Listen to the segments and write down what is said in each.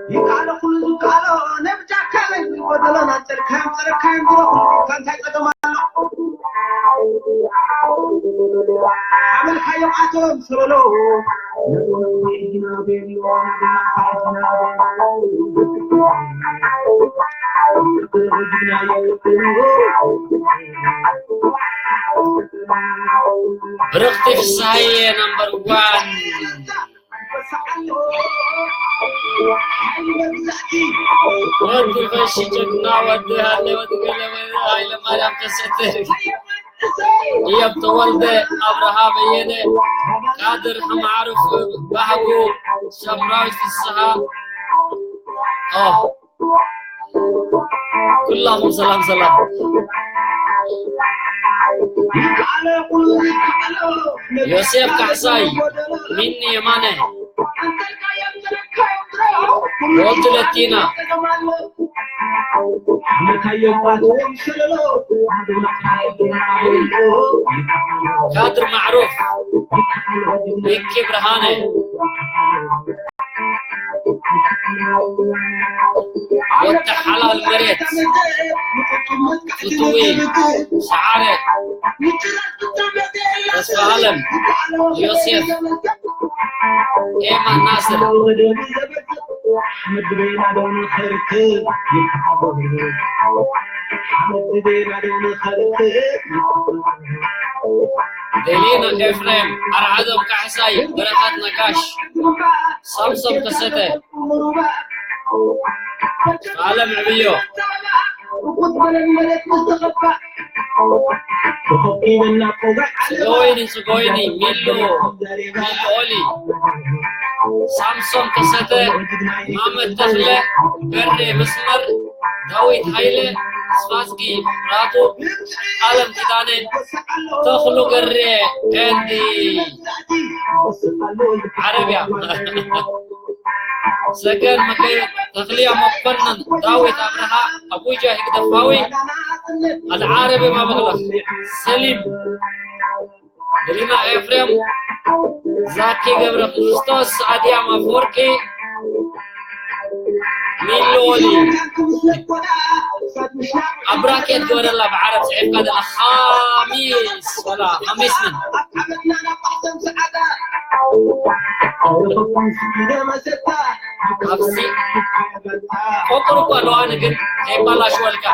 ይካሎ ኩሉ ዝካሎ ነብጃካ ጎደሎ ናጨርካዮም ጸረካዮም ዝረኹ ካንታይ ጸገም ኣሎ? ሓመልካዮም ኣቶም ሰበሎ ብርኽቲ ፍስሃየ ነምበር ዋን። ወዲ ቀሺ ጀግና ወዲ ሃለ ወዲ ገለ ወዲ ሃይለ ማርያም ከሰተ። እዮብ ተወልደ፣ ኣብርሃ በየነ፣ ቃድር ሓማዕሩፍ፣ ባህጉ፣ ሳምራዊት ፍስሃ። ኦ፣ ኩላኹም ሰላም ሰላም። ዮሴፍ ካሕሳይ፣ ሚኒ የማነ፣ ወልድ ለቲና፣ ካድር ማዕሩፍ፣ ሚኪ ብርሃነ፣ ወዲ ሓላል መሬት፣ ፍትዊ፣ ሰዓረ፣ ተስፋ ኣለም፣ ዮሴፍ፣ ኤማ ናስር፣ ደሊና ኤፍሬም፣ ኣርዓዶም ካሕሳይ፣ በረኸት ነጋሽ፣ ሳምሶም ከሰተ፣ ኣለም ዕብዮ፣ ጽገወይኒ ጽገወይኒ፣ ሚሉ፣ ሚሉ ኦሊ፣ ሳምሶን ከሰተ፣ ማመድ ተኽለ፣ በሬ መስመር፣ ዳዊት ሃይለ፣ ስፋዝጊ ራቱ፣ ኣለም ኪዳነ፣ ተኽሉ ገሬ፣ ኤንዲ ዓረብያ፣ ሰገን መከየ፣ ተኽልያ መኮንን፣ ዳዊት ኣብርሃ፣ ኣቡጃ ህግደፋዊ፣ ኣልዓረቢ ማመኽላ፣ ሰሊም፣ ሪና ኤፍሬም፣ ዛኪ ገብረ ክርስቶስ፣ ኣድያም ኣፈወርቂ፣ ሚሊ ወሊ፣ ኣብ ብራኬት ግበረላ ብዓረብ ጽሒፍካ ደላ ኻሚስ ወላ ኻሚስ ምን? ኣብዚ ቆቁር እኮ ኣለዋ ግን ከይባላሽወልካ።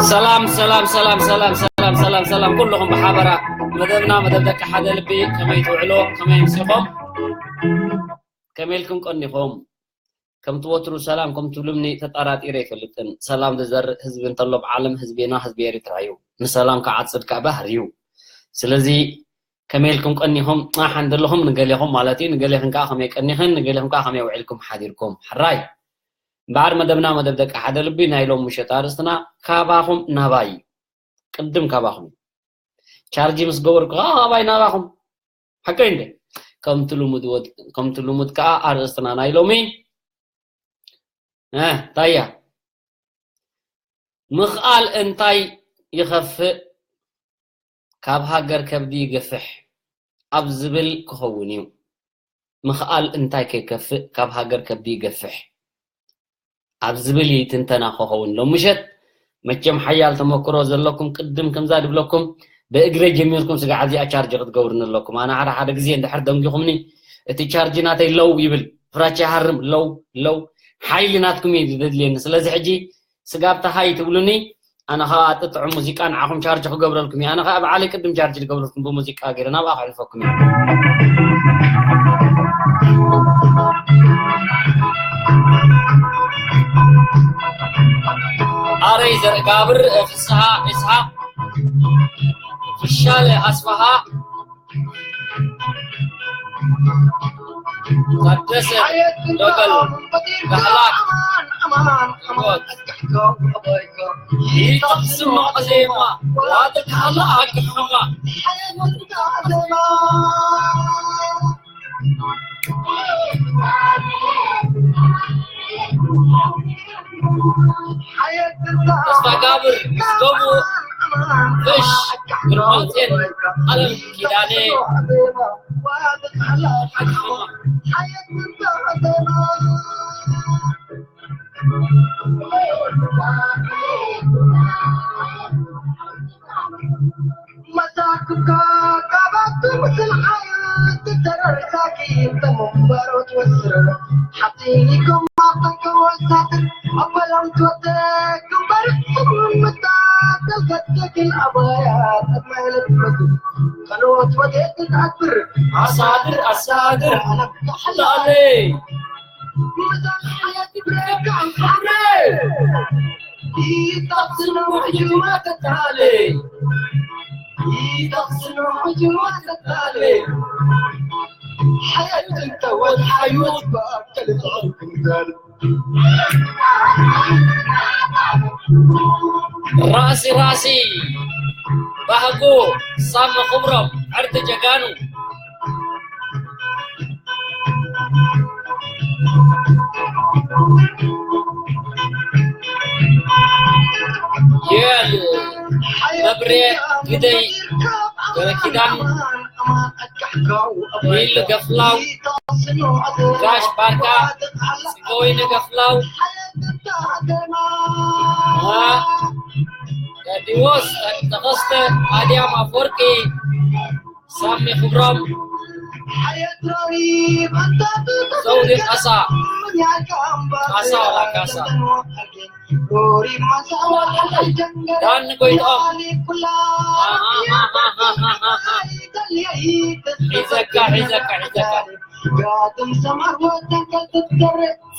ሰላም ሰላም ሰላም ሰላም ሰላም ሰላም ሰላም ኩልኹም ብሓበራ መደብና መደብ ደቂ ሓደ ልቢ ከመይ ትውዕሎ ከመይ ኣምሲኹም ከመይ ኢልኩም ቀኒኹም ከምቲ ወትሩ ሰላም ከም ትብሉምኒ ተጣራጢረ ኣይፈልጥን። ሰላም ዝዘርእ ህዝቢ እንተሎ ኣብ ዓለም ህዝቤና ህዝቢ ኤሪትራ እዩ። ንሰላም ክዓጽድ ከኣ ባህር እዩ። ስለዚ ከመይ ኢልኩም ቀኒኹም? ኣሓን ዘለኹም ንገሌኹም ማለት እዩ። ንገሌኽን ከኣ ከመይ ቀኒኽን ንገሌኹም ከኣ ከመይ ውዒልኩም ሓዲርኩም። ሕራይ እምበኣር መደብና መደብ ደቂ ሓደ ልቢ ናይ ሎም ምሸት ኣርእስትና ካባኹም ናባይ እዩ። ቅድም ካባኹም እዩ። ቻርጂ ምስ ገበርኩ ከኣ ካባይ ናባኹም ሓቀይ እንደ ከምቲ ልሙድ ወድ ከምቲ ልሙድ ከኣ ኣርእስትና ናይ ሎሚ እ ታያ ምኽኣል እንታይ ይኸፍእ ካብ ሃገር ከብዲ ይገፍሕ ኣብ ዝብል ክኸውን እዩ። ምኽኣል እንታይ ከይከፍእ ካብ ሃገር ከብዲ ይገፍሕ ኣብ ዝብል እዩ ትንተና ክኸውን ሎም ምሸት። መቸም ሓያል ተመክሮ ዘለኩም ቅድም ከምዛ ድብለኩም ብእግረ ጀሚርኩም ስጋዕ እዚኣ ቻርጅ ክትገብሩኒ ኣለኩም። ኣነ ሓደ ሓደ ግዜ እንድሕር ደንጊኹምኒ እቲ ቻርጅ ናተይ ለው ይብል፣ ፍራቻ ይሃርም፣ ለው ለው። ሓይሊ ናትኩም እዩ ዝደድልየኒ። ስለዚ ሕጂ ስጋብ ተሃይ ትብሉኒ፣ ኣነ ኸዓ ጥጥዑም ሙዚቃ ንዓኹም ቻርጅ ክገብረልኩም እየ። ኣነ ኸዓ ብዓለይ ቅድም ቻርጅ ዝገብረልኩም ብሙዚቃ ገይረ ናብኣ ከሕልፈኩም እየ። ኣረይ ዘርጋብር ፍስሃ ኢስሓቅ ፍሻለ ኣስፋሃ ታደሰ ዶበል ዳህላክ ሞት ይጠቕስሞ ዜማ ዋጥካላ ኣግሕማ ተስፋ ጋብር ዝገቡ ፍሽ ግርማጼን ኣለም ኪዳኔ መሳክካ ካባቱ ምስል ሓይል ትተረርሳኪ ተመንበሮት ወስር ሓፂኒኩም ኣጠንከ ወሳትር ኣበላም ትወተ ግንባር ስሙን ምታ ተልከትክል ኣባያ ተመለክመቱ ከኖት ወዴት ትትዓብር ኣሳድር ኣሳድር ኣነብታሕላለይ ራእሲ ራእሲ ባህጉ ሳሚ ክብሮም ዕርዲ ጀጋኑ ዩኤል መብሬ ግደይ ገረኪዳን ዊል ገፍላው ጋሽ ባርካ ጽገወይነ ገፍላው ዲዎስ ተኸስተ ኣድያም ኣፈወርቂ ሳሚ ክብሮም ዘውዲ ካሳ ካሳ ዋላ ካሳ ዳኒ ጎይትኦም ሒዘካ ሒዘካ ሒዘካ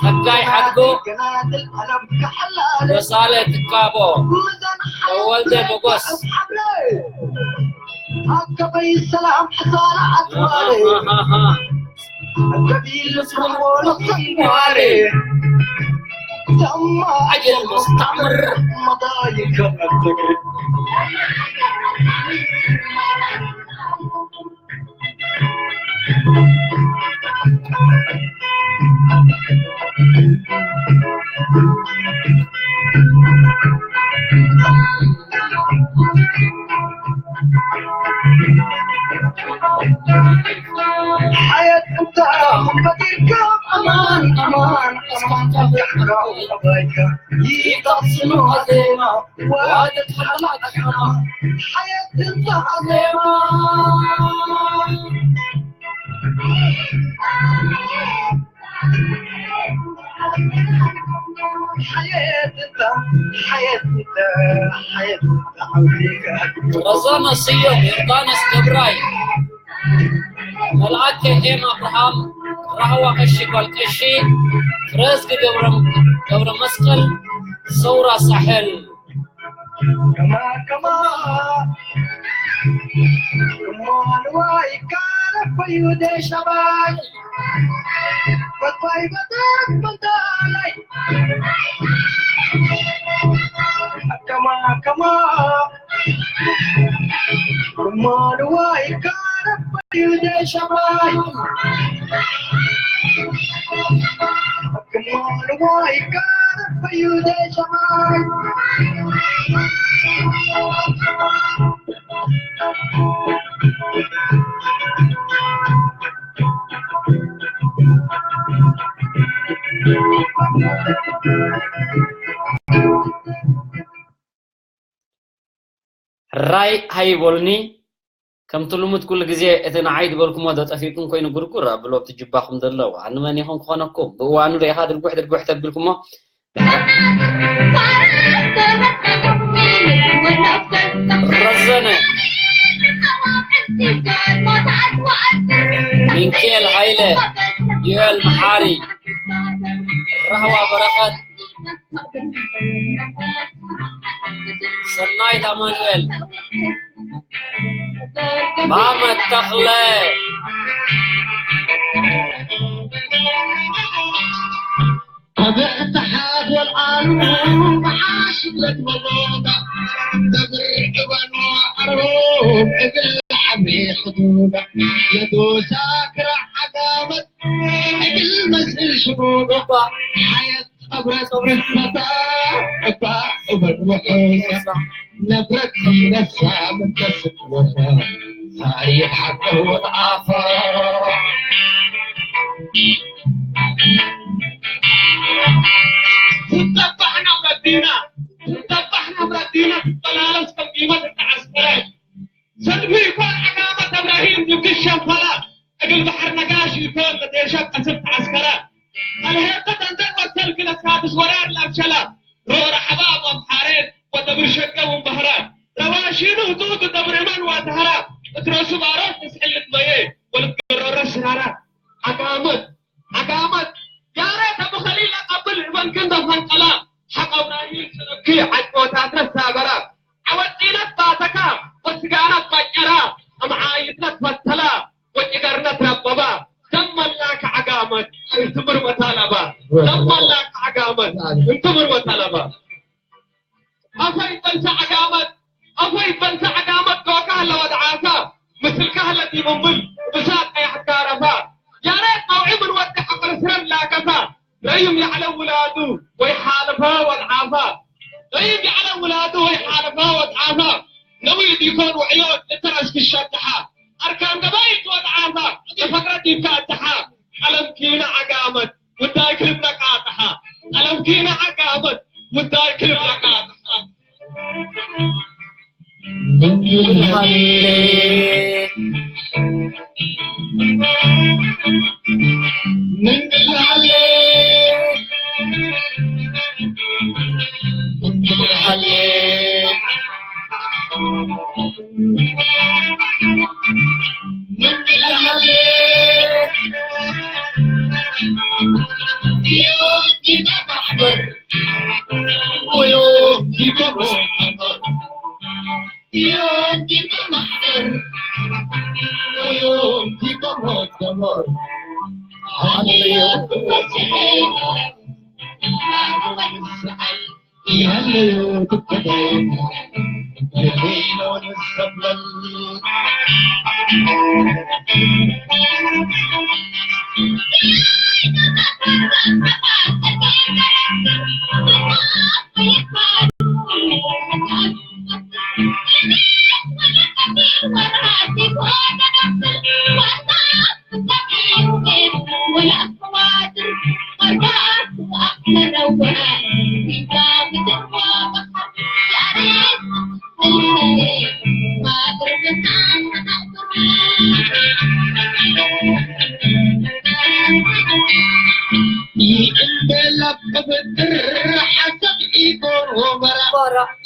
ጸጋይ ሓድጎ ደሳለ ትካቦ ተወልደ ሞጎስ ኣከበይ ሰላም ሕሳና ኣትዋረ ገቢል ስምንጎሎ ሰንጓሬ ደማ ኣጀል ሙስተዕምር መዳይ ከመትግር ረዛና ስዮም ዮርዳኖስ ገብራይ መልኣከ ኤም ኣብርሃም ራህዋ ቀሺ ጓል ቀሺ ፍረዝጊ ገብረ መስቀል ሰውራ ሳሕል ከማ ከማ እሞ ንዋይ ካረፈዩ ደሻባይ በባይ በደት በንዳላይ ከማ ከማ እሞ ንዋይ ካረፈዩ ደሻባይ እሞ ንዋይ ካረፈዩ ደሻባይ ሕራይ ሃይቦልኒ። ከምቲ ልሙድ ኩሉ ግዜ እቲ ንዓይ ዝበልኩሞ ዶ ጠፊእኩም ኮይኑ ጉርጉር ኣብሎ ኣብቲ ጅባኹም ዘሎ። ኣነ መን ይኹን ክኾነኩም ብእዋኑ ዶ ኢኻ ድርጉሕ ድርጉሕ ተቢልኩሞ። ረዘነ፣ ሚንኬል ሃይለ፣ ዮኤል መሓሪ፣ ራህዋ በረኸት፣ ሰናይት ኣማኑኤል፣ ማመት ተኽለ። ኣብ እተሓት ወልዓሉ መዓሽ ብለት መቦታ፣ ተብርዕበኖ ዓርቦም እግል ዓቢ ሕዱዳ፣ የዶሳ ክራ ዓጋመት እግል መስል ሽቦባ፣ ሓየት ጸጉረ ጸጉረ መታ፣ እባ እበል ወሑሳ፣ ነብረት ነሳ ምንተስት ወፋ፣ ታሪኽ ሓቀ ወጣፋ። ትጠባሕና ብረዲና፣ ትጠባሕና ብረዲና፣ ትበላለስ ከም ጊመት እተዓስከረ። ሰልፊ ይኮን ዓጋመት እብራሂም ይብግሽ ሸንፈላ፣ እግል ባሕር ነጋሽ ይኮን ለዴሸ ቀስብ ተዓስከረ። ኣልሄተ ተንዘን ወሰል ግለስ ካድስ ወራር ላብሸላ፣ ሮ ረሐባ ወምሓሬን ወደብር ሸቀ ወምባህራ፣ ረዋሺኑ ህጡት ደብር እመን ወተህራ፣ እትረሱ ባሮት እስሕልት በየ ወልትገረረ ስራራ። ዓጋመት ዓጋመት፣ ያሬት ኣቡ ኸሊል ኣቀብል እበን ክንደ ፈንቀላ፣ ሓቀ እብራሂም ሰለኪ ዓጭ ወታደር ሳበራ፣ ዓወጢነት ባተካ ወስጋናት ባጨራ፣ ኣምዓይትነት ፈተላ ወጭገርነት ረበባ፣ ደመላክ ዓጋመት እንትምር ወታለባ፣ ደመላክ ዓጋመት እንትምር ወታለባ። ኣፈይ በልሰ ዓጋመት፣ ኣፈይ በልሰ ዓጋመት፣ ዶካ ህለ ወድዓካ፣ ምስልካ ህለ ዲምምል፣ ብሳት ቀያሕካ ረፋ። ያሬድ መውዒ ምን ወዲ ሓቐር ስረን ላከፋ። ረዩም ያዕለ ውላዱ ወይ ሓለፋ ወድዓፋ። ረዩም ያዕለ ውላዱ ወይ ሓለፋ ወድዓፋ። ነዊል ዲኮን ውዕዮ እተረስ ክሸጥሓ። ኣርካን ገባይ ወድዓፋ። እዚ ፈቅረ ዲብካ ኣድሓ። ቀለም ኪና ዓጋመት። ውዳይ ክልብለካ ኣጥሓ፣ ቀለም ኪና ዓጋመት፣ ውዳይ ክልብለካ ኣጥሓ።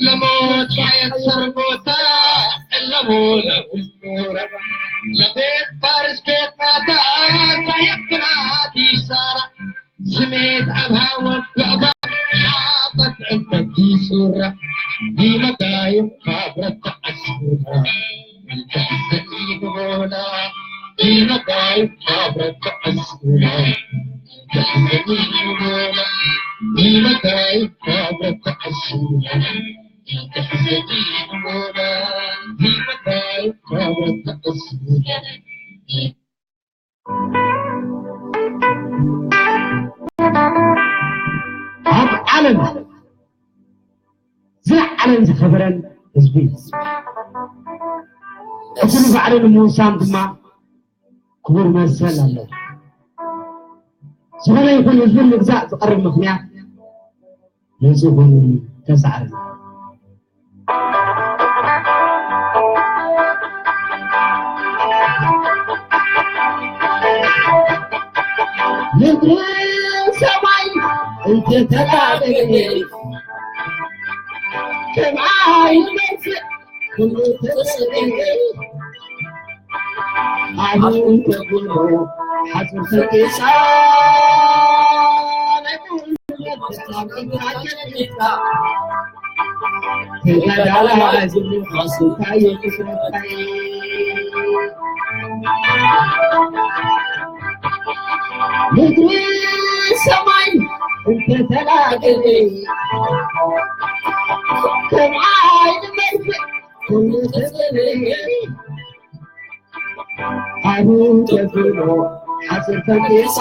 ለሞት ሳየት ሰርጎታ እለሞ ለውስጡረ ለቤት ፋርስ ቤት ናታ ሳየት ብናት ይሳራ ስሜት ኣብ ሃወት ብዕባ ሓፈት ዕንበት ይሱራ ዲመዳይም ካብረት ተዓስራ ይተሕዘኒ ንቦና ዲመዳይም ካብረት ተዓስራ ይተሕዘኒ ንቦና ዲመዳይም ካብረት ተዓስራ ኣብ ዓለም ዝለዓለን ዝኸበረን ህዝቢ እዩ። እቲ ንባዕሉ ንምውሳን ድማ ክቡር መሰል ኣለዎ። ዝኾነ ይኹን ህዝቢ ንምግዛእ ዝቐርብ ምኽንያት ንጹህ ተሳዕሪ። ምድሪ ሰማይ እንተተላበየ፣ ከም ዓይኒ መርፍእ ኩሉ ተሰበየ። ዓለም ተብሎ ሓጹር ፈቂሳ፣ ናይ ኩሉ መርፍእ ተቐቢታ። ምድሪ ሰማይ እንተተላገበ፣ ከም ዓይኒ መርፍእ ኩሉ ተዘረገ። ዓቢ ተብሎ ሓጽር ፈቂሳ፣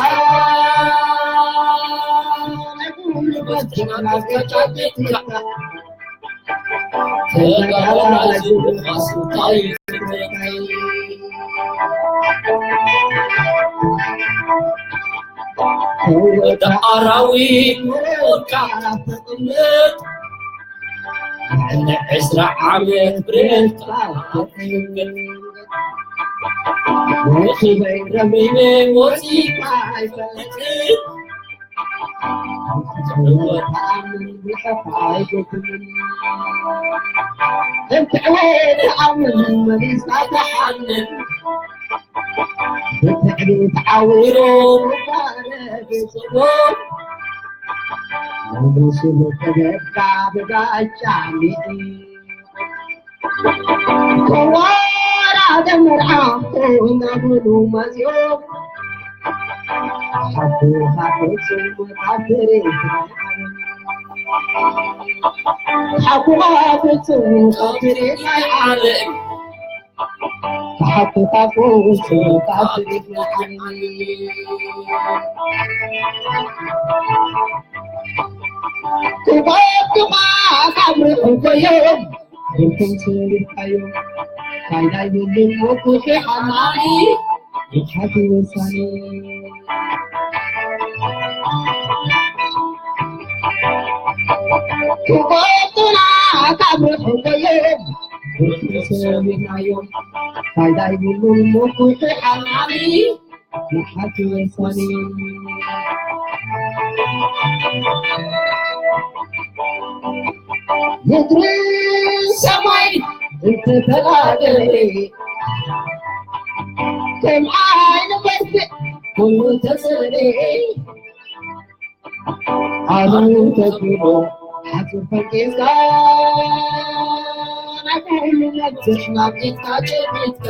ወደ ኣራዊት ወርቃ ተቐምጥ፣ ንዕስራ ዓመት ብሬንካ ተቐምጥ። ወሲበይ ረሚመ ወሲባ ኣይፈልጥን። ከዋራደ መርዓ እናበሉ መጺኦም፣ ሓፉ ሓፉ ጽሙት ኣብ ትርኢት፣ ሓፉ ሓፉ ጽሙት ኣብ ትርኢት ናይ ዓለም፣ ሓፉ ሓፉ ጽሙት ኣብ ትርኢት ናይ ዓለም። ክባብ ክባብ ካብ ርሑቕ እዮም፣ ብርኩም ሰሪሕካዮ፣ ፋይዳ የብሉን፣ ወኩፊ ሓማሊ፣ ይሓቲ ወሳኒ። ክቆጡና ካብ ርሑቕ እዮም፣ ብርኩም ሰሪሕናዮ፣ ፋይዳ የብሉን፣ ወኩፊ ሓማሊ፣ ምድሪ ሰማይ እንተተላገለ፣ ከም ዓይኒ በርትዕ ኩሉ ተሰለ። ዓለም ተብሎ ሓጹር ፈቂድካ፣ ናይ ኩሉ ነብስሕ ናብ ኢድካ ጨቢጥካ፣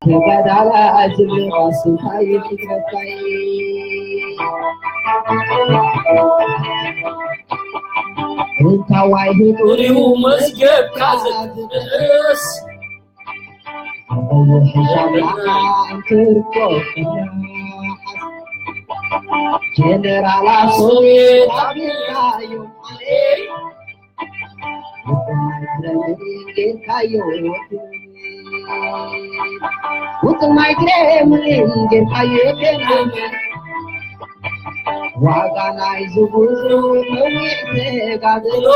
ተጋዳላይ ዝብልኻ ስምካ ይፍትረካይ። እንታዋይ ህጡር እዩ መዝገብካ ዘትንእስ፣ ኣብ ቀይሕ ሻምላ እንትርኮ ጀነራላት ሶቪየት ኣቢልካዮም። ውጥን ናይ ክሬምሊን ጌርካዮ ቴናመን። ዋጋ ናይ ዝጉዙ ነዊሕ ተጋድሎ፣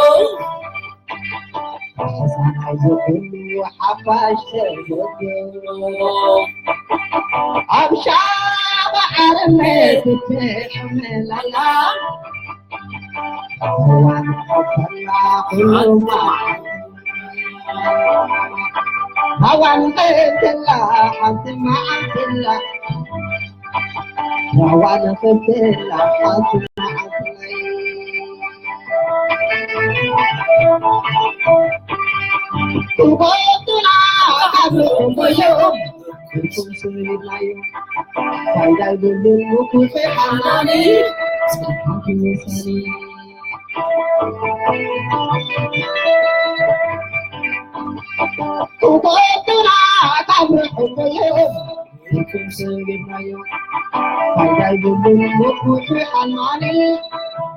ሓሳናይ ዝኩሉ ሓፋሽ ተዘክሮ። ኣብ ሻባ ዓረመ ክትሕመላላ፣ እዋን ፈተና ኩሉ መዓልቲ። እዋን ፈተና ሓንቲ መዓልቲ ኣላ፣ እዋን ፈተና ሓንቲ መዓልቲ። ክቦቱና ካብ ርሑቕ እዮም፣ ፍጹም ስኢናዮ። ፋይዳ የብሉን ምኩት ሓማሊ፣ ጸሓፊ ወሳኒ። ክቦቱና ካብ ርሑቕ እዮም፣ ፍጹም ስኢናዮ። ፋይዳ የብሉን ምኩት ሓማሊ፣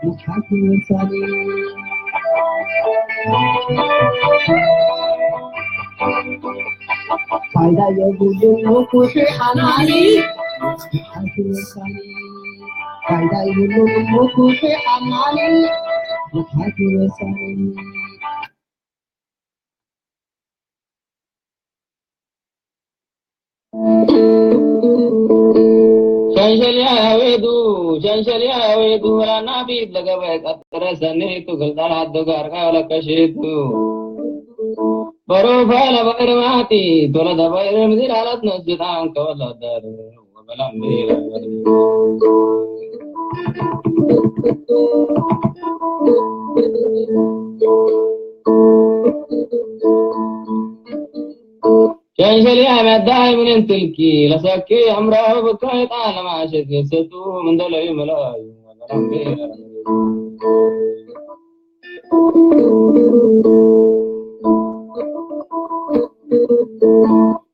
ጸሓፊ ወሳኒ። ፋይዳ የብሉን ምኩት ሓማሊ፣ ጸሓፊ ወሳኒ። ፋይዳ የብሉን ምኩሒ ኣማኒ ብሓቂ ወሳኒ። ሸንሸልያ ያዌዱ፣ ሸንሸልያ ያዌዱ፣ ወላና ቢት ለገበ ቀጥረ ሰኒቱ ግልጣል ሀዶ ጋርጋ ወለከሽቱ። በሮፋ ለባይር ማቲ፣ ቶለተ ባይር ምዚር አለት ነስጣን ከወለደር ወበላም ቢረ። ሸንሸልያ መዳይ ምን እንትልኪ ለሰኪ አምራሁ ብካይ ጣለማ ሸት የሰቱ ምን ደለዩ መላዩ።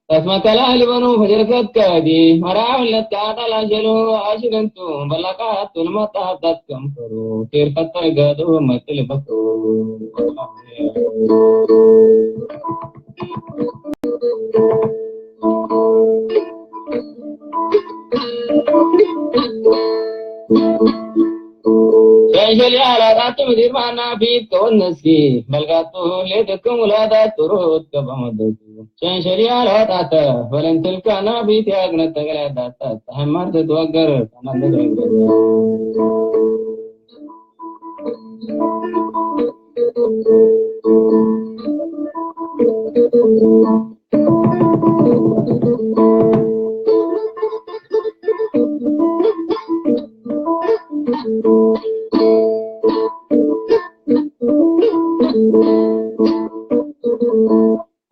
ተስመከላ ልበኑ ፈጀርከት ከዲ መራው ለትካ ጣላ ሸሉ አሽገንቱ በላቃቱ ልመጣ ጣት ከንፈሩ ኬር ፈጠር ገዱ መጥል በኩ። ሸንሸልያ ላጣቱ ምድር ማና ፊት ከወነስኪ በልጋቱ ሌትክም ውላዳት ጥሩት ከበመደቱ። ሸንሸልያ ላጣተ ፈለንትልካና ፊት ያግነት ተገላዳታ ተሐማር ትትወገር ተመለገ።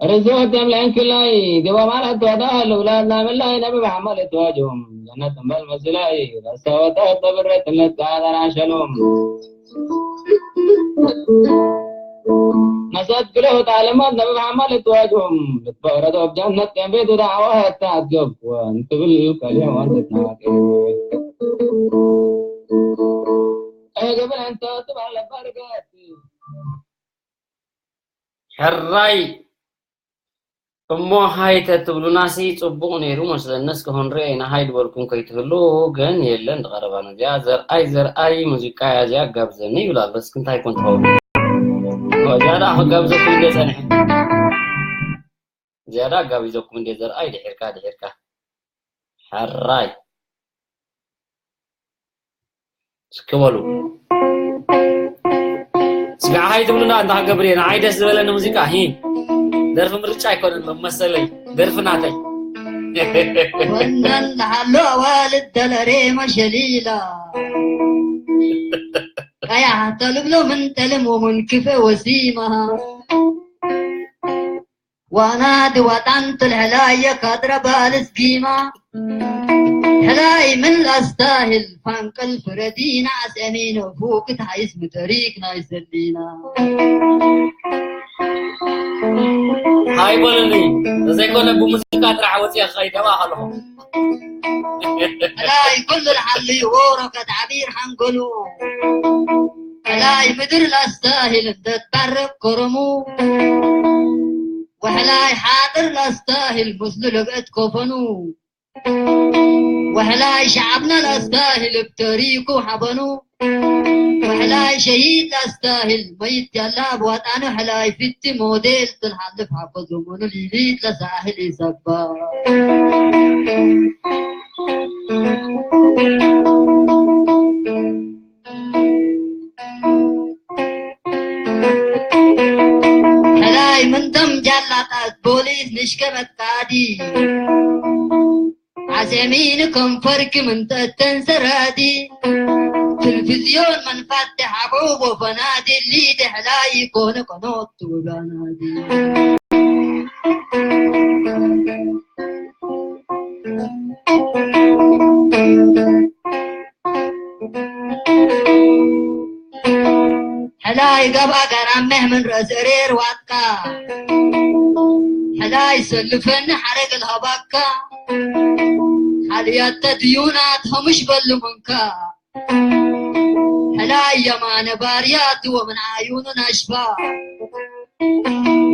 ርዝወት የምልአን ክላይ ግባ ማለት ዋዳ ልውላድ ናምላይ ነብብ ሓማል እትዋጅም ጀነት እምበል መስላይ ረሳወታ ተብረት እነት ቃጠራ ሸሎም። መሰት ክልኦት ዓለማት ነብብ ሓማል እትዋጅም ልትፈረዶ ብ ጀነት ከም ቤቱ ዳዕዋ ኣትገብክወን ትብል ከልዮን ትናገር። እግብል እንተ ትባል በርገት። ሕራይ እሞ ሃይ ተትብሉናሲ ጽቡቕ ነይሩ መስለኒ። እስከ ክንሪኦ ኢና፣ ሃይ ዝበልኩም ከይትህሉ። ግን የለን፣ ዝቐረባ ነው። እዚኣ ዘርኣይ፣ ዘርኣይ ሙዚቃ እያ እዚኣ፣ ጋብዘኒ ይብል ኣሎ። እስኪ እንታይ ኮን ትኸውን? እዚኣ ደኣ ክጋብዘኩም እንደ ጸኒሐ። እዚኣ ደኣ ጋቢዘኩም እንደ ዘርኣይ፣ ድሒርካ፣ ድሒርካ። ሕራይ። እስኪ በሉ። እስኪ ኣሃይ ትብሉና እንተ ሃገብር እየ። ንዓይ ደስ ዝበለኒ ሙዚቃ፣ ሂ። ደርፊ ምርጫ ኣይኮነን መሰለይ። ደርፊ ናተይ። ወነን ለሃሎ ኣዋልድ ደለሬ መሸሊላ። ቀያሕ ተልብሎ ምን ጠልም ወምን ክፈ ወሲማ። ዋና ድዋጣን ትልሕላየ ካድረ ባልስ ጊማ። ሕላይ ምን ላስታህል ፋንቅል ፍረዲና ኣስአሚነ ፉክት ሃይስ ምተሪክ ናይ ሰሊና። ሃይ በሉኒ፣ ተዘይኮነ ብሙዚቃ ጥራሕ ወፂአ ክኸይድ ደባ ከለኹ። ሕላይ ኩሉ ልሓልዩ ዎሮ ከትዓቢር ሓንጎሉ። ሕላይ ምድር ላስታህል እንተትባረክ ከረሙ። ወሕላይ ሓጥር ላስታህል ምስሉ ለግእት ከፈኑ። ወሕላይ ሸዓብና ላስታህል እብ ተሪኩ ሓበኑ። ወሕላይ ሸሂድ ላስታህል መይት ያላ ብዋጣኑ። ሕላይ ፊቲ ሞዴል ትልሓልፍ ሓቆ ዘመኑ ሊሊት ለሳህል ይሰባ። ሕላይ ምንቶም ጃላታት ፖሊስ ንሽከመት ቃዲ። ዓሰሚን ከንፈርኪ ምንጠተን ሰራዲ። ትልፍዝዮን መንፋት ሓቦ ወፈናዲ ሊደ ሕላይ ኮነ ቀኖት ትውጋናዲ። ሕላይ ገብኣ ጋራመህ ምን ረእሲ እሬር ዋጥካ። ሕላይ ሰልፈኒ ሓረግ ልሃባካ። ሓልያተ ድዩናት ሀሙሽ በሉ ምንካ። ሕላይ የማነ ባርያት ወምን ዓዩኑ ናሽፋ።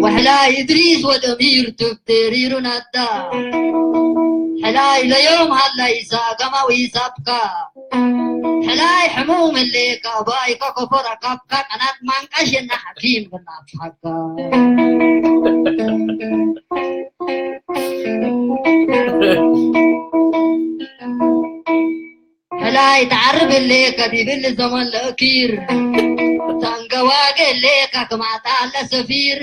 ወሕላይ እድሪስ ወደሚር ትብቴሪሩ ናታ። ሕላይ ለዮም ሃላይ ሳገማዊ ሳብካ። ሕላይ ሕሙም እሌካ ባይካ ኮፈራ ካብካ ቀናት ማንቃሽ የና ሓኪም ብናፍሓካ። ሕላይ ተዓርብ እሌካ ዲብል ዘመን ለእኪር። ታንገዋገ እሌካ ክማጣ ለሰፊር።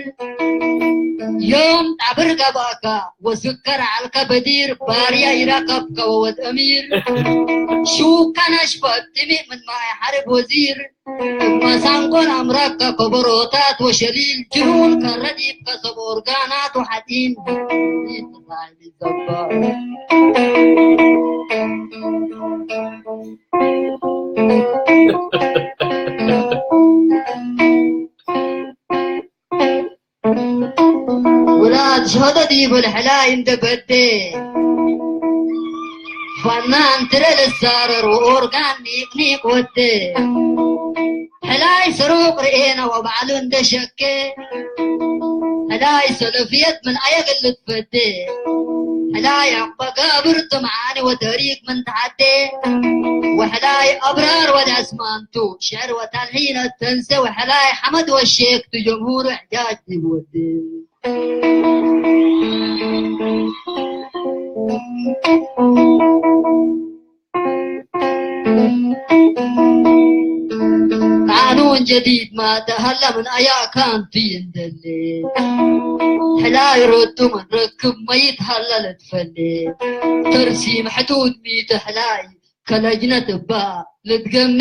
ዮም ጣብር ገባካ ወስከር ዓልካ በዲር ባርያ ይራከብካ ወወድ እሚር። ሹካ ናሽፈት ጢሚእ ምን ማይ ሓርብ ወዚር። መሳንቆን ኣምራካ ከበሮታት ወሸሊል ጅኑን ከረዲብካ ሰብ ኦርጋናት ወሓጢን። ይትዛይ ዘባ። ውላድ ሸደድ ይብል ሕላይ እንደ በዴ። ፋና እንትረ ልሳረር ወኦርጋን ኒቅኒቅ ወዴ። ሕላይ ስሩቅ ርኤና ወባዕሉ እንደ ሸኬ። ሕላይ ሰለፍየት ምን ኣየግልት ፈዴ። ሕላይ ዕቅበ ጋብር ትምዓኒ ወተሪክ ምን ተዓዴ። ወሕላይ ኣብራር ወደ ኣስማንቱ ሽዕር ወታልሒነ ተንሴ። ወሕላይ ሓመድ ወሼክ ትጀምሁሩ ሕጃጅ ይወዴ። ቃኑን ጀዲድ ማተ ሀላ ምን አያ ካንቲ እንደሌ። ሕላይ ረዱ ምን ረክብ መይት ሀላ ለትፈሌ። ተርሲም ሕዱድ ሚተ ሕላይ ከለጅነት እባ ልትገሜ።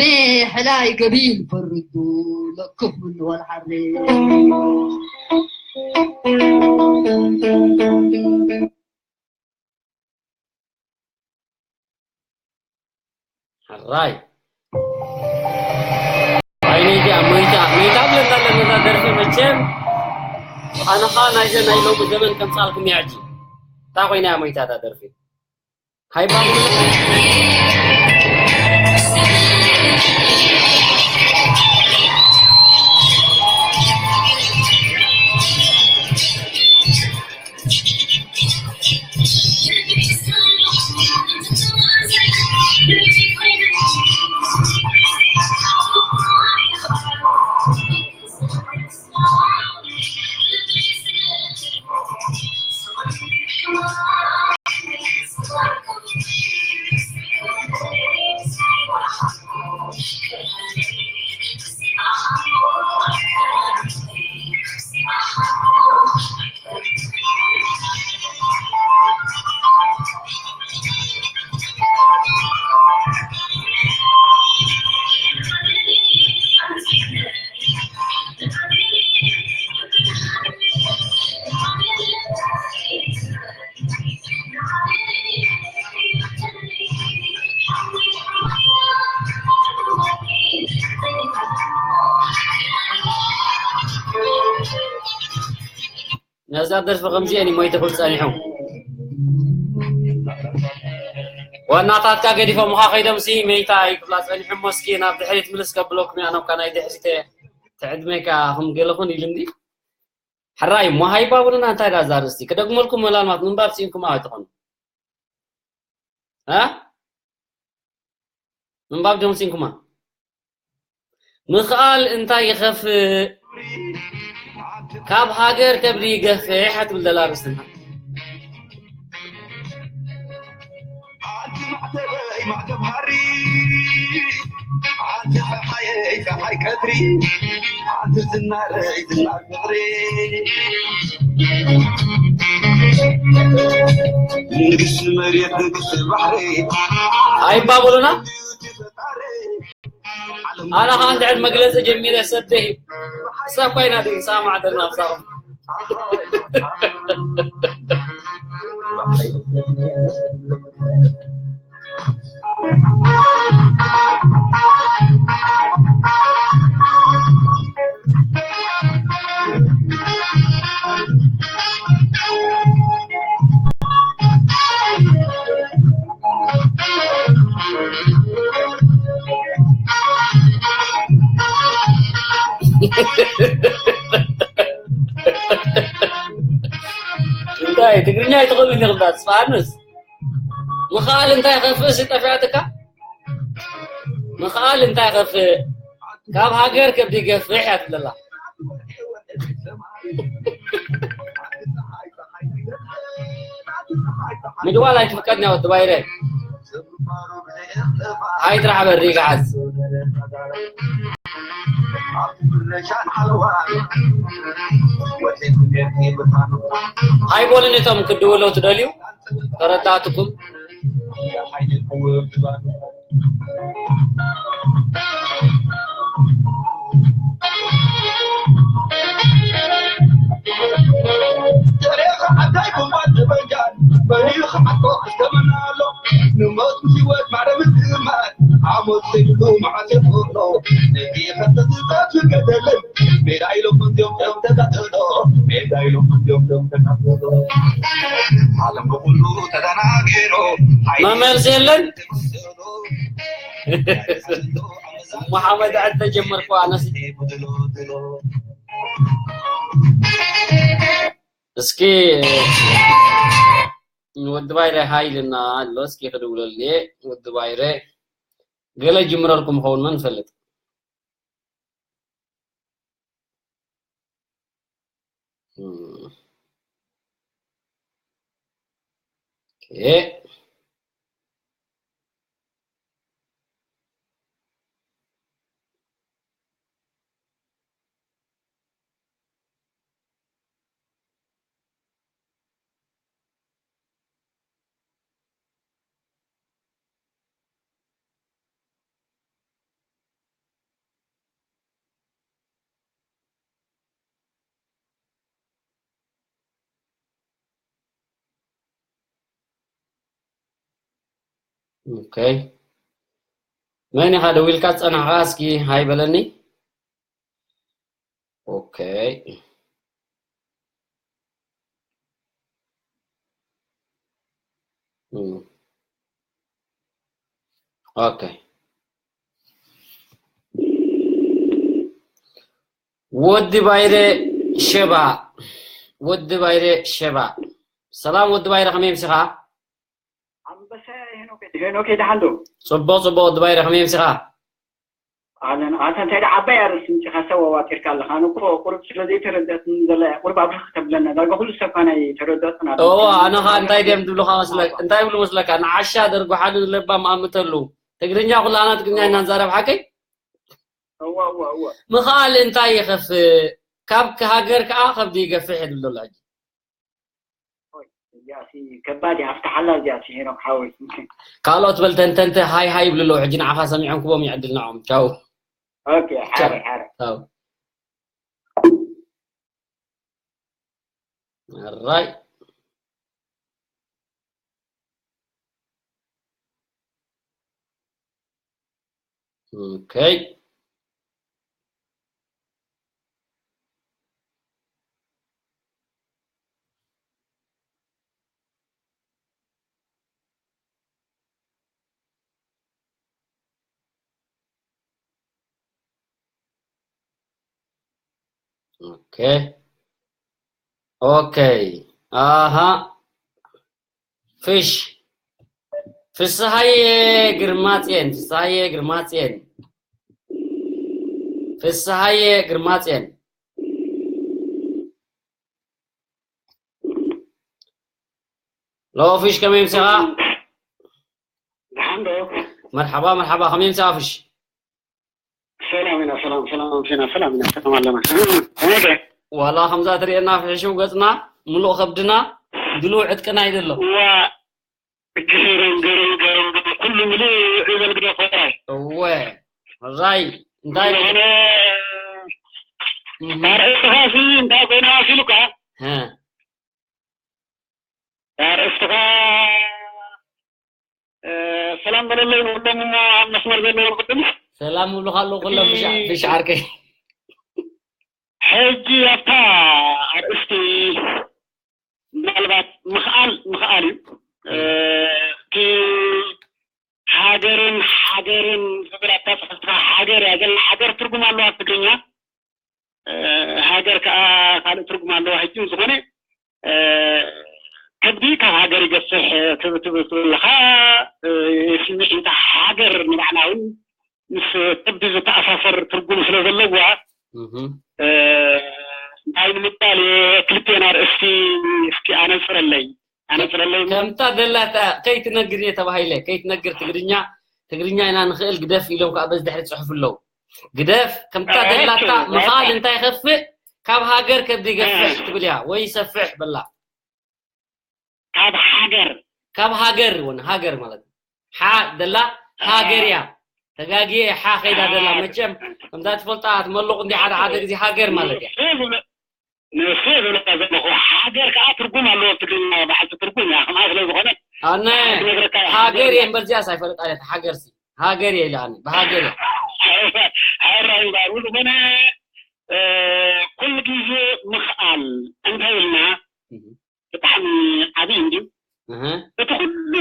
ሕላይ ገቢል ፈርዱ ለክፍ ምን ወልሓሬ። ሕራይ። ኣይ ነይታ መይታ መይታ ብለና ኣለና ደርፊ መቸም። ኣነኻ ናይዘ ናይ ሎሚ ዘመን ከምጻልኩም እያ ሕጂ። እንታይ ኮይና እያ መይታ እታ ደርፊ? ሃይባ ነዛ ደርፊ ከምዚአን እዩ ሞይተ ክብል ጸኒሑ። ዋናታትካ ገዲፎምኻ ከይዶምሲ መይታ እዩ ክብላ ጸኒሑ። እሞ እስኪ ናብ ድሕሪት ምልስ ከብለኩም እየ። ኣነካ ናይ ድሕሪት እየ። ትዕድመካ ከም ገለኹን ኢሉ እንዲ። ሕራይ እሞ ሃይባ ብሉና። እንታይ ዳ እዛ ኣርእስቲ ክደግመልኩም፣ መላልማት ምንባብ ስኢንኩም ኣይትኾኑ። እ? ምንባብ ዲኹም ሲንኩማ? ምኽኣል እንታይ ይኸፍእ? ካብ ሃገር ከብዲ ይገፍሕ ትብል ዘላ ኣርእስትና። ንግስቲ መሬት ንግስቲ ባሕሪ። ኣይባበሉና። ኣነ ኸዓ እንድሕር መግለጺ ጀሚረ ሰብ ደሂብ። እሳ እኳ ኢና ድንሳማዕ ደርና ኣብዛኹም። እንታይ ትግርኛ ኣይትኽእልን ኢኽን ዳስ ፋንስ? ምኽኣል እንታይ ከፍእስ ጠፊኣትካ? ምኽኣል እንታይ ከፍእ? ካብ ሃገር ከብዲ ገፍሕ እያ ትብለላ። ምድዋል ኣይትፍቀድን እያ ወዲ ባይረ። ኣይትራሕ በሪ ገዓዝ። ሃይ በሉኒ እቶም ክድውለው ትደልዩ ተረዳእትኩም። መመልስ የለን። መሓመድ ኣንተ ጀመርኩ ኣነስ። እስኪ ወዲ ባይረ ሃይልና ኣሎ። እስኪ ክድውለልየ ወዲ ባይረ። ገለ ጅምረልኩም ኸውን መን ፈልጥ። እም። ኦኬ። ኦኬ። መን ኢኻ ደዊልካ ዝጸናሕካ? እስኪ ሃይ በለኒ። ኦኬ። እም። ኦኬ። ወዲ ባይረ ሸባ፣ ወዲ ባይረ ሸባ። ሰላም ወዲ ባይረ፣ ከመይ ምሲኻ? ኣንበሳ ሄኖክ፣ ሄኖክ ደሓን ዶ? ጽቡቕ፣ ጽቡቕ ወዲ ባይረ፣ ከመይ ምሲኻ? ኣለን፣ ኣታ እንታይ ደኣ ዓባይ ኣርእስቲ ምጺኻ ሰብ ኣዋጢርካ ኣለኻ? ኣነ እኮ ቁሩብ ስለ ዘይተረድኣትኒ ዘላ እያ። ቁሩብ ኣብርህ ከተብለና። ዳርጋ ኩሉ ሰብ ካና ኣይተረድኣትን ኣሎ። እዎ፣ ኣነ ኸኣ እንታይ ድዮም ዝብሉኻ መስለካ? እንታይ ይብሉ መስለካ? ንዓሻ ደርጉሓሉ ንለባም ኣምተሉ። ትግርኛ ኩላና ትግርኛ ኢና ንዛረብ፣ ሓቀይ? እወ፣ እወ፣ እወ። ምኽኣል እንታይ ይኸፍእ? ካብ ሃገር ከኣ ከብዲ ይገፍሕ ይብል ዘሎ ሕጂ። ኦይ፣ እዚኣሲ ከባድ እያ፣ ኣፍትሓላ እዚኣሲ ሄኖክ ሓወይ። ካልኦት በል ተንተንቲ ሃይ ሃይ ይብሉ ኣለዉ፣ ሕጂ ንዓኻ ሰሚዖም ክቦም ይዕድል ንዖም። ቻው። ኦኬ፣ ሓረ፣ ቻው። ሓረ። ቻው። ኣራይ። ኦኬ። ኦኬ። ኦኬ። ኣሃ። ፍሽ። ፍስሃየ ግርማጽዮን፣ ፍስሃየ ግርማጽዮን። ፍስሃየ ግርማጽዮን። ሎ ፍሽ፣ ከመይ ምሲኻ? ደሓን ዶ? መርሓባ፣ መርሓባ፣ ከመይ ምሲኻ ፍሽ? ሰላም ኢና፣ ሰላም፣ ሰላም፣ ፊና፣ ሰላም ኢና፣ ሰላም ኣለና። ከመይ ከ? ዋላ ከምዛ ትርእየና ፍሕሽው ገጽና፣ ምሉእ ከብድና፣ ድሉው ዕጥቅና ይደሎ። ዋ፣ ገረም፣ ገረም፣ ገረም፣ ገረም፣ ኩሉ ምሉእ ይበል ግደ ኮራይ። እወ፣ ራይ፣ እንታይ? ዝኾነ እህ። ኣርእስትኻሲ እንታይ ኮይና መሲሉካ? ሀ። ኣርእስትኻ፣ እ፣ ሰላም በለለይ ንኹሎም እሞ ኣብ መስመር ዘለዉ ንኹሎም። ሰላም እብሉኻ ኣለዉ ኩሎም ብሻ-፣ እቲ ብሻ ዓርከይ። ሕጂ ኣብታ ኣርእስቲ ምናልባት ምኽኣል፣ ምኽኣል እዩ። እ፣ እቲ ሃገርን ሓገርን ዝብል ኣታ ጽሑፍካ ሃገር እያ ዘላ። ሃገር ትርጉም ኣለዋ ኣብ ትግርኛ። እ፣ ሃገር ከኣ ካልእ ትርጉም ኣለዋ። ሕጂ ዝኾነ፣ እ፣ ከብዲ ካብ ሃገር ይገፍሕ ትብ-፣ ትብል ትብል ኣለኻ። እ፣ ስምዒት ሃገር ንባዕላ እውን ምስ ከብዲ ዝተኣሳሰር ትርጉም ስለ ዘለዋ እንታይ ንምባል ክልቴን ኣርእስቲ እስኪ ኣነፅረለይ ኣነፅረለይ። ከምታ ደላታ ከይትነግር እየ ተባሂለ። ከይትነግር ትግርኛ ትግርኛ ኢና ንኽእል ግደፍ ኢሎም ከዓ በዚ ድሕሪ ፅሑፍ ኣለዉ። ግደፍ ከምታ ደላታ ምኽኣል እንታይ ይኸፍእ? ካብ ሃገር ከብዲ ይገፍሕ ትብል እያ ወይ ይሰፍሕ በላ። ካብ ሃገር ካብ ሃገር እውን ሃገር ማለት ሓ ደላ ሃገር እያ። ተጋጊየ ሓ ከይዳ ደላ መቸም ከምዛ ትፈልጣ ትመልቑ እንዲ ሓደ ሓደ ግዜ ሃገር ማለት እያ። ንሱ ዝብለካ ዘለኹ ሃገር ከዓ ትርጉም ኣለዎ። ትግርኛ በዓልቲ ትርጉም እያ። ከምኣ ስለ ዝኾነ ኣነ ሃገር እየ እምበር እዚኣስ ኣይፈልጣ እያ። ሃገር ሲ ሃገር እየ ኢላኒ ብሃገር እያ። ሕራይ ባሩ ዝኾነ ኩሉ ግዜ ምኽኣል እንታይ ኢልና ብጣዕሚ ዓብዪ እንድዩ። እቲ ኩሉ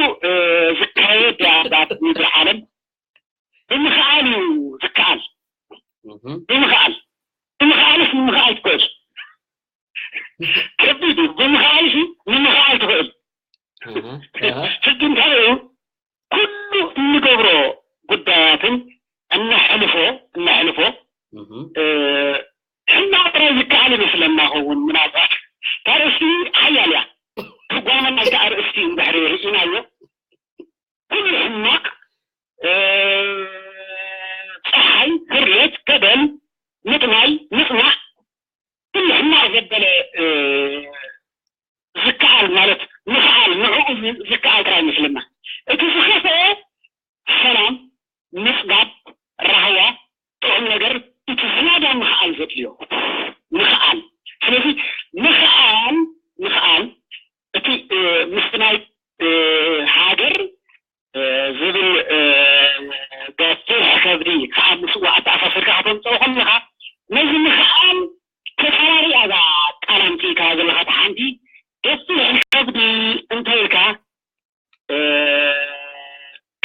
ዝካየድ ኣብ ምድሪ ዓለም ብምኽኣል እዩ ዝከኣል። ብምኽኣል ብምኽኣልስ ንምኽኣል ትኽእል ከቢድ እዩ። ብምኽኣልሲ ንምኽኣል ትኽእል። ሕጂ እንታይ እዩ ኩሉ እንገብሮ ጉዳያትን እነሕልፎ እነሕልፎ ሕማቕ ጥራይ ዝከኣል ይመስለና ኸውን ምናልባት ታርእስቲ ሓያል እያ። ትርጓመ ናይቲ ኣርእስቲ እንድሕሪ ርኢናዮ ኩሉ ሕማቕ ፀሓይ፣ ህርየት፣ ገደል፣ ምጥማይ፣ ምፅማዕ ኩሉ ሕማቕ ዘበለ ዝከኣል ማለት ምኽኣል ንዕኡ ዝከኣል ጥራይ ይመስለና። እቲ ዝኸፍአ ሰላም፣ ምፅጋብ፣ ራህዋ፣ ጥዑም ነገር እቲ ዝያዳ ምኽኣል ዘድልዮ ምኽኣል። ስለዚ ምኽኣል ምኽኣል እቲ ምስቲ ናይ ሃገር ዝብል ገፊሕ ከብዲ ከዓ ምስኡ ኣተኣሳሲርካ ከተምፅኦ ከለካ ነዚ ምኽኣል ተፃራሪ እያ እዛ ቃል ኣምፂእካ ዘለካ። እቲ ሓንቲ ገፊሕ ከብዲ እንተኢልካ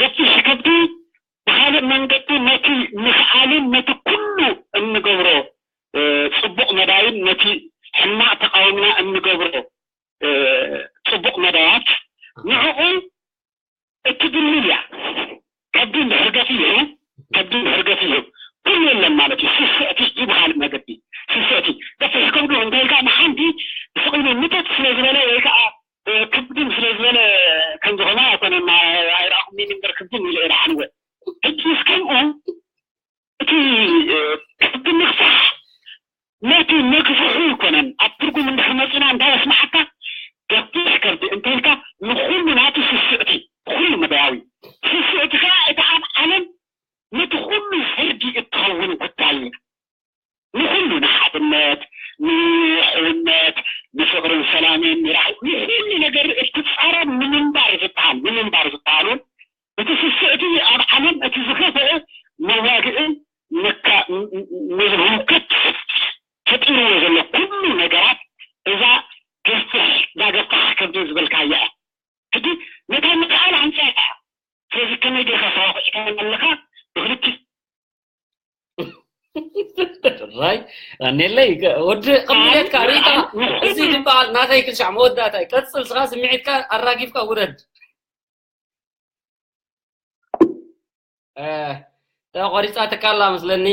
ገፊሕ ከብዲ ብካልእ መንገዲ ነቲ ምኽኣልን ነቲ ኩሉ እንገብሮ ፅቡቕ መዳይን ነቲ ሕማቕ ተቃዊምና እንገብሮ ፅቡቕ መዳያት ንዕኡ እትድልል እያ። ከብዲ እንድሕር ገፊሑ ከብዲ እንድሕር ገፊሑ ኩሉ የለን ማለት እዩ። ስስዕቲ እዩ ብካልእ መገዲ ስስዕቲ ገፊሕ ከብዱ እንተኢልካ ንሓንቲ ስቕ ኢሉ ምጥጥ ስለ ዝበለ ወይ ከዓ ክብድም ስለ ዝበለ ከም ዝኾነ ኣይኮነን ኣይረኣኹም እምበር ክብድም ኢለ ኢለ ሓንወ ሕጂ እስከምኡ እቲ ክብዲ ምግፋሕ ነቲ ምግፍሑ ኣይኮነን ኣብ ትርጉም እንድሕር መፂና እንታይ የስማዓካ ገፊሕ ከብዲ እንተኢልካ ንኩሉ ናቱ ስስዕቲ ኩሉ መዳያዊ ስስዕቲ ከዓ እቲ ኣብ ዓለም ነቲ ኩሉ ፍርዲ እትኸውን ጉዳይ እዩ። ንኹሉ ንሓድነት ንሕውነት ንፍቕርን ሰላምን ንራህይ ንኹሉ ነገር እትፃረር ንምንባር ዝበሃል ንምንባር ዝበሃል እውን እቲ ስስዕቲ ኣብ ዓለም እቲ ዝኸፍአ መዋግእን ንህውከት ፈጢርዎ ዘሎ ኩሉ ነገራት እዛ ገፍሕ እዛ ገፋሕ ከብዲ ዝበልካያ እያ። ሕጂ ነታ ምክኣል ኣምፅኣያ እያ። ስለዚ ከመይ ጌርካ ተዋኺዕካ ኣለኻ ብክልቲ ራይ ኣኔለይ ወዲ ቀሚለትካ ሪኢታ እዚ ዝበሃል ናተይ ክልሻዕ መወዳእታይ ቀፅል ስኻ ስምዒትካ ኣራጊፍካ ውረድ ተቆሪፃትካ ኣላ መስለኒ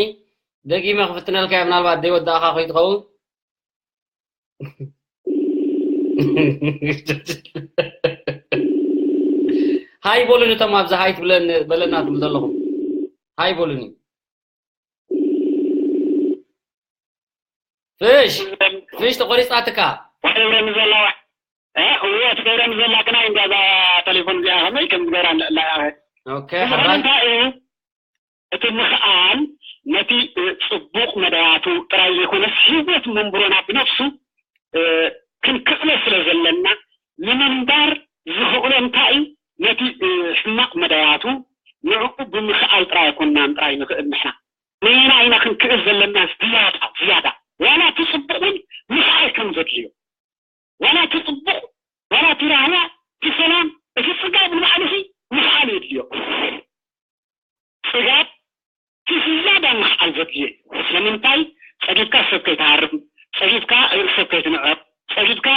ደጊመ ክፍትነልካ ምናልባት ደይወዳእካ ከይትኸውን ሃይ በሉኒ እቶም ኣብዚ ሃይ ትብለኒ በለና ትብሉ ዘለኹም ሃይ በሉኒ ፍሽ ፍሽ ተቆሪፃትካ ትገብረኒ ዘላ እወ ትገብረኒ ዘላ ግና እንዳ እዛ ተሌፎን እዚኣ ከመይ ከም ዝገብራ ንዕላ ኦኬ ሕራይ እንታይ እዩ እቲ ምኽኣል ነቲ ጽቡቕ መዳያቱ ጥራይ ዘይኮነስ ህይወት መንብሮና ብነፍሱ ክንክእሎ ስለ ዘለና ንምንባር ዝኽእሎ እንታይ እዩ ነቲ ሕማቕ መዳያቱ ንዕኡ ብምኽኣል ጥራይ ኣይኮንናን ጥራይ ንኽእል ንሕና ነየና ኢና ክንክእል ዘለና ዝያዳ ዝያዳ ዋላ እቲ ጽቡቕ እውን ምኽኣል ከም ዘድልዮ ዋላ እቲ ጽቡቕ ዋላ እቲ ራህዋ እቲ ሰላም እቲ ጽጋብ ንባዕሉ ምኽኣል የድልዮ ጽጋብ እቲ ዝያዳ ምኽኣል ዘድልዮ እዩ ስለምንታይ ጸጊብካ ሰብ ከይትሃርም ጸጊብካ ርእሲ ሰብ ከይትንዕቕ ጸጊብካ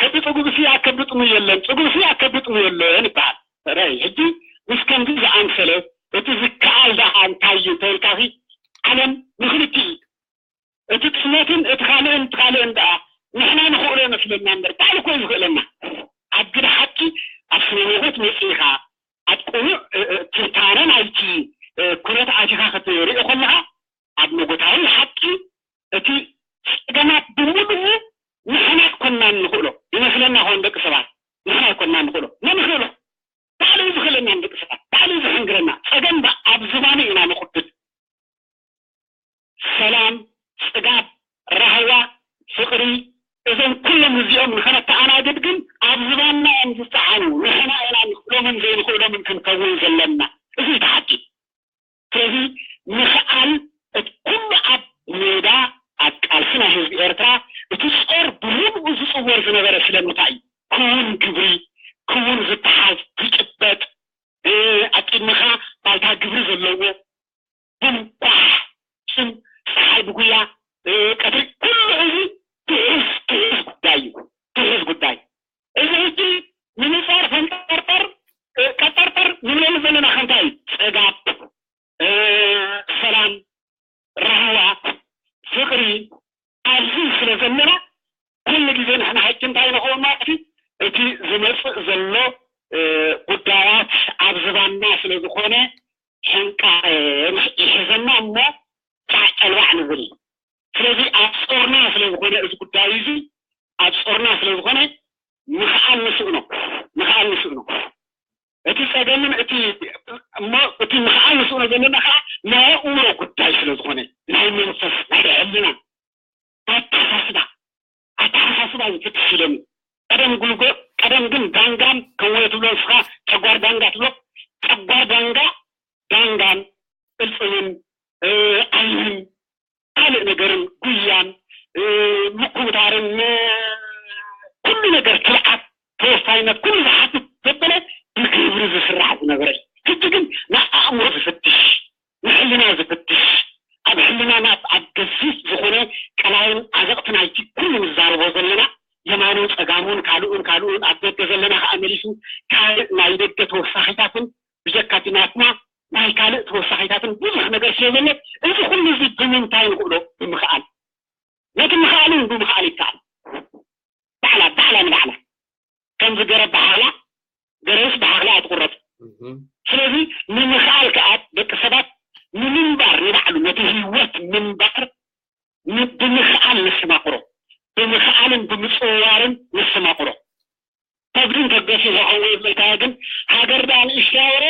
ከብዲ ጽጉብ ስያ ከብዲ ጥሙ የለን ጽጉብ ስያ ከብዲ ጥሙ የለን ይበሃል ራይ ሕጂ ምስ ከምዚ ዝኣምሰለ ክንከውን ዘለና። እዚ እዩ እቲ ሓቂ። ስለዚ ምኽኣል እቲ ኩሉ ኣብ ሜዳ ኣብ ቃልሲ ናይ ህዝቢ ኤርትራ እቲ ጾር ብሙሉኡ ዝጽወር ዝነበረ ስለምንታይ እዩ? ክውን ግብሪ፣ ክውን ዝተሓዝ ዝጭበጥ፣ እ፣ ኣብ ቅድሚኻ ባይታ ግብሪ ዘለዎ፣ ቡምባሕ፣ ስም፣ ጸሓይ ብጉያ፣ እ፣ ቀትሪ፣ ኩሉ እዚ ትሑዝ፣ ትሑዝ ጉዳይ እዩ። ትሑዝ ጉዳይ። እዚ ሕጂ ንምጻር ፈንጠርጠር፣ እ፣ ቀጠርጠር ንብለሉ ዘለና ከ እንታይ እዩ? ጸጋብ፣ እ፣ ሰላም፣ ራህዋ፣ ፍቕሪ ኣብዚ ስለ ዘለና፣ ኩሉ ግዜ ንሕና ሕጂ እንታይ ንኸውን ማለት እዩ? እቲ ዝመጽእ ዘሎ፣ እ፣ ጉዳያት ኣብ ዝባንና ስለ ዝኾነ፣ ሕንቃ፣ እ፣ ይሕዘና እሞ ጫዕ ጨልባዕ ንብል። ስለዚ ኣብ ጾርና ስለ ዝኾነ እዚ ጉዳይ እዚ፣ ኣብ ጾርና ስለ ዝኾነ፣ ምኽኣል ንስእኖ፣ ምኽኣል ንስእኖ። እቲ ጸገምን እቲ እሞ እቲ ምኽኣል ንስእኖ ዘለና ከኣ ናይ ኣእምሮ ጉዳይ ስለ ዝኾነ፣ ናይ መንፈስ፣ ናይ ሕልና፣ ኣተሓሳስባ፣ ኣተሓሳስባ ዝፍትሽ ኢሎም። ቀደም ጉልጎ-፣ ቀደም ግን ዳንጋን ከምኡ ትብሎ ንስኻ ጨጓር ዳንጋ ትብሎ፣ ጨጓር ዳንጋ፣ ዳንጋን ቅልጽምን፣ እ፣ ዓይንን ካልእ ነገርን ጉያን፣ እ፣ ምኩብታርን፣ እ፣ ኩሉ ነገር ትብዓት፣ ተወፋይነት፣ ኩሉ ዝሓትት ዘበለ ብግብሪ ዝስራሕ ዝነበረ እዩ። ሕጂ ግን ንኣእምሮ ዝፍትሽ፣ ንሕልና ዝፍትሽ፣ ኣብ ሕልናና ኣብ ገዚፍ ዝኾነ ቀላይን ዓዘቕቲ ናይቲ ኩሉ ንዛረቦ ዘለና የማኑን ጸጋሙን ካልኡን ካልኡን ኣብ ደገ ዘለና ከኣ መሊሱ ካልእ ናይ ደገ ተወሳኺታትን ብጀካ እቲ ናትና ናይ ካልእ ተወሳኺታትን ብዙሕ ነገር ስለ ዘሎ፣ እዚ ኩሉ እዚ ብምንታይ ንኽእሎ? ብምኽኣል። ነቲ ምኽኣል እውን ብምኽኣል ይከኣል። ባዕላ፣ ባዕላ ንባዕላ። ከምዚ ገረብ ብሓኽላ፣ ገረብስ ብሓኽላ እያ ትቑረጽ። እህ። ስለዚ ንምኽኣል ከኣ ደቂ ሰባት ንምንባር ንባዕሉ፣ ነቲ ህይወት ምንባር ን-፣ ብምኽኣል ነስተማቕሮ። ብምኽኣልን ብምጽውዋርን ነስተማቕሮ። ከብድን ከገፊ ዝኸውን ዘይከኣ ግን ሃገር ደኣ ንእሽተይ ወረ፣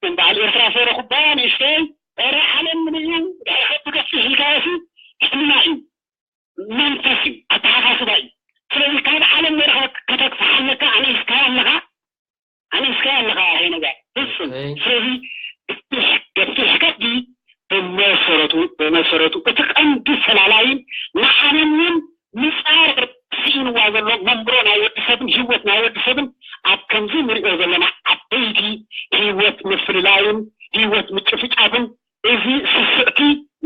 እምበኣል ኤርትራ ሰረ ኩባያ ንእሽተይ፣ ኧረ ዓለም ምን እዩ፣ ድሕሪ ከብዲ ገፊሕ ኢልካዮሲ ሕልና እዩ፣ መንፈስ እዩ፣ ኣተሓሳስባ እዩ። ስለዚ ካብ ዓለም ወረ ከተግፍሓ ኣለካ፣ ኣነ እስካ ኣለኻ፣ ኣነ እስካ ኣለኻ፣ ይሄ ነገር ፍጹም። ኦኬ። ስለዚ ገፊሕ፣ ገፊሕ ከብዲ ብመሰረቱ፣ ብመሰረቱ እቲ ቀንዲ ፈላላይን ንዓለም እውን ምጻር ስኢንዋ ዘሎ መንብሮ ናይ ወዲ ሰብን ህይወት ናይ ወዲ ሰብን ኣብ ከምዚ ንሪኦ ዘለና ዓበይቲ ህይወት ምፍልላይን ህይወት ምጭፍጫፍን እዚ ስስዕቲ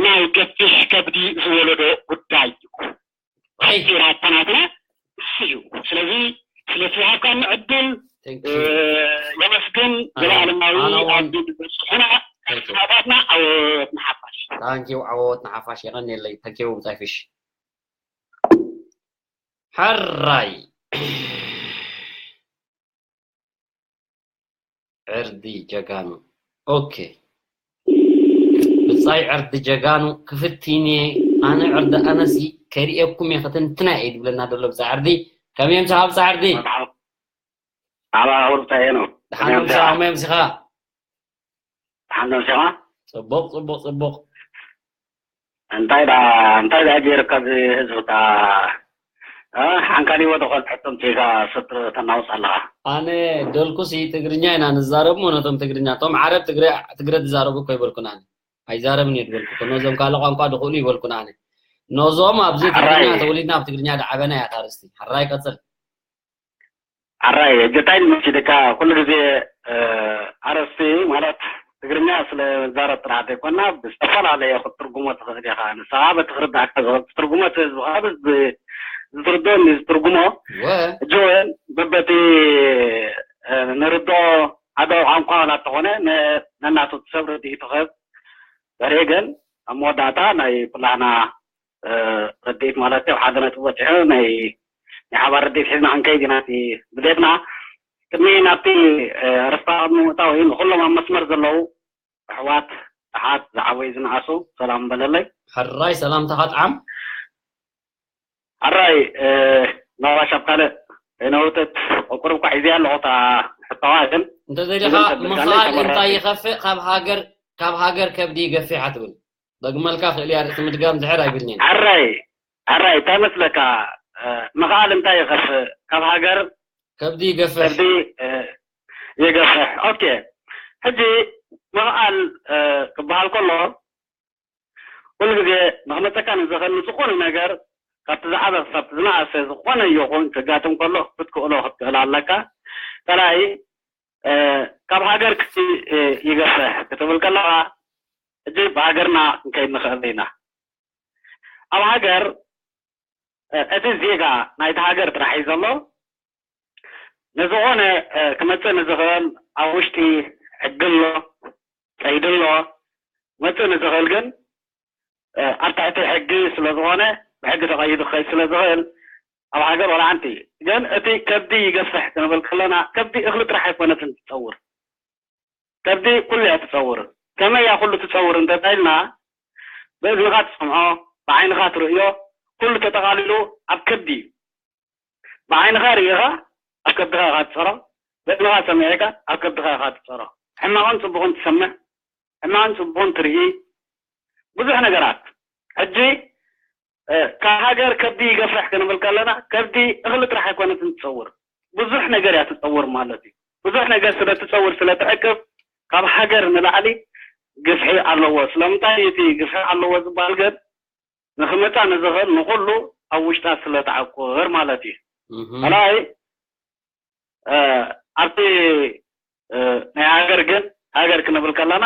ናይ ገፊሕ ከብዲ ዝወለዶ ጉዳይ እዩ። ኣይ። ሓጺር ኣተናትና እሱ እዩ። ስለዚ ስለ ዝሃብካኒ ዕድል፣ Thank እ፣ you። የመስግን። ኣነ፣ ዘለዓለማዊ ኣነ እውን። ኣብ ዝበጽሑና Thank you። ናባትና ዓወት ንሓፋሽ። Thank you፣ ዓወት ንሓፋሽ። የቐንየለይ። Thank you፣ ብጻይ ፊሽ። ሕራይ። ዕርዲ ጀጋኑ። ኦኬ። ብጻይ ዕርዲ ጀጋኑ ክፍቲን እየ። ኣነ ዕርዲ ኣነሲ ከርእየኩም እየ፣ ክትንትና እየ ዝብለና ዘሎ ብጻይ ዕርዲ። ከመይ ኣምሲኻ ብጻይ ዕርዲ? መርሓባ። መርሓባ፣ ብጻይ ሄኖ። ደሓን ከመይ ኣምሲኻ፣ ኣምሲኻ? ከመይ ኣምሲኻ? ደሓን ዶ ኣምሲኻ? ጽቡቕ፣ ጽቡቕ፣ ጽቡቕ። እንታይ ዳ-፣ እንታይ ዳ ጌርካ እዚ ህዝቢ ዳ-፣ እ፣ ሓንካሊዎ ዝኾነ ሕቶ ኣምጺእካ ስጥሪ ተናውጽ ኣለኻ። ኣነ ደልኩሲ ትግርኛ ኢና ንዛረብ እሞ ነቶም ትግርኛ፣ እቶም ዓረብ ትግረ-፣ ትግረ ትዛረቡ እኮ ይበልኩን ኣነ። ኣይዛረብን እየ ዝበልኩ እኮ። ነዞም ካልእ ቋንቋ ድኽእሉ ይበልኩን ኣነ። ነዞም ኣብዚ ሕራይ። ትግርኛ ተወሊድና ኣብ ትግርኛ ድዓበና እያ እታ ኣርእስቲ። ሕራይ ቀጽል። ኣራይ፣ ሕጂ እንታይ ንመሲልካ፣ ኩሉ ግዜ፣ እ፣ ኣርእስቲ ማለት ትግርኛ ስለ ንዛረብ ጥራሕ ዘይኮና፣ ብዝተፈላለየ ክትትርጉሞ ትኽእል ኢኻ። ንስኻ በቲ ክርድኣካ ዝኽእል ትትርጉሞ፣ እቲ ህዝቢ ኸዓ በዚ ዝትርድኦ ዝትርጉሞ። ወ። ሕጂ እውን በበቲ፣ እ፣ ንርድኦ ሃገራዊ ቋንቋ ዋላ እንተኾነ፣ ን-፣ ነናቱ ሰብ ርድኢቱ ክህብ። በርሄ ግን ኣብ መወዳእታ ናይ ኩላህና፣ እ፣ ርድኢት ማለት እዩ፣ ኣብ ሓደ ነጥቢ በጺሑ ናይ፣ ናይ ሓባር ርድኢት ሒዝና ክንከይድ ኢና እቲ ድሌትና። ቅድሚ ናብቲ፣ እ፣ ኣርእስታ ኣብ ምእታው እዩ፣ ንኹሎም ኣብ መስመር ዘለዉ ኣሕዋት፣ ኣሓት፣ ዝዓበዩ ዝነኣሱ ሰላም በለለይ። ሕራይ ሰላምታኻ ጥዓም። ሕራይ፣ እ፣ ናባሽ ኣብ ካልእ ከይነውትት፣ ቁሩብ እኳ ሒዘያ ኣለኹ እታ ሕቶዋ፣ ግን እንተዘይሊኻ ኢዘን ተብልካለይ ምኽኣል ተመራጺ። እንታይ ይኸፍእ? ካብ ሃገር፣ ካብ ሃገር ከብዲ ይገፍሕ ኣትብል። ደግመልካ ክእል እያ፣ ርእሲ ምድጋም ድሕር ኣይብልኒን። ሕራይ፣ ሕራይ፣ እንታይ መስለካ? እ፣ ምኽኣል እንታይ ይኸፍእ? ካብ ሃገር ከብዲ ይገፍሕ። ከብዲ፣ እ፣ ይገፍሕ። ኦኬ። ሕጂ ምኽኣል ክበሃል ከሎ፣ ኩሉ ግዜ ንኽመፀካ ንዘኽእል ንዝኾነ ነገር፣ ካብቲ ዝዓበ ክሳብ ዝነኣሰ ዝኾነ ይኹን ክጋጥም ከሎ ክትክእሎ ክትክእል ኣለካ። ካልኣይ፣ ካብ ሃገር ክቲ ይገፍሕ ክትብል ከለኻ፣ ሕጂ ብሃገርና ክንከይድ ንኽእል ኢና። ኣብ ሃገር እቲ ዜጋ ናይቲ ሃገር ጥራሕ እዩ ዘሎ። ንዝኾነ ክመፅእ ንዝኽእል ኣብ ውሽጢ ሕጊ ኣሎ፣ ቀይዲ ኣሎ። ክመፅእ ንዝኽእል ግን ኣብ ትሕቲ ሕጊ ስለ ዝኾነ፣ ብሕጊ ተቐይዱ ክኸይድ ስለ ዝኽእል፣ ኣብ ሃገር ዋላ ሓንቲ። ግን እቲ ከብዲ ይገፍሕ ክንብል ከለና፣ ከብዲ እኽሊ ጥራሕ ኣይኮነትን ትፀውር። ከብዲ ኩሉ እያ ትፀውር። ከመይ እያ ኩሉ ትፀውር እንተታይልና፣ ብእዝንኻ ትሰምዖ፣ ብዓይንኻ ትርእዮ፣ ኩሉ ተጠቓሊሉ ኣብ ከብዲ እዩ። ብዓይንኻ ርኢኻ ኣብ ከብድኻ ኢኻ ትፀሮ፣ ብእዝንኻ ሰሚዕካ ኣብ ከብድኻ ኢኻ ትፀሮ። ሕማቕን ፅቡቕን ትሰምዕ፣ ሕማቕን ፅቡቕን ትርኢ፣ ብዙሕ ነገራት። ሕጂ ካብ ሃገር ከብዲ ይገፍሕ ክንብል ከለና፣ ከብዲ እኽሊ ጥራሕ ኣይኮነትን ትፀውር፣ ብዙሕ ነገር እያ ትፀውር ማለት እዩ። ብዙሕ ነገር ስለ ትፀውር፣ ስለ ትዕቅብ፣ ካብ ሃገር ንላዕሊ ግፍሒ ኣለዎ። ስለምንታይ እቲ ግፍሒ ኣለዎ ዝበሃል ግን፣ ንኽመፃ ንዝኽእል ንኹሉ ኣብ ውሽጣ ስለ ተዓቁር ማለት እዩ። ካልኣይ፣ ኣብቲ ናይ ሃገር ግን፣ ሃገር ክንብል ከለና፣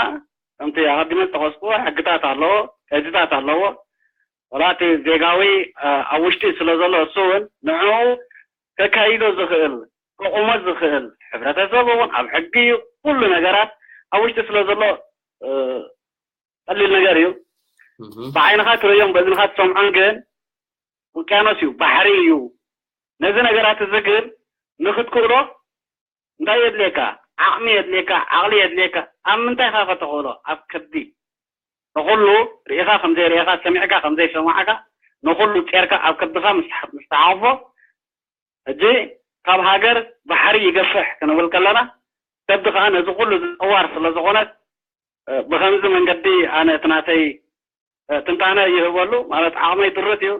ከምቲ ኣቐዲመ ዝጠቐስኩዎ ሕግታት ኣለዎ፣ ቀይድታት ኣለዎ። ወላ እቲ ዜጋዊ ኣብ ውሽጢ ስለ ዘሎ፣ እሱ እውን ንዕኡ ከካይዶ ዝኽእል፣ ከቑሞ ዝኽእል፣ ሕብረተሰብ እውን ኣብ ሕጊ እዩ፣ ኩሉ ነገራት ኣብ ውሽጢ ስለ ዘሎ ቀሊል ነገር እዩ። ብዓይንኻ ትርእዮን በእዝንኻ ትሰምዖን ግን ውቅያኖስ እዩ፣ ባሕሪ እዩ። ነዚ ነገራት እዚ ግን ንኽትክእሎ እንታይ የድልየካ? ዓቕሚ የድልየካ፣ ዓቕሊ የድልየካ። ኣብ ምንታይ ኢኻ ከተኽእሎ? ኣብ ከብዲ። ንኹሉ ርኢኻ ከም ዘይርኢኻ፣ ሰሚዕካ ከም ዘይሰማዕካ፣ ንኹሉ ጼርካ ኣብ ከብድኻ ምስ ምስ ተሓቑፎ፣ ሕጂ ካብ ሃገር ባሕሪ ይገፍሕ ክንብል ከለና፣ ከብዲ ከኣ ነዚ ኩሉ ዝጽዋር ስለ ዝኾነት፣ ብኸምዚ መንገዲ ኣነ እቲ ናተይ ትንታነ ይህበሉ። ማለት ዓቕመይ ድርት እዩ።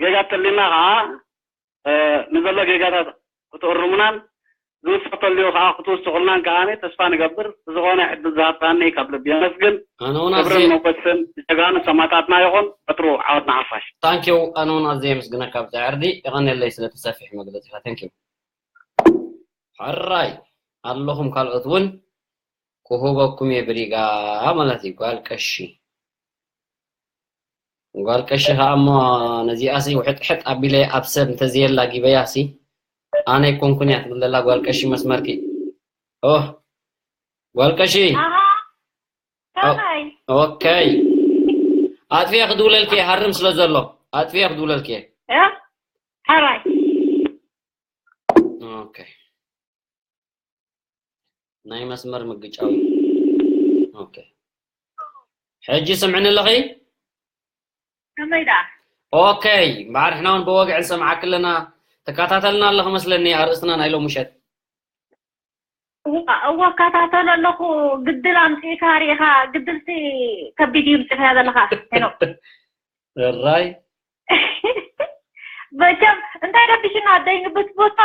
ጌጋ ተሊና ከኣ ንዘሎ ጌጋታት ክትእርሙናን ዝውሰኽ ተልዩ ከኣ ክትውስኹልናን ከኣ ተስፋ ንገብር። ብዝኾነ ዕድል ዝሃብካኒ ካብ ልቢ የመስግን። ኣነ እውን ክብርን ኣዝየ ሞገስን ጀጋኑ ሰማእታትና ይኹን። ቀጽሉ ዓወት ንሓፋሽ። ታንኪው። ኣነ እውን ኣዝየ የመስግነካ ብዛ ዕርዲ። የቐንየለይ ስለቲ ሰፊሕ መግለጺኻ። ታንኪው። ሕራይ ኣለኹም ካልኦት እውን ክህበኩም እየ ብሪጋ ማለት እዩ። ጓል ቀሺ፣ ጓል ቀሺ ከዓ እሞ ነዚኣሲ ውሕጥሕጥ ኣቢለ ኣብ ሰብ እንተዘየላ ጊበያሲ ኣነ ኣይኮንኩን እያ ትብል ዘላ ጓል ቀሺ መስመርኪ። ኦ ጓል ቀሺ። ኣሃ። ኦ- ከመይ? ኦኬይ። ኣጥፊኤ ክድውለልኪ እየ፣ ሃርም ስለ ዘሎ ኣጥፊኤ ክድውለልኪ እየ። እ? ሕራይ። ኦኬ። ናይ መስመር ምግጫው። ኦኬ። ሕጂ ስምዕኒ ኣለኺ? ከመይ ደኣ? ኦኬ። እምበኣር ንሕና እውን ብወግዒ ንሰምዓኪ ኣለና። ተከታተልና ኣለኺ መስለኒ ኣርእስትና ናይ ሎሚ ምሸት። እዋ፣ እዋ፣ እከታተሎ ኣለኹ። ግድል ኣምጺእካ ርኢኻ፣ ግድልሲ ከቢድ እዩ ምጽእካ ዘለኻ ሄኖክ። እራይ። መቸም እንታይ ረቢሽና ኣደይ ንብትብቶ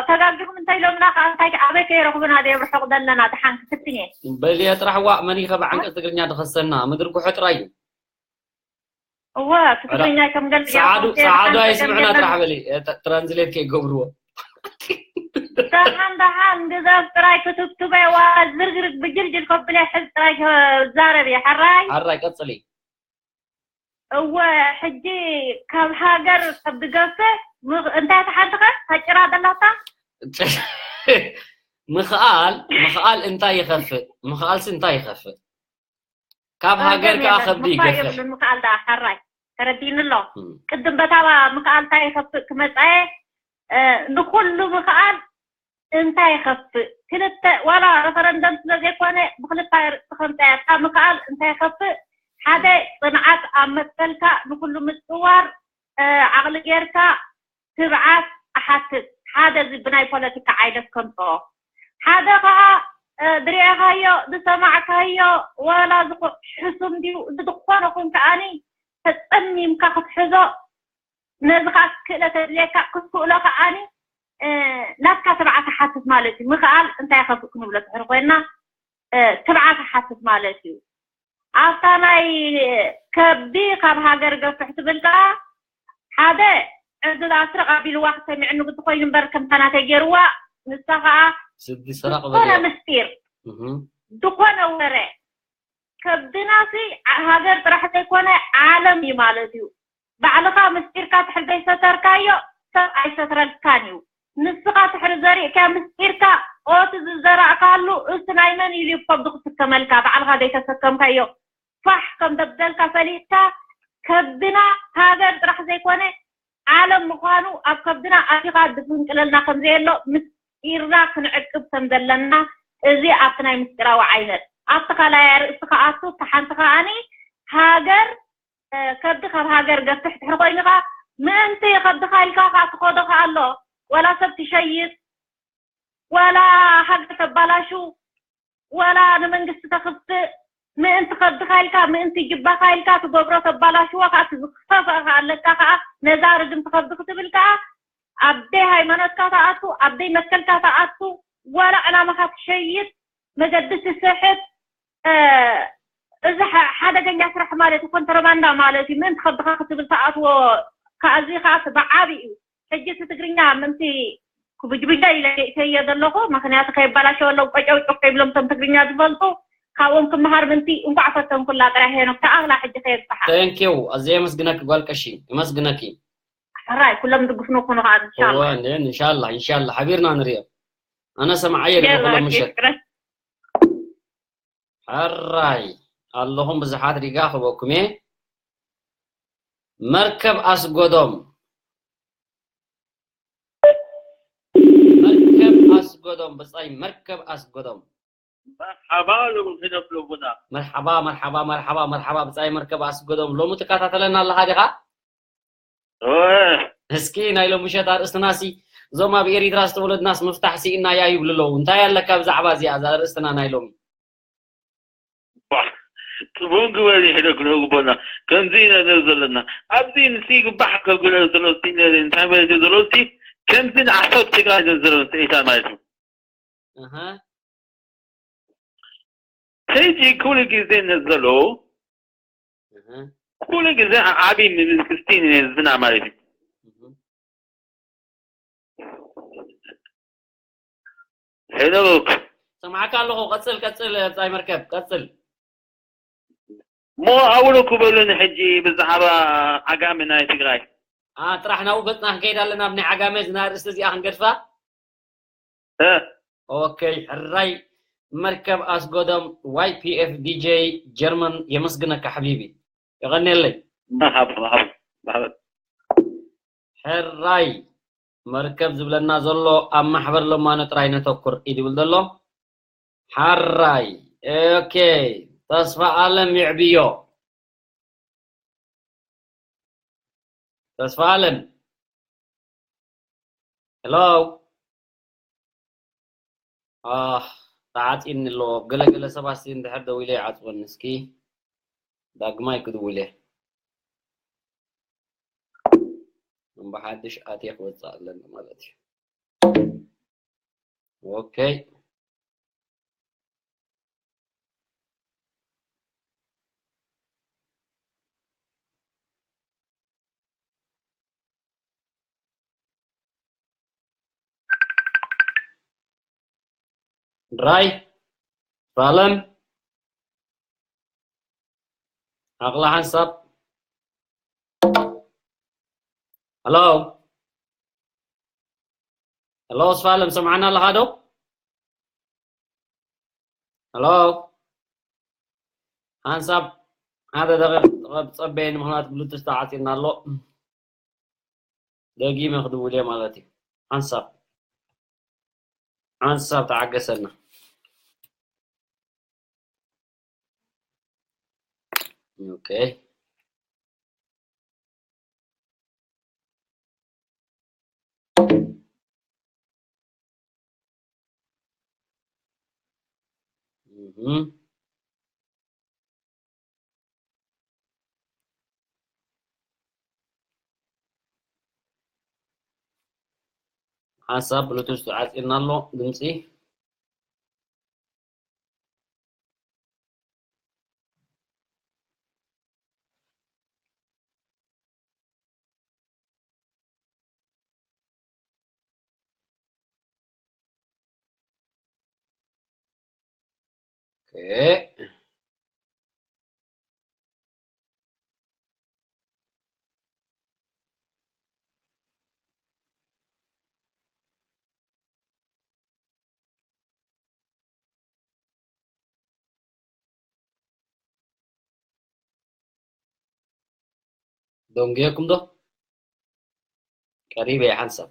ተጋጊኹም እንታይ ኢሎምና ከኣ እንታይ ኣበይ ከይረኽቡና ደዮም ርሑቕ ዘለና ደሓን ክትፍትን እየ። በልየ ጥራሕ ዋእ መን እዩ ከ ብዓንቀጽ ትግርኛ ድኸሰና ምድሪ ጉሖ ጥራይ እዩ። እወ እቲ ትግርኛ ከም ገለ ሰዓዱ ሰዓዱ ኣይስምዕና ጥራሕ በሊ። ትራንስሌት ከይገብርዎ። ደሓን ደሓን ግዘፍ ጥራይ ክትብትበይ ዋ ዝርግርግ ብጅልጅል ከብለ ሕዝ ጥራይ ክዛረብ እየ። ሕራይ ኣራይ ቀጽሊ። እወ ሕጂ ካብ ሃገር ከብዲ ገፍሕ እንታይ ተሓንትኸ ታጭራ ዘላታ? ምኽኣል ምኽኣል እንታይ ይኸፍእ? ምኽኣልሲ እንታይ ይኸፍእ? ካብ ሃገር ከኣ ከብዲ ይገፍሕ። ምኽኣል ደኣ ሓራይ ተረዲእኒ ኣሎ። ቅድም በታ ምኽኣል እንታይ ይኸፍእ ክመጻየ ንኹሉ ምኽኣል እንታይ ይኸፍእ? ክልተ ዋላ ረፈረንደም ስለ ዘይኮነ ብኽልተ ርእሲ ከምጻያ እታ ምኽኣል እንታይ ይኸፍእ? ሓደ ጽንዓት ኣብ መትከልካ ንኹሉ ምጽዋር ዓቕሊ ጌርካ ትብዓት እሓትት። ሓደ እዚ ብናይ ፖለቲካ ዓይነት ከምጽኦ ሓደ ኸዓ ዝርኣኻዮ ዝሰማዕካዮ ዋላ ሕሱም ድዩ እዚ ዝኾነ ኹን ከዓኒ ተጸሚምካ ክትሕዞ ነዚ ከዓ ክእለት የድልየካ ክትክእሎ ከዓኒ ናትካ ትብዓት እሓትት ማለት እዩ። ምኽኣል እንታይ ይኸፍእ ክንብሎ ትሕር ኮይንና ትብዓት ይሓትት ማለት እዩ። ኣብታ ናይ ከብዲ ካብ ሃገር ገፍሕ ትብል ከዓ ሓደ ዕድል ኣስርቕ ኣቢልዋ ክሰሚዕኒ ግዲ ኮይኑ እምበር ከምታ ናተይ ገይርዋ። ንሳ ከዓ ስዲ ሰራቕ ዝኾነ በልያ ምስጢር እህም። ዝኾነ ወረ ከብድናሲ ሃገር ጥራሕ ዘይኮነ ዓለም እዩ ማለት እዩ። ባዕልኻ ምስጢርካ ትሕር ዘይሰተርካዮ ሰብ ኣይሰትረልካን እዩ። ንስኻ ትሕር ዘሪእካ ምስጢርካ ኦቲ ዝዘራእካሉ እሱ ናይ መን ኢሉ እዩ ከብዱ ክትከመልካ ባዕልኻ ዘይተሰከምካዮ ፋሕ ከም ደብደልካ ፈሊጥካ ከብድና ሃገር ጥራሕ ዘይኮነ ዓለም ምዃኑ ኣብ ከብድና ኣቲኻ ድፍንቅለልና ከም ዘየሎ ምስጢርና ክንዕቅብ ከም ዘለና እዚ ኣብቲ ናይ ምስጢራዊ ዓይነት ኣብቲ ካልኣይ ርእሲ ክኣቱ እታ ሓንቲ ከኣኒ ሃገር ከብዲ ካብ ሃገር ገፍሕ ትሕር ኮይንኻ ምእንቲ ከብድኻ ኢልካ ከዓ ትኸዶ ከዓ ኣሎ ዋላ ሰብ ትሸይጥ ዋላ ሃገር ተባላሹ ዋላ ንመንግስቲ ተኽፍእ ምእንቲ ከብድኻ ኢልካ ምእንቲ ጅባኻ ኢልካ ትገብሮ ተባላሽዎ ከዓ እቲ ዝኸፍአ ኣለካ ከዓ ነዛ ርግምቲ ከብዲ ክትብል ከዓ ኣብደይ ሃይማኖትካ ተኣቱ ኣብደይ መትከልካ ተኣቱ ዋላ ዕላማኻ ትሸይጥ መገዲ ትስሕት እዚ ሓደገኛ ስራሕ ማለት ኮንትሮባንዳ ማለት እዩ ምእንቲ ከብድኻ ክትብል ተኣትዎ ከኣዚ ከዓ ብዓቢ እዩ ሕጂ እቲ ትግርኛ ምእንቲ ክብጅብጃ ኢለ ገይሰዮ ዘለኹ ምክንያቱ ከይበላሸወሎም ቆጨውጭው ከይብሎም እቶም ትግርኛ ዝፈልጡ ካብኦም ክመሃር ምንቲ እንኳዕ ፈተንኩላ ጥራሕ ሄኖክ ተኣኽላ ሕጂ ከየብፅሓ Thank you ኣዘ የመስግነኪ ጓል ቀሺ የመስግነኪ ሕራይ ኩሎም ድግፍኑ ኩኑ ከዓ እወ እንሻላ እንዴ እንሻላ እንሻላ ሓቢርና ንሪኦ ኣነ ሰማዓየ ኣለኹ የላ ሎም ምሸት ይፍረስ ሕራይ ኣለኹም ብዙሓት ሪጋ ክበኩም እየ መርከብ ኣስጎዶም መርከብ ኣስጎዶም ብጻይ መርከብ ኣስጎዶም መርሓባ ሎሚ ሄኖክ ሎቡና መርሓባ መርሓባ መርሓባ መርሓባ ብጻይ መርከብ ኣስጎዶም ሎሚ ትከታተለና ኣለኻ ዲኻ እስኪ ናይ ሎሚ ምሸት ኣርእስትናሲ እዞም ኣብ ኤሪትራ ዝተወለድናስ ምፍታሕ ስኢንና እያ ይብሉ ኣለዉ እንታይ ኣለካ ብዛዕባ እዚኣ እዛ ኣርእስትና ናይ ሎሚ ጽቡን ግበል ይሕደግ ንግቦና ከምዚ ኢና ንርኢ ዘለና ኣብዚ ንስ ይግባሕ ከብለ ዘሎ ሲ እንታይ ማለት እዩ ዘሎ ሲ ከምዚ ንዓሶብ ትግራይ ዘሎ ስኢታ ማለት እዩ ኣሃ ሕጂ ኩሉ ግዜ ነዘሎ ኣሃ ኩሉ ግዜ ዓብይ መንግስቲ ንህዝብና ማለት እዩ እህ ሄኖክ ሰማዕካ ኣለኹ ቀጽል ቀጽል ብጻይ መርከብ ቀጽል ሞ ኣውሎ ክበሉን ሕጂ ብዛዕባ ዓጋሚ ናይ ትግራይ አ ጥራሕ ናብኡ ገጽና ክንከይድ ኣለና ኣብ ናይ ዓጋመ ዝና ርእስቲ እዚኣ ክንገድፋ እ ኦኬ ሕራይ መርከብ ኣስጎዶም ዋይ ፒ ኤፍ ዲ ጀይ ጀርመን የመስግነካ ሓቢቢ የቐንየለይ መርሓባ መርሓባ መርሓባ ሕራይ መርከብ ዝብለና ዘሎ ኣብ ማሕበር ለማኖ ጥራይ ነተኩር እዩ ዝብል ዘሎ ሓራይ ኦኬ ተስፋ ኣለም ይዕብዮ ተስፋ ኣለም ሄሎ ኣህ ተዓፂኒ ኣሎ ገለገለ ሰባት ሲ እንድሕር ደው ኢለ ይዓፅወኒ እስኪ ዳግማይ ክድውል እየ እምበሓድሽ ኣትየ ክወፅእ ኣለኒ ማለት እዩ ኦኬ ድራይ ፋለም ኣቕላ ሓንሳብ ሄሎ ሄሎ ስፋለም ሰምዓና ኣለኻ ዶ ሄሎ ሓንሳብ ሓደ ደቂቕ ጸበየኒ ምኽንያት ብሉቱዝ ተዓጺና ኣሎ ደጊመ ክድውል እየ ማለት እዩ ሓንሳብ ሓንሳብ ተዓገሰና ኦኬ ሓንሳብ ብሉቱዝ ተዓፂና ኣሎ ድምፂ ኦኬ። ደንጉየኩም ዶ? ቀሪበ እየ ሓንሳብ።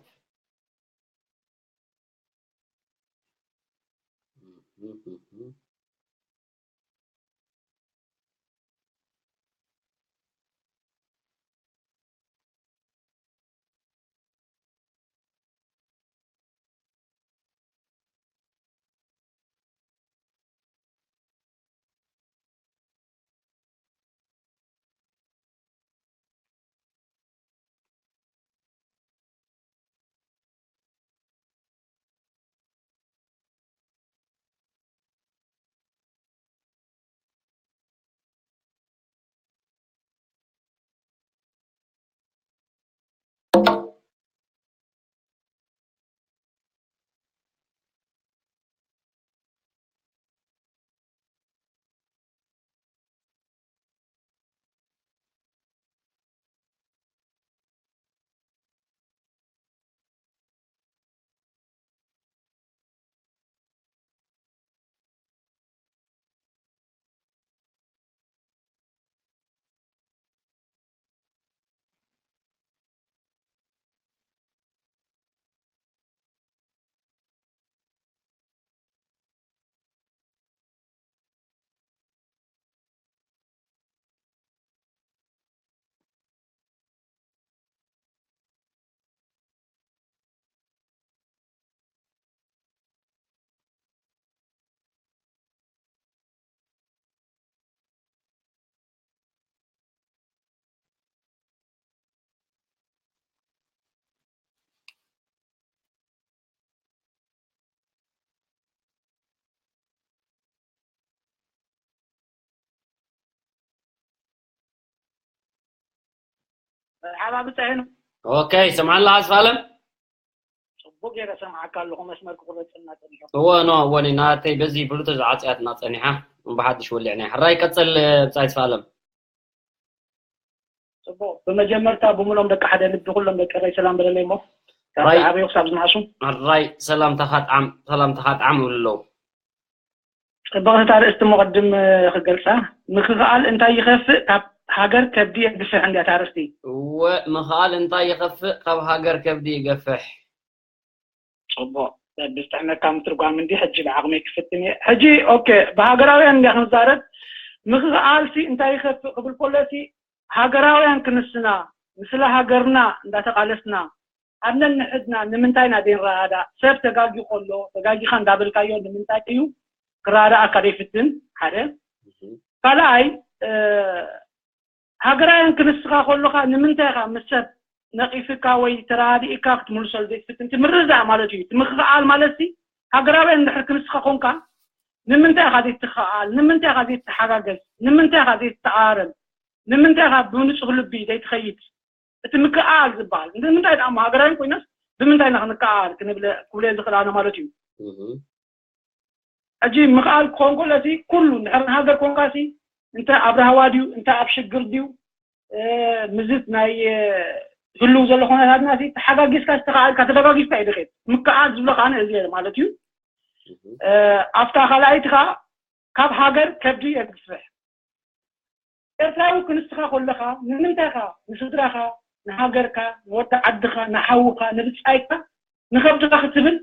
መርሓባ ብጻይኑ። ኦኬ፣ ይሰምዓላ ኣስፋለም? ጽቡቅ ገይረ ሰምዓካ ኣለኹ፣ መስመር ክቁረጽ እናጸኒሑ። እወ፣ ኖ፣ እወ፣ ናተይ በዚ ብሉቱዝ ዓጽያትና ጸኒሓ፣ ብሓድሽ ወሊዕና። ሕራይ ቀጽል፣ ብጻይ ኣስፋለም። ጽቡቅ። ብመጀመርታ ብምሎም ደቂ ሓደ ልቢ ኩሎም ደቂ ኤረይ ሰላም በለለይ እሞ። ካብ ራይ ዝዓበዩ ክሳብ ዝነኣሱ። ሕራይ ሰላምታኻ ጥዓም፣ ሰላምታኻ ጥዓም ይብሉ ኣለዉ። ጽብቕቲ እታ ኣርእስቲ እሞ ቅድም ክገልጻ። ምክኽኣል እንታይ ይኸፍእ? ካብ ሃገር ከብዲ የግፍሕ እንድያ እታ ኣርእስቲ። እወ፣ ምኽኣል እንታይ ይኸፍእ? ካብ ሃገር ከብዲ ይገፍሕ። ጽቡቕ። ብዝጥዕመካ ምትርጓም እንዲ ሕጂ ብዓቕመይ ክፍትን እየ። ሕጂ፣ ኦኬ፣ ብሃገራውያን እንድያ ክንዛረብ። ምክኽኣልሲ እንታይ ይኸፍእ ክብል ከሎሲ፣ ሃገራውያን ክንስና፣ ንስለ ሃገርና እንዳተቓለስና፣ ኣብ ነንሕድና ንምንታይ ኢና ዘይንረዳዳእ? ሰብ ተጋጊ ከሎ፣ ተጋጊኻ እንዳበልካዮ ንምንታይ እዩ ክረዳዳኣካ ዘይፍትን? ሓደ። እህ። ካልኣይ፣ እ፣ ሃገራውያን ክንስኻ ከለኻ ንምንታይ ኢኻ ምስ ሰብ ነቒፍካ ወይ ተረዳዲእካ ክትምልሰሉ ዘይትፍትን? እቲ ምርድዳእ ማለት እዩ። እቲ ምክኽኣል ማለትሲ ሃገራውያን እንድሕር ክንስኻ ኮንካ ንምንታይ ኢኻ ዘይትኸኣል? ንምንታይ ኢኻ ዘይትተሓጋገዝ? ንምንታይ ኢኻ ዘይትተኣራረም? ንምንታይ ኢኻ ብንጹህ ልቢ ዘይትኸይድ? እቲ ምክኣል ዝበሃል ንምንታይ ደኣ ሃገራውያን ኮይናስ ብምንታይ ኢና ክንከኣል ክንብል ክብለ ዝኽእል ኣነ ማለት እዩ። እህ። ሕጂ ምኽኣል ክኸውን ከሎ እቲ ኩሉ እንድሕር ንሃገር ኮንካ ሲ እንተ ኣብ ራህዋ ድዩ እንተ ኣብ ሽግር ድዩ፣ እ፣ ምዝት ናይ፣ እ፣ ህልው ዘሎ ኩነታትና ሲ ተሓጋጊዝካ ዝተኸኣልካ ተደጋጊዝካ እዩ ድኸድ። ምክኣል ዝብሎ ከኣ እዚ ማለት እዩ። እህ። እ፣ ኣብታ ካልኣይቲ ከኣ ካብ ሃገር ከብዲ የግፍሕ። ኤርትራዊ ክንስኻ ከለኻ ንምንታይ ኢኻ ንስድራኻ፣ ንሃገርካ፣ ንወዲ ዓድኻ፣ ንሓውኻ፣ ንብጻይካ፣ ንኸብድኻ ክትብል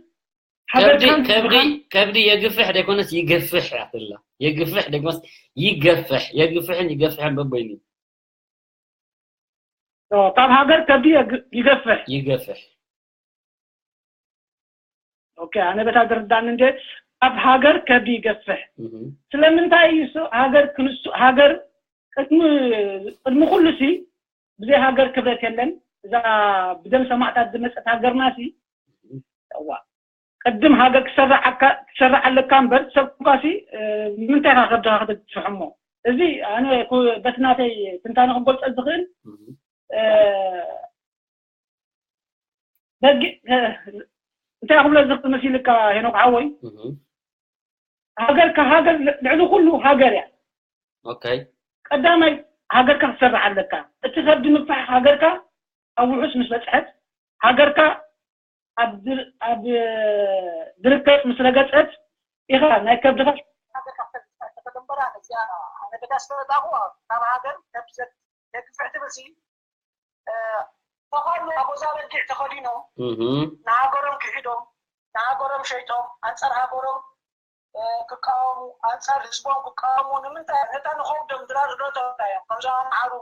ከብዲ፣ ሃገርካን ከብዲ፣ ህዝብኻን ከብዲ የግፍሕ ደይኮነስ ይገፍሕ እያ ትብላ። የግፍሕ ደይኮነስ ይገፍሕ። የግፍሕን ይገፍሕን በበይኑ። ኦ፣ ካብ ሃገር ከብዲ የግ-፣ ይገፍሕ። ይገፍሕ። ኦኬ፣ ኣነ በታ ዝርዳኒ እንደ ካብ ሃገር ከብዲ ይገፍሕ። እህ። ስለምንታይ እዩ እሱ ሃገር ክንሱ፣ ሃገር ቅድሚ፣ ቅድሚ ኩሉ ሲ ብዘይ ሃገር ክብረት የለን። እዛ ብደም ሰማዕታት ዝመጸት ሃገርና ሲ፣ እዋ፣ ቅድም ሃገር ክሰራዓካ፣ ክሰራዕ ኣለካ እምበር ሰብ እኳ ሲ፣ እ፣ ንምንታይ ኢኻ ከብድኻ ክትግፍሕ እሞ? እዚ ኣነ ኩ-፣ በቲ ናተይ ትንታነ ክገልጸ ዝኽእል፣ እህ። እ፣ በጊ-፣ እ፣ እንታይ ክብሎ ዝኽእል መሲልካ ሄኖክ ሓወይ? እህ። ሃገርካ ሃገር ልዕሊ ኩሉ ሃገር እያ። Okay. ቀዳማይ ሃገርካ ክትሰርሕ ኣለካ። እቲ ሰብ ንምፍታሕ ሃገርካ ኣብ ውሑስ ምስ በፅሐት ሃገርካ ኣብ ድር- ኣብ ድርቀት ምስ ረገፀት ኢኻ ናይ ከብድኻ ሃገርካ ክትሰርሕ ትኽእል እምበር፣ ኣነ እዚኣ ኣነ በዳ ስለመጣኹ ካብ ሃገር ከብሰት ደግፍሕ ትብል ሲ ተኸሉ ኣጎዛ በጊዕ ተኸዲኖም Mhm. ንሃገሮም ክሒዶም ንሃገሮም ሸይጦም ኣንፃር ሃገሮም ክቃወሙ ኣንፃር ህዝቦም ክቃወሙ ንምንታይ ነታ ንኸብዶም ድራር ዶ ተወዳዮም ከምዞም ኣምሓሩ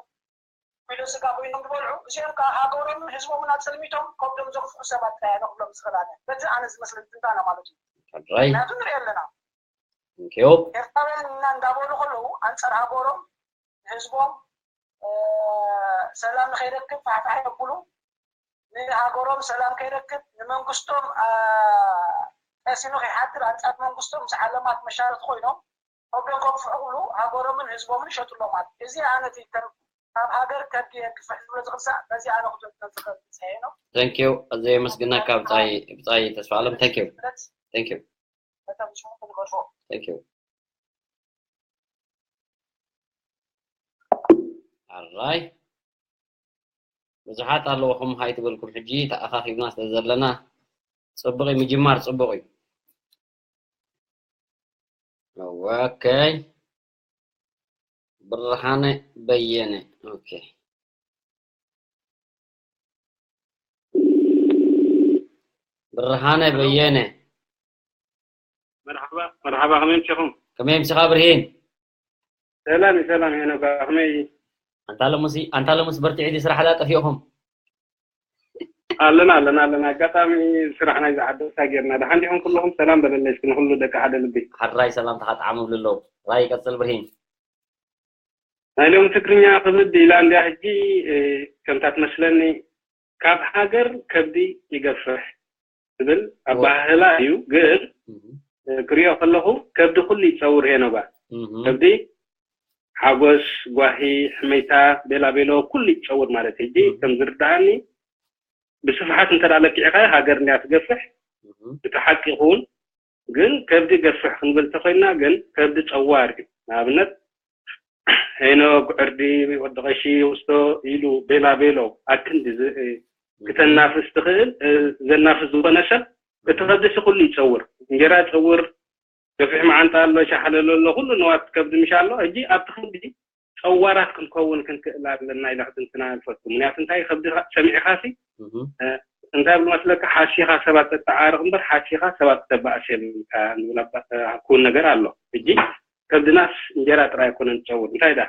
ኪሎ ስጋ ኮይኖም ዝበልዑ እዚኦም ከዓ ሃገሮምን ህዝቦምን ኣፀልሚቶም ከብዶም ዘኽፍሑ ሰባት ጥራይ ንኽብሎም ዝኽእል ኣነ በዚ ኣነ ዝመስለኒ ትንታነ ማለት እዩ ሕራይ ምክንያቱ ንሪኦ ኣለና እንኪዮ ኤርትራውያን እና እንዳበሉ ከለዉ ኣንፃር ሃገሮም ህዝቦም ሰላም ንኸይረክብ ፋሕፋሕ የብሉ ንሃገሮም ሰላም ከይረክብ ንመንግስቶም ቀሲኑ ከይሓድር ኣንፃር መንግስቶም ምስ ዓለማት መሻርት ኮይኖም ከብዶም ከፍሑ ክብሉ ሃገሮምን ህዝቦምን ይሸጡ ኣለዉ ማለት እዚ ኣነ እቲ ከም ካብ ሃገር ከብዲ የግፍሕ ዝብሎ ዝኽሳዕ በዚ ኣነ ክተዝኸል ዝፀየ ነው Thank you። ኣዘ የመስግነካ ብጻይ ብጻይ ተስፋ ኣለም። Thank you። Thank you። በጣም ሽሙ ንገርፎ Thank you። ኣራይ ብዙሓት ኣለውኹም ሃይ ትበልኩም ሕጂ ተኣኻኺብና ስለ ዘለና ጽቡቕ እዩ ምጅማር ጽቡቕ እዩ። Okay። ብርሃነ በየነ okay። ብርሃነ በየነ መርሓባ መርሓባ ከመይ ምሽኹም ከመይ ምሽኻ ብርሂን ሰላም እዩ ሰላም ሄኖካ ከመይ ኣንታ ለሙሲ ኣንታ ለሙስ በርትዒ ድዩ ስራሕ ዳ ጠፊእኹም ኣለና ኣለና ኣለና ኣጋጣሚ ስራሕ ናይ ዝዓደሳ ጌርና ደሓን ዲኹም ኩለኹም ሰላም በለለይ እስኪ ንኩሉ ደቂ ሓደ ልቢ ሓራይ ሰላምታኻ ጣዕሙ ብልሎ ራይ ቀጽል ብርሂን ናይ ሎም ትግርኛ ክብል ኢላ እንድያ ሕጂ ከምታ ትመስለኒ ካብ ሃገር ከብዲ ይገፍሕ ዝብል ኣባህላ እዩ ግን ክሪኦ ከለኹ ከብዲ ኩሉ ይፀውር ሄኖጋ ከብዲ ሓጎስ ጓሂ ሕመይታ ቤላ ቤሎ ኩሉ ይፀውር ማለት ሕጂ ከም ዝርዳኣኒ ብስፍሓት እንተ ለኪዕካ ሃገር እንድያ ትገፍሕ እቲ ሓቂ ይኸውን ግን ከብዲ ገፍሕ ክንብል ተኮይና ግን ከብዲ ፀዋር እዩ ንኣብነት ሄኖግ ዕርዲ ወዲ ቀሺ ውስቶ ኢሉ ቤላ ቤሎ ኣክንዲ ከተናፍስ ትኽእል ዘናፍስ ዝኾነ ሰብ እቲ ከብዲ ኩሉ ይፀውር እንጀራ ይፀውር ገፊሕ መዓንጣ ኣሎ ሻሓለሎ ኣሎ ኩሉ ንዋት ከብዲ ምሽ ኣሎ ሕጂ ኣብቲ ክንዲ ፀዋራት ክንከውን ክንክእል ኣለና ኢለ ክትንትና ንፈቱ ምክንያቱ እንታይ ከብዲ ሰሚዕካ ሲ እንታይ ብሉ መስለካ ሓሲኻ ሰባት ተተዓርቕ እምበር ሓሲኻ ሰባት ተባእስ የብልካ ንብል ክውን ነገር ኣሎ ሕጂ ከብድናስ እንጀራ ጥራይ ኣይኮነን ዝፀውር እንታይ ዳ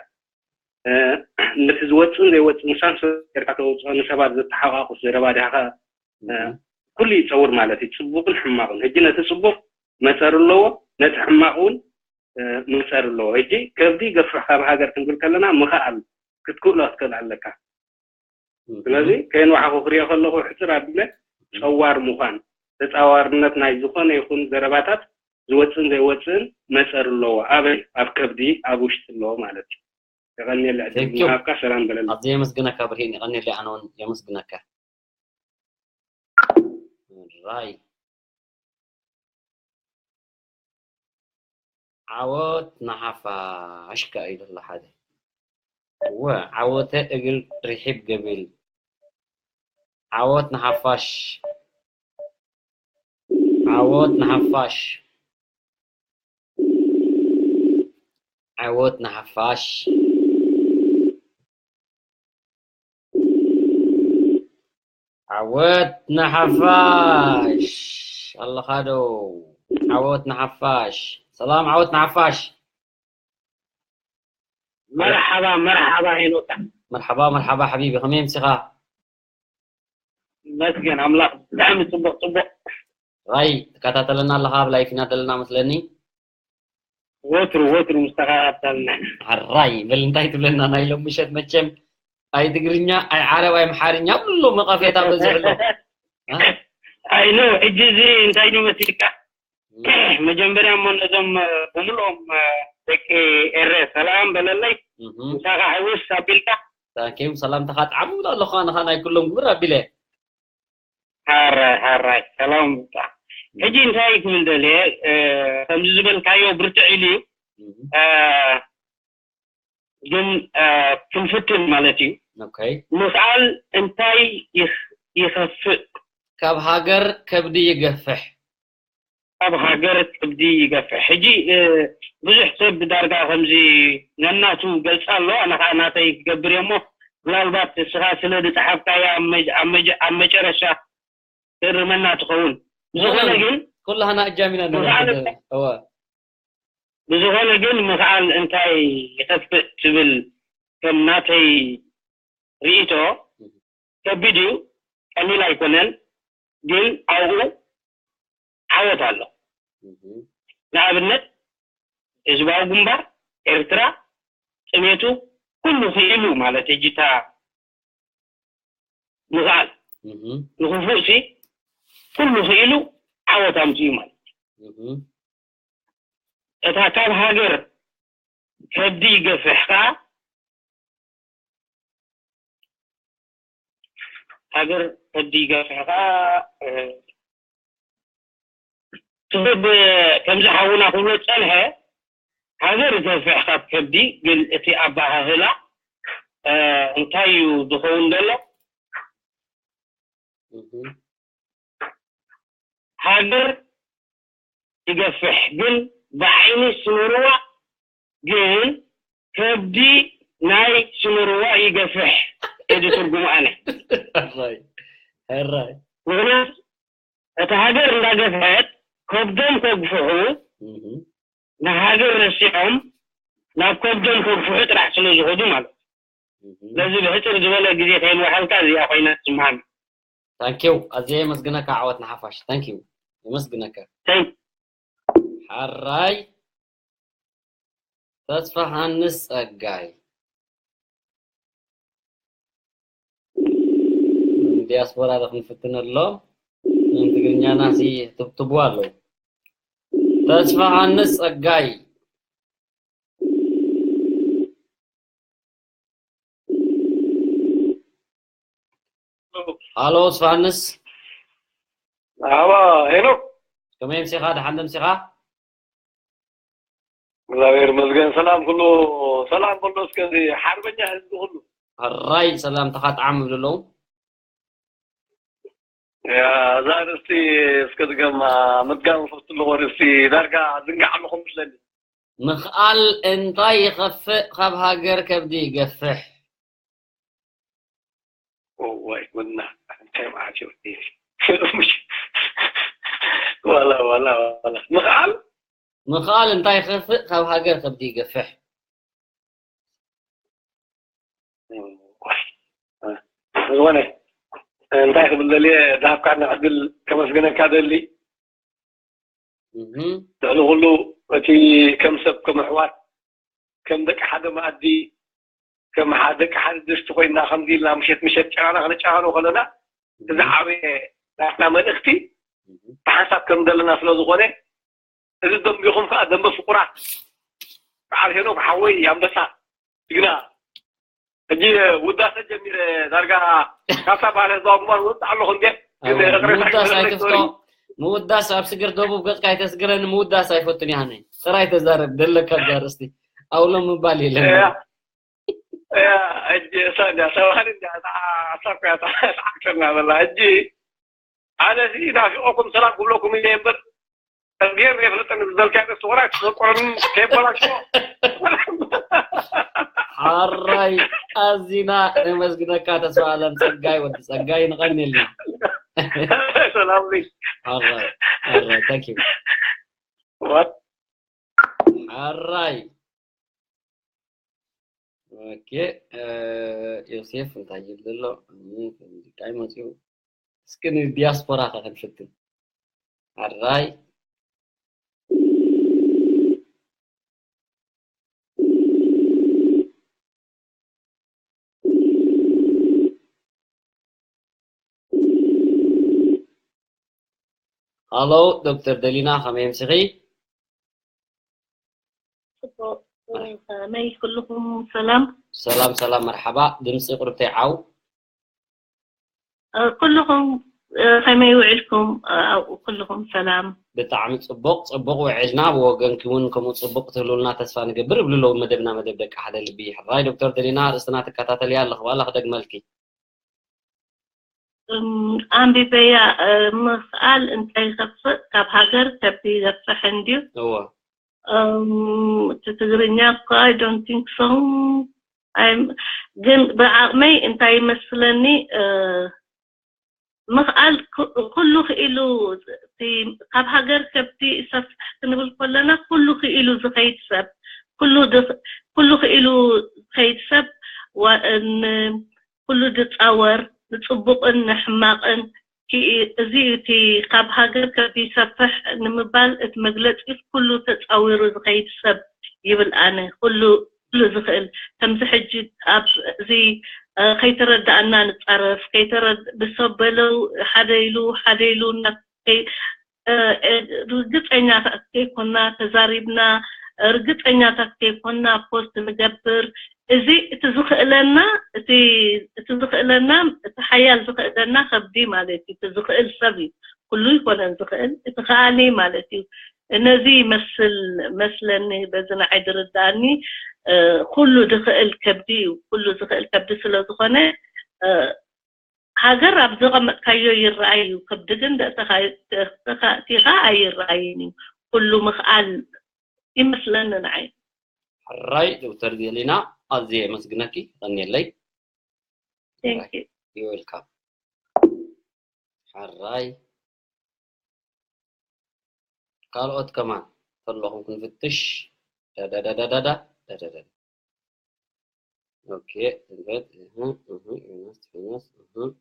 ነቲ ዝወፅእን ዘይወፅእ ምሳን ጌርካ ተውፅኦ ንሰባት ዘተሓቋቁስ ዘረባ ዲኻ ኩሉ ይፀውር ማለት እዩ ፅቡቅን ሕማቅን ሕጂ ነቲ ፅቡቅ መፀር ኣለዎ ነቲ ሕማቅ እውን መፀር ኣለዎ ሕጂ ከብዲ ገፍሕ ካብ ሃገር ክንብል ከለና ምኽኣል ክትክእሎ ክትክእል ኣለካ ስለዚ ከየንዋሓኹ ክሪኦ ከለኹ ሕፅር ኣቢለ ፀዋር ምዃን ተፃዋርነት ናይ ዝኾነ ይኹን ዘረባታት ዝወፅእን ዘይወፅእን መፀር ኣለዎ ኣበይ ኣብ ከብዲ ኣብ ውሽጢ ኣለዎ ማለት እዩ የቐንየለ ዕድል ምሃብካ ሰላም በለና ኣዘ የመስግነካ ብርሂን የቐንየለ ኣነ እውን የመስግነካ ራይ ዓወት ንሓፋሽ ከኣ ኢሉ ኣሎ ሓደ እወ ዓወተ እግል ርሒብ ገብል ዓወት ንሓፋሽ ዓወት ንሓፋሽ ዓወት ንሓፋሽ ዓወት ንሓፋሽ ኣለኻ ዶ ዓወት ንሓፋሽ ሰላም ዓወት ንሓፋሽ መርሓባ መርሓባ ሄኖካ መርሓባ መርሓባ ሓቢቢ ከመይ ምሲኻ መስገን ኣምላኽ ብጣዕሚ ፅቡቅ ፅቡቅ ራይ ትከታተለና ኣለኻ ኣብ ላይፍ ኢና ዘለና መስለኒ ወትሩ ወትሩ ምስ ተኸታተልና ሕራይ በል እንታይ ትብለና ናይ ሎም ምሸት መቸም ኣይ ትግርኛ ኣይ ዓረብ ኣይ ኣምሓርኛ ኩሉ መቐፌታ በዚሑ ኣሎ ኣይ ኖ ሕጂ እዚ እንታይ እዩ መሲልካ መጀመርያ እሞ ነዞም ብምልኦም ደቂ ኤረ ሰላም በለለይ ምሳኻ ሕውስ ኣቢልካ ታንኪዩ ሰላምታኻ ጣዕሙ ብላ ኣለኹ ኣነኻ ናይ ኩሎም ግብር ኣቢለ ሓራይ ሓራይ ሰላም ሕጂ እንታይ ክብል ደልየ፣ እ፣ ከምዚ ዝበልካዮ ብርትዕ ኢሉ እዩ። እ፣ ግን፣ እ፣ ክንፍትን ማለት እዩ። ኦኬ። ምኽኣል እንታይ ይኽ-፣ ይኸፍእ? ካብ ሃገር ከብዲ ይገፍሕ። ካብ ሃገር ከብዲ ይገፍሕ። ሕጂ፣ እ፣ ብዙሕ ሰብ ዳርጋ ከምዚ ነናቱ ገልጻ ኣሎ፣ ኣነ ኸኣ ናተይ ክገብር እየ እሞ፣ ምናልባት ንስኻ ስለ ዝጸሓፍካያ ኣብ መ-፣ ኣብ መጀ-፣ ኣብ መጨረሻ ትእርመና ትኸውን። ብዝኾነ ግን፣ ኩላህና እጃም ኢና ንረክብ። እዋ። ብዝኾነ ግን ምኽኣል እንታይ ይኸፍእ ትብል ከም ናተይ ርእይቶ ከቢድ እዩ፣ ቀሊል ኣይኮነን፣ ግን ኣብኡ ዓወት ኣሎ። ንኣብነት ህዝባዊ ግንባር ኤርትራ ጥሜቱ ኩሉ ክኢሉ ማለት ሕጂ እታ ምኽኣል ንኽፉእ ሲ ኩሉ ክኢሉ ዓወት ኣምፅኡ ማለት እዩ። እታ ካብ ሃገር ከብዲ ይገፍሕ ከኣ ሃገር ከብዲ ይገፍሕ ከኣ፣ እ፣ ትህብ ከምዚ ሓውና ክብሎ ዝጸንሐ፣ ሃገር ይገፍሕ ካብ ከብዲ፣ ግን እቲ ኣበሃህላ፣ እ፣ እንታይ እዩ ዝኸውን ዘሎ? እህ። ሃገር ይገፍሕ፣ ግን ብዓይኒ ስምርዋ ግን ከብዲ ናይ ስምርዋ ይገፍሕ። እዚ ትርጉሙ ኣነ። ሕራይ፣ ሕራይ። ምኽንያቱ እታ ሃገር እንዳገፍሐት ከብዶም ከግፍሑ፣ እህ። ንሃገር ረሲዖም ናብ ከብዶም ከግፍሑ ጥራሕ ስለ ዝኸዱ ማለት እዩ። እህ። ስለዚ ብሕጽር ዝበለ ግዜ ከይንውሓልካ እዚኣ ኮይና ትስምዓኒ። ታንኪው፣ ኣዝየ የመስግነካ። ዓወት ንሓፋሽ። ታንኪው፣ የመስግነካ። ታንክ- ሓራይ ተስፋ ሃንስ ጸጋይ። ዲያስፖራ ዶ ክንፍትነሎም? ትግርኛና ሲ ትብትቡ ኣለዉ። ተስፋ ሃንስ ጸጋይ። ሃሎ፣ ስፋንስ። ኣባ ሄኖክ። ከመይ ኣምሲኻ? ደሓን ዶ ኣምሲኻ? እግዚኣብሔር ይመስገን። ሰላም ኩሉ፣ ሰላም ኩሉ። እስከ እዚ ሓርበኛ ህዝቢ ኩሉ። ሕራይ ሰላምታኻ ጣዕም ይብሉ ኣለዉ። ያ፣ እዛ ኣርእስቲ እስከ ድገማ፣ ምድጋም ፈቱ ኣለኹ። ኣርእስቲ ዳርጋ ዝንጋዕ ኣለኹ መስለኒ። ምኽኣል እንታይ ይኸፍእ ካብ ሃገር ከብዲ ይገፍሕ። እዋይ፣ ጉድና፣ እንታይ መዓት እዩ? ዋላ፣ ዋላ፣ ዋላ። ምኽኣል? ምኽኣል እንታይ ይኸፍእ ካብ ሃገር ከብዲ ይገፍሕ። እዋይ። ዝኾነ፣ እንታይ ክብል ደልየ፣ ዝሃብካኒ ዕድል ከመስግነካ ደሊ። እህ። ልዕሊ ኩሉ፣ እቲ ከም ሰብ፣ ከም ኣሕዋት፣ ከም ደቂ ሓደ መኣዲ፣ ከም ሓደ፣ ደቂ ሓደ ድስቲ ኮይንና፣ ከምዚ ኢልና ምሸት ምሸት ጨናና ክንጨናነቕ ከለና፣ እዚ ዓበየ ናትና መልእኽቲ ብሓንሳብ ከም ዘለና ስለ ዝኾነ፣ እዚ ደንቢኹም ከኣ ደንበ ፍቑራት፣ በዓል ሄኖክ ሓወይ፣ ኣንበሳ፣ ጅግና። ሕጂ ውዳሰ ጀሚረ፣ ዳርጋ ካብታ በዓል ህዝባዊ ግንባር ወጽእ ኣለኹ እንዴ? ግን ኣዎ፣ ረቕሬታ ምውዳስ ኣይትፍቶ። ምውዳስ ኣብ ስግር ደቡብ ገጽካ ኣይተስግረኒ፣ ምውዳስ ኣይፈቱን እየ ኣነ። ጥራይ ተዛረብ፣ ደለካ እዛ ኣርእስቲ። ኣውሎ ምባል የለን። እያ፣ እያ፣ ሕጂ እሳ እንድያ፣ ሰብኣን እንድያ፣ እታ ሓሳብካ እያ፣ እታ ሓቅተና ዘላ። ሕጂ ኣነ እዚ ናፊቆኩም ሰላም ክብለኩም እየ እምበር፣ እግዚኣብሔር የፍልጠኒ ዝበልካዮ ርእሲ ወላ ክሰቆረኒ ከየበላሽዎ። ሓራይ ኣዚና ነመስግነካ ተስፋ ኣለም ጸጋይ፣ ወዲ ጸጋይ፣ ንቐንየልና። ሰላም ልይ። ሓራይ፣ ሓራይ፣ thank you። What? ሓራይ። ኦኬ፣ እ፣ ዮሴፍ እንታይ ይብል ኣሎ? እም፣ ሙዚቃ ይመጽኡ። እስኪ ንዲያስፖራ ከ ክንፍትን። ኣራይ። ሃሎ፣ ዶክተር ደሊና፣ ከመይ ኣምሲኺ? ጽቡቕ፣ ከመይ ኩልኹም ሰላም? ሰላም፣ ሰላም፣ መርሓባ። ድምጺ ቁሩብ ተይዓው። እ፣ ኩልኹም፣ ከመይ ውዒልኩም? ኣብኡ ኩልኹም ሰላም። ብጣዕሚ ጽቡቕ ጽቡቕ ውዒልና። ብወገንኪ እውን ከምኡ ጽቡቕ ትህልውልና ተስፋ ንገብር። እብሉ ኣለዉ መደብና መደብ ደቂ ሓደ ልቢ። ሕራይ ዶክተር ደሊና ኣርእስትና ትከታተልያ ኣለኹ። ዋላ ክደግመልኪ። ኣንቢበያ። ምኽኣል እንታይ ይኸፍእ? ካብ ሃገር ከብዲ ይገፍሕ እንድዩ። እወ። እቲ ትግርኛ እኮ I don't think so። ግን ብዓቕመይ እንታይ ይመስለኒ፣ ምኽኣል ኩሉ ክኢሉ፣ ካብ ሃገር ከብቲ ይሰፍሕ ክንብል ከለና ኩሉ ክኢሉ ዝኸይድ ሰብ፣ ኩሉ ክኢሉ ዝኸይድ ሰብ፣ ኩሉ ድፃወር፣ ንፅቡቕን ንሕማቕን። እዚ እቲ ካብ ሃገር ከብቲ ይሰፍሕ ንምባል እቲ መግለፂ ኩሉ ተፃዊሩ ዝኸይድ ሰብ ይብል ኣነ። ኩሉ ኩሉ ዝኽእል ከምዚ ሕጂ ኣብ እዚ ከይተረዳእና ንፃረፍ ከይተረድ ብሰብ በለው ሓደ ኢሉ ሓደ ኢሉ ርግፀኛታት ከይኮና ተዛሪብና ርግፀኛታት ከይኮና ፖስት ንገብር። እዚ እቲ ዝኽእለና እቲ ዝኽእለና እቲ ሓያል ዝኽእለና ከብዲ ማለት እዩ። እቲ ዝኽእል ሰብ እዩ። ኩሉ ይኮነን ዝኽእል እቲ ከኣኒ ማለት እዩ። ነዚ ይመስል መስለኒ በዚ ንዓይ ዝርዳእኒ። ኩሉ ዝኽእል ከብዲ እዩ። ኩሉ ዝኽእል ከብዲ ስለ ዝኾነ ሃገር ኣብ ዘቐመጥካዮ ይረኣይ እዩ። ከብዲ ግን ደእተኻ ኣእቲኻ ኣይረኣይን እዩ። ኩሉ ምኽኣል ይመስለኒ ንዓይ። ሕራይ ዶክተር ዜሊና ኣዝየ የመስግነኪ። የቐንየለይ። Thank you። You're welcome። ሕራይ ካልኦት ከማን ተለኹም ክንፍትሽ። ዳዳዳዳዳዳ ዳዳዳዳ ኦኬ ትንፈት እህ እህ ዮናስ ዮናስ እህ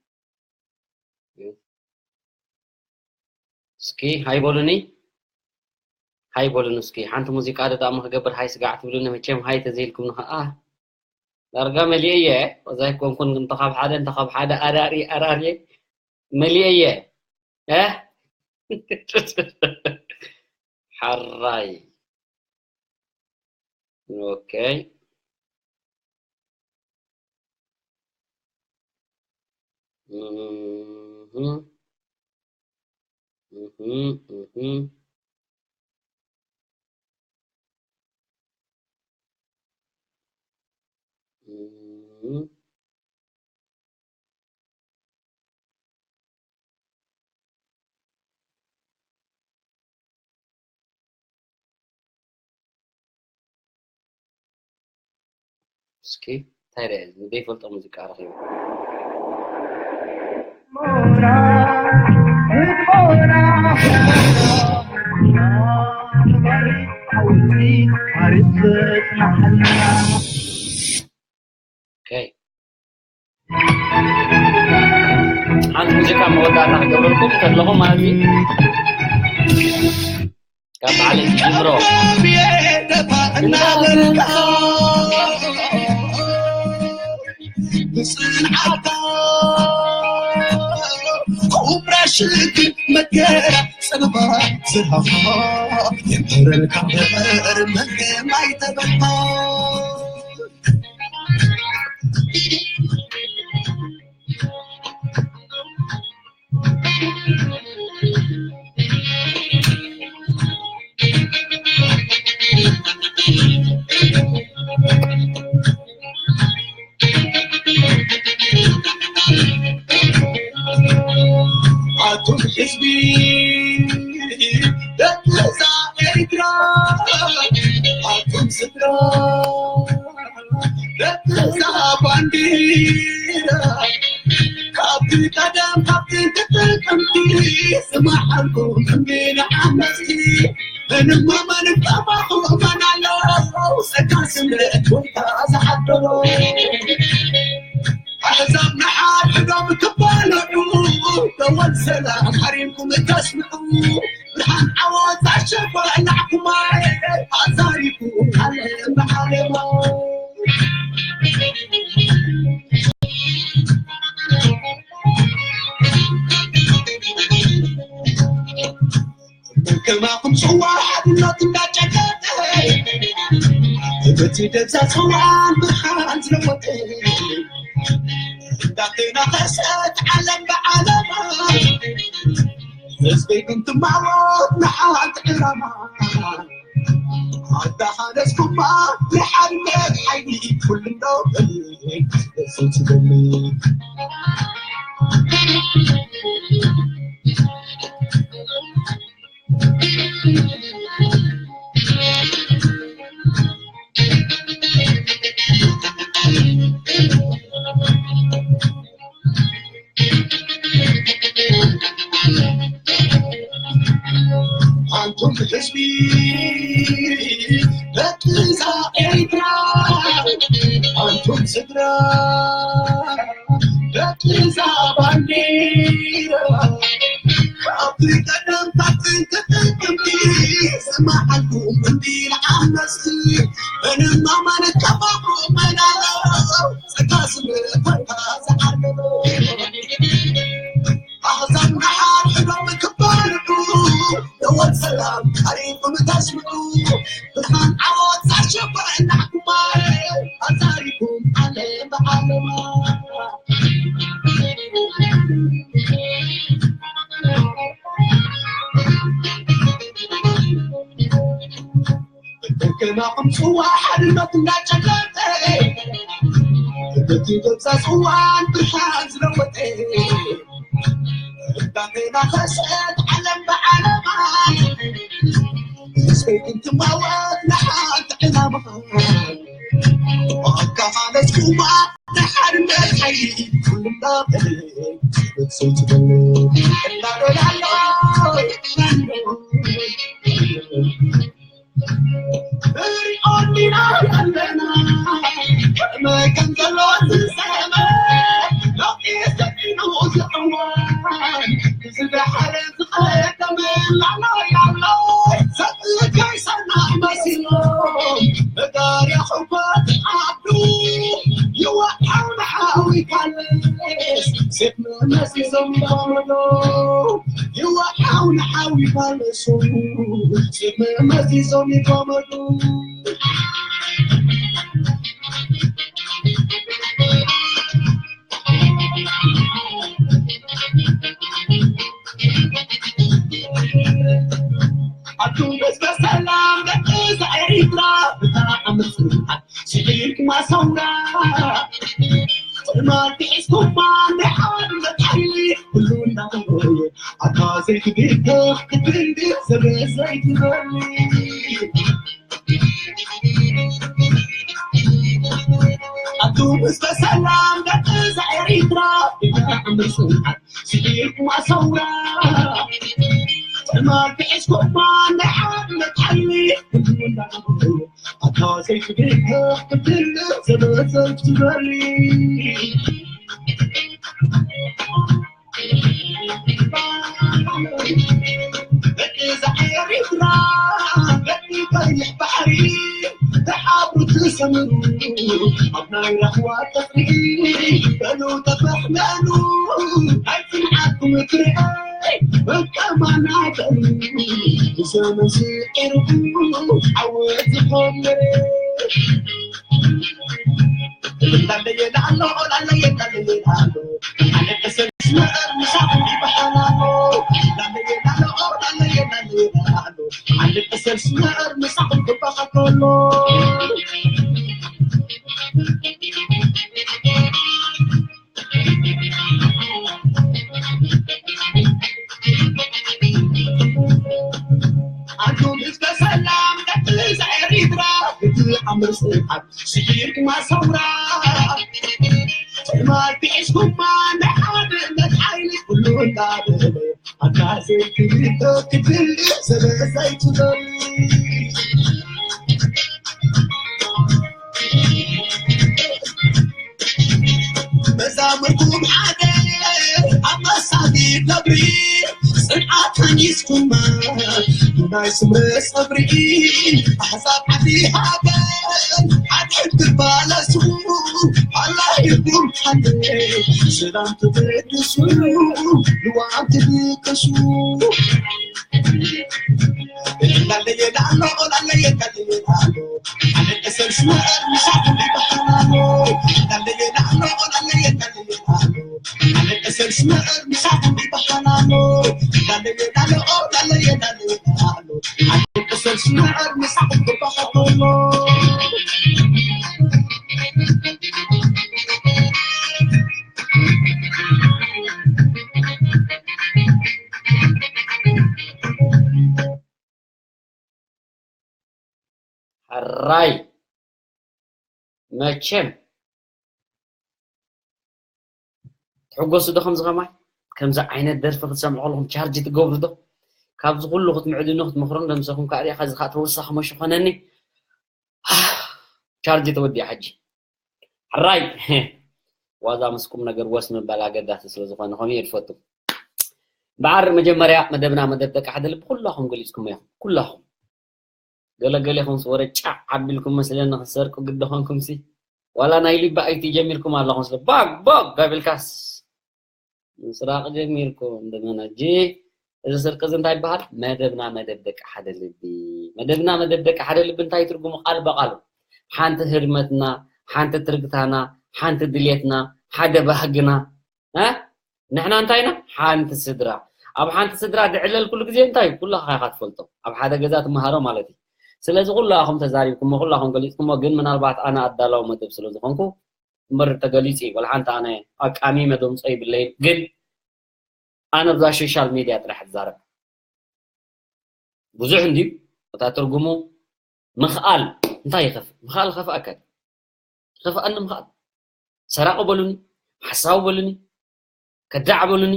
እስኪ ሃይ በሉኒ። ሃይ በሉኒ እስኪ ሓንቲ ሙዚቃ ደጣሚ ክገብር ሃይ ስጋዕ ትብሉኒ። መቸም ሃይ ተዘይልኩም ንኸዓ ዳርጋ መሊኤ እየ። ወዛይ ኮንኩን እንተ ካብ ሓደ እንተ ካብ ሓደ ኣራሪ ኣራሪ መሊኤ እየ። እ ሓራይ ኦኬ። እስኪ እንታይ ደኣ እዚ ዘይፈልጦ ሙዚቃ ረኺቡ። ሓንቲ ሙዚቃ መወዳእታ ክገብረልኩም ከለኹ ማለት እዩ። ካብ በዓል ጅምሮ ብፅንዓታ ቁምራ ሽግር መከራ ፅልባ ዝሃፋ የምሕረርካ እምበር መን ማይተበታ ኣቱም ህዝቢ ደቂ እዛ ኤርትራ ኣቱም ስድራ ደቂ እዛ ባንዲራ ካብቲ ቀደም ካብቲ ጥንቲ ዝመሓልኩም እንዲ ንዓመስቲ ምንም መን ከማኹም መን ኣሎ ጸጋ ስምረት ወይታ ዝሓደሮ ኣሕዛብ ንሓድሕዶም ክባልዑ ደወል ሰላም ሓሪምኩም እተስምዑ ብርሃን ዓወት ኣሸባላዕኩማ ኣዛሪቡ ዓለም ብዓለማ ከማኹም ጽዋ ሓድነት እንዳጨቀጠ እቲ ደብዛ ጽዋን ብርሃን ዝለወጠ እንዳተናኸሰት ዓለም ብዓለማ ህዝበይ ግን ትማወት ንሓንቲ ዕላማ ኣዳኻለስኩማ ንሓድነት ሓይሊ ኩሉ እንዶ እሱ ትበሊ ኣንቱም ህዝቢ ደቂ እዛ ኤርትራ ኣንቱም ስድራ ደቂ እዛ ባንዲራ ካብቲ ቀደም ካብ ጥንቲ ጥቅምቲ ዝመዓልኩም እንዲል ዓመፅቲ ምንም ኣማነት ከባብሩ መናው ጸጋ ስምርት ኮይንካ ዝዓለሎ ኣሕዛብ ንሓር ሕዶም ክባልዑ ደወል ሰላም ቀሪብኩም ተስምዑ ብርሃን ዓወት ዛሸበ እናሕኩማ ኣዛሪኩም ዓለም ብዓለማ ከማኹም ጽዋ ሓድነት እንዳጨለጠ በቲ ገብዛ ጽዋን ብርሃን ዝለወጠ እንዳገና ከሰት ዓለም ብዓለማ ህዝበይ ግን ትማወት ንሓንቲ ዕላማ ኣካፋለስኩማ ንሓድነት ሓይሊ ኩሉ እንዳበለ ሰይትበለ እናበላሎ ንሪኦ እንዲና ኣለና ከመይ ከም ዘሎ ዝሰመ ሎቂ ሰጢኑ ዝዕዋን ዝደሓረ ዝቐደመ ላሎ ያሎ ሰብእከይ ሰናይ መሲሎም መጋርያ ሕኮት ዓዱ ይወዓው ንሓዊ ካልስ ሴት መመሲዞም ይባመዶ ይወዓው ንሓዊ ካልሱ ሴት መመሲዞም ይባመዱ ኣቱም ህዝበ ሰላም ደቂ እዛ ኤሪትራ ብጣዕሚ ጽንዓት ስዒርኩማ ሰውራ ጽልማት ሒዝኩማ ናይ ሓድነት ሓይሊ ኩሉ እናተወየ ኣታ ዘይትብተኽ ክትንድፍ ዘበ ዘይትበሊ ኣቱም ህዝበ ሰላም ደቂ እዛ ኤሪትራ ብጣዕሚ ጽንዓት ስዒርኩማ ሰውራ ጽልማት ሒዝኩማ ናይ ሓድነት ሓይሊ ኩሉ እናተወየ ኣታ ዘይትብተኽ ክትንድፍ ዘበ ዘይትበሊ ደቂ እዛ ኤሪትራ ደቂ ቀይሕ ባሕሪ ተሓብሩ ትሰምሩ ኣብ ናይ ራህዋ ቀጽሪ በሉ ተፈሕመኑ ናይ ጽንዓትኩም ክርኢ መቀማና በሉ ብዘመን ስዒሩ ዓወት ዝኾን መሬት ላለየ ላሎ ላለየ ላለየ ላሎ ኣነ ቅሰል ስመር ምሳኹም ይበሓላሎ ላለየ ላሎ ላለየ ላለየ ላሎ ኣነ ቅሰል ስመር ምሳኹም ክበኸል ከሎ ኣንቱም ህዝበ ሰላም ደቂ እዛ ኤሪትራ እቲ ኣምር ጽንዓት ስዒርኩማ ሰውራ ትማል ቢዒስኩማ ናይ ሓድነት ሓይሊ ኩሉ እንዳበለ ኣታ ዘይክልተ ክትልእ ሰበ ዘይትበል መዛሙርኩም ሓደ ኣብ መሳጊድ ነብሪ ጽንዓት ሃኒጽኩማ ናይ ስምረ ሰብሪ ኣሕዛብ ዓዲ ሃገር ሓድሕድ ክባለሱ ኣላሂኩም ሓደ ሰላም ትብድሱ ልዋም ትብቅሱ ላለየ ላሎ ላለየ ላለየ ላሎ ኣነ ቅሰል ስመር ምሳኹም ይበሃላሎ ላለየ ላሎ ላለየ ላለየ ላሎ ኣነ ቅሰል ስመር ምሳኹም ይበሃላሎ ላለየ ሕራይ መቸም ትሕጎሱ ዶ ከምዚ ከማይ? ከምዚ ዓይነት ደርፊ ክትሰምዑ ከለኹም ቻርጅ ትገብሩ ዶ? ካብዚ ኩሉ ክትምዕድኑ ክትመኽሩን ደምሰኹም ከዓ ሪእኻ እዚ ከዓ ተወሳኺ መሽ ኾነኒ። ቻርጅ ተወዲኣ ሕጂ። ሕራይ ዋዛ ምስ ቁም ነገር ወስ ምባል ኣገዳሲ ስለ ዝኾነ ከምኡ እየ ዝፈቱ። በዓር መጀመርያ መደብና መደብ ደቂ ሓደ ልቢ ኩላኹም ገሊጽኩሞ ኢኹም። ኩላኹም ገለገለ ይኹን ወረ ጫዕ ኣቢልኩም መስለኒ ክትሰርቁ ግዲ ኾንኩም ሲ ዋላ ናይ ሊባ ኣይቲ ጀሚርኩም ኣለኹም ስለ ባግ ባግ ጋቢልካስ ምስራቕ ጀሚርኩም እንደመና ጂ እዚ ስርቂ እዚ እንታይ ይበሃል? መደብና መደብ ደቂ ሓደ ልቢ። መደብና መደብ ደቂ ሓደ ልቢ እንታይ ትርጉሙ? ቃል በቃሉ ሓንቲ ህድመትና፣ ሓንቲ ትርግታና፣ ሓንቲ ድሌትና፣ ሓደ ባህግና እ ንሕና እንታይ ኢና? ሓንቲ ስድራ። ኣብ ሓንቲ ስድራ ድዕለል ኩሉ ግዜ እንታይ እዩ? ኩላኻ ኢኻ ትፈልጦ። ኣብ ሓደ ገዛ ትመሃሮ ማለት እዩ። ስለዚ ኩላኹም ተዛሪብኩሞ፣ ኩላኹም ገሊጽኩሞ፣ ግን ምናልባት ኣነ ኣዳላዊ መደብ ስለ ዝኾንኩ እምበር ተገሊጹ እዩ። ወላ ሓንቲ ኣነ ኣቃሚመ ደምጾ ይብለይን። ግን ኣነ ብዛ ሶሻል ሚድያ ጥራሕ እዛረብ። ብዙሕ እንድዩ እታ ትርጉሙ። ምኽኣል እንታይ ይኸፍእ? ምኽኣል ኸፍኣካ ድዩ? ይኸፍኣኒ ምኽኣል። ሰራቂ በሉኒ፣ ሓሳዊ በሉኒ፣ ከዳዕ በሉኒ፣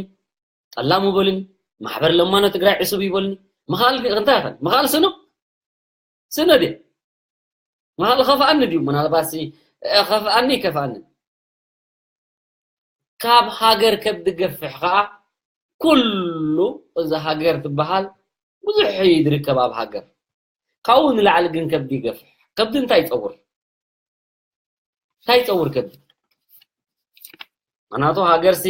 ጠላሙ በሉኒ፣ ማሕበር ለማኖ ትግራይ ዕሱብ እዩ በሉኒ። ምኽኣል ግን እንታይ ይኸን? ምኽኣል ስኖ? ስኖ ድየ? ምኽኣል ኸፍኣኒ ድዩ? ምናልባት ሲ ኸፍኣኒ ይከፍኣኒ። ካብ ሃገር ከብዲ ገፍሕ ኸዓ ኩሉ እዛ ሃገር ትበሃል ብዙሕ እዩ ዝርከብ ኣብ ሃገር። ካብኡ ንላዕሊ ግን ከብዲ ይገፍሕ። ከብዲ እንታይ ይጸውር? እንታይ ይጸውር ከብዲ? ምኽንያቱ ሃገርሲ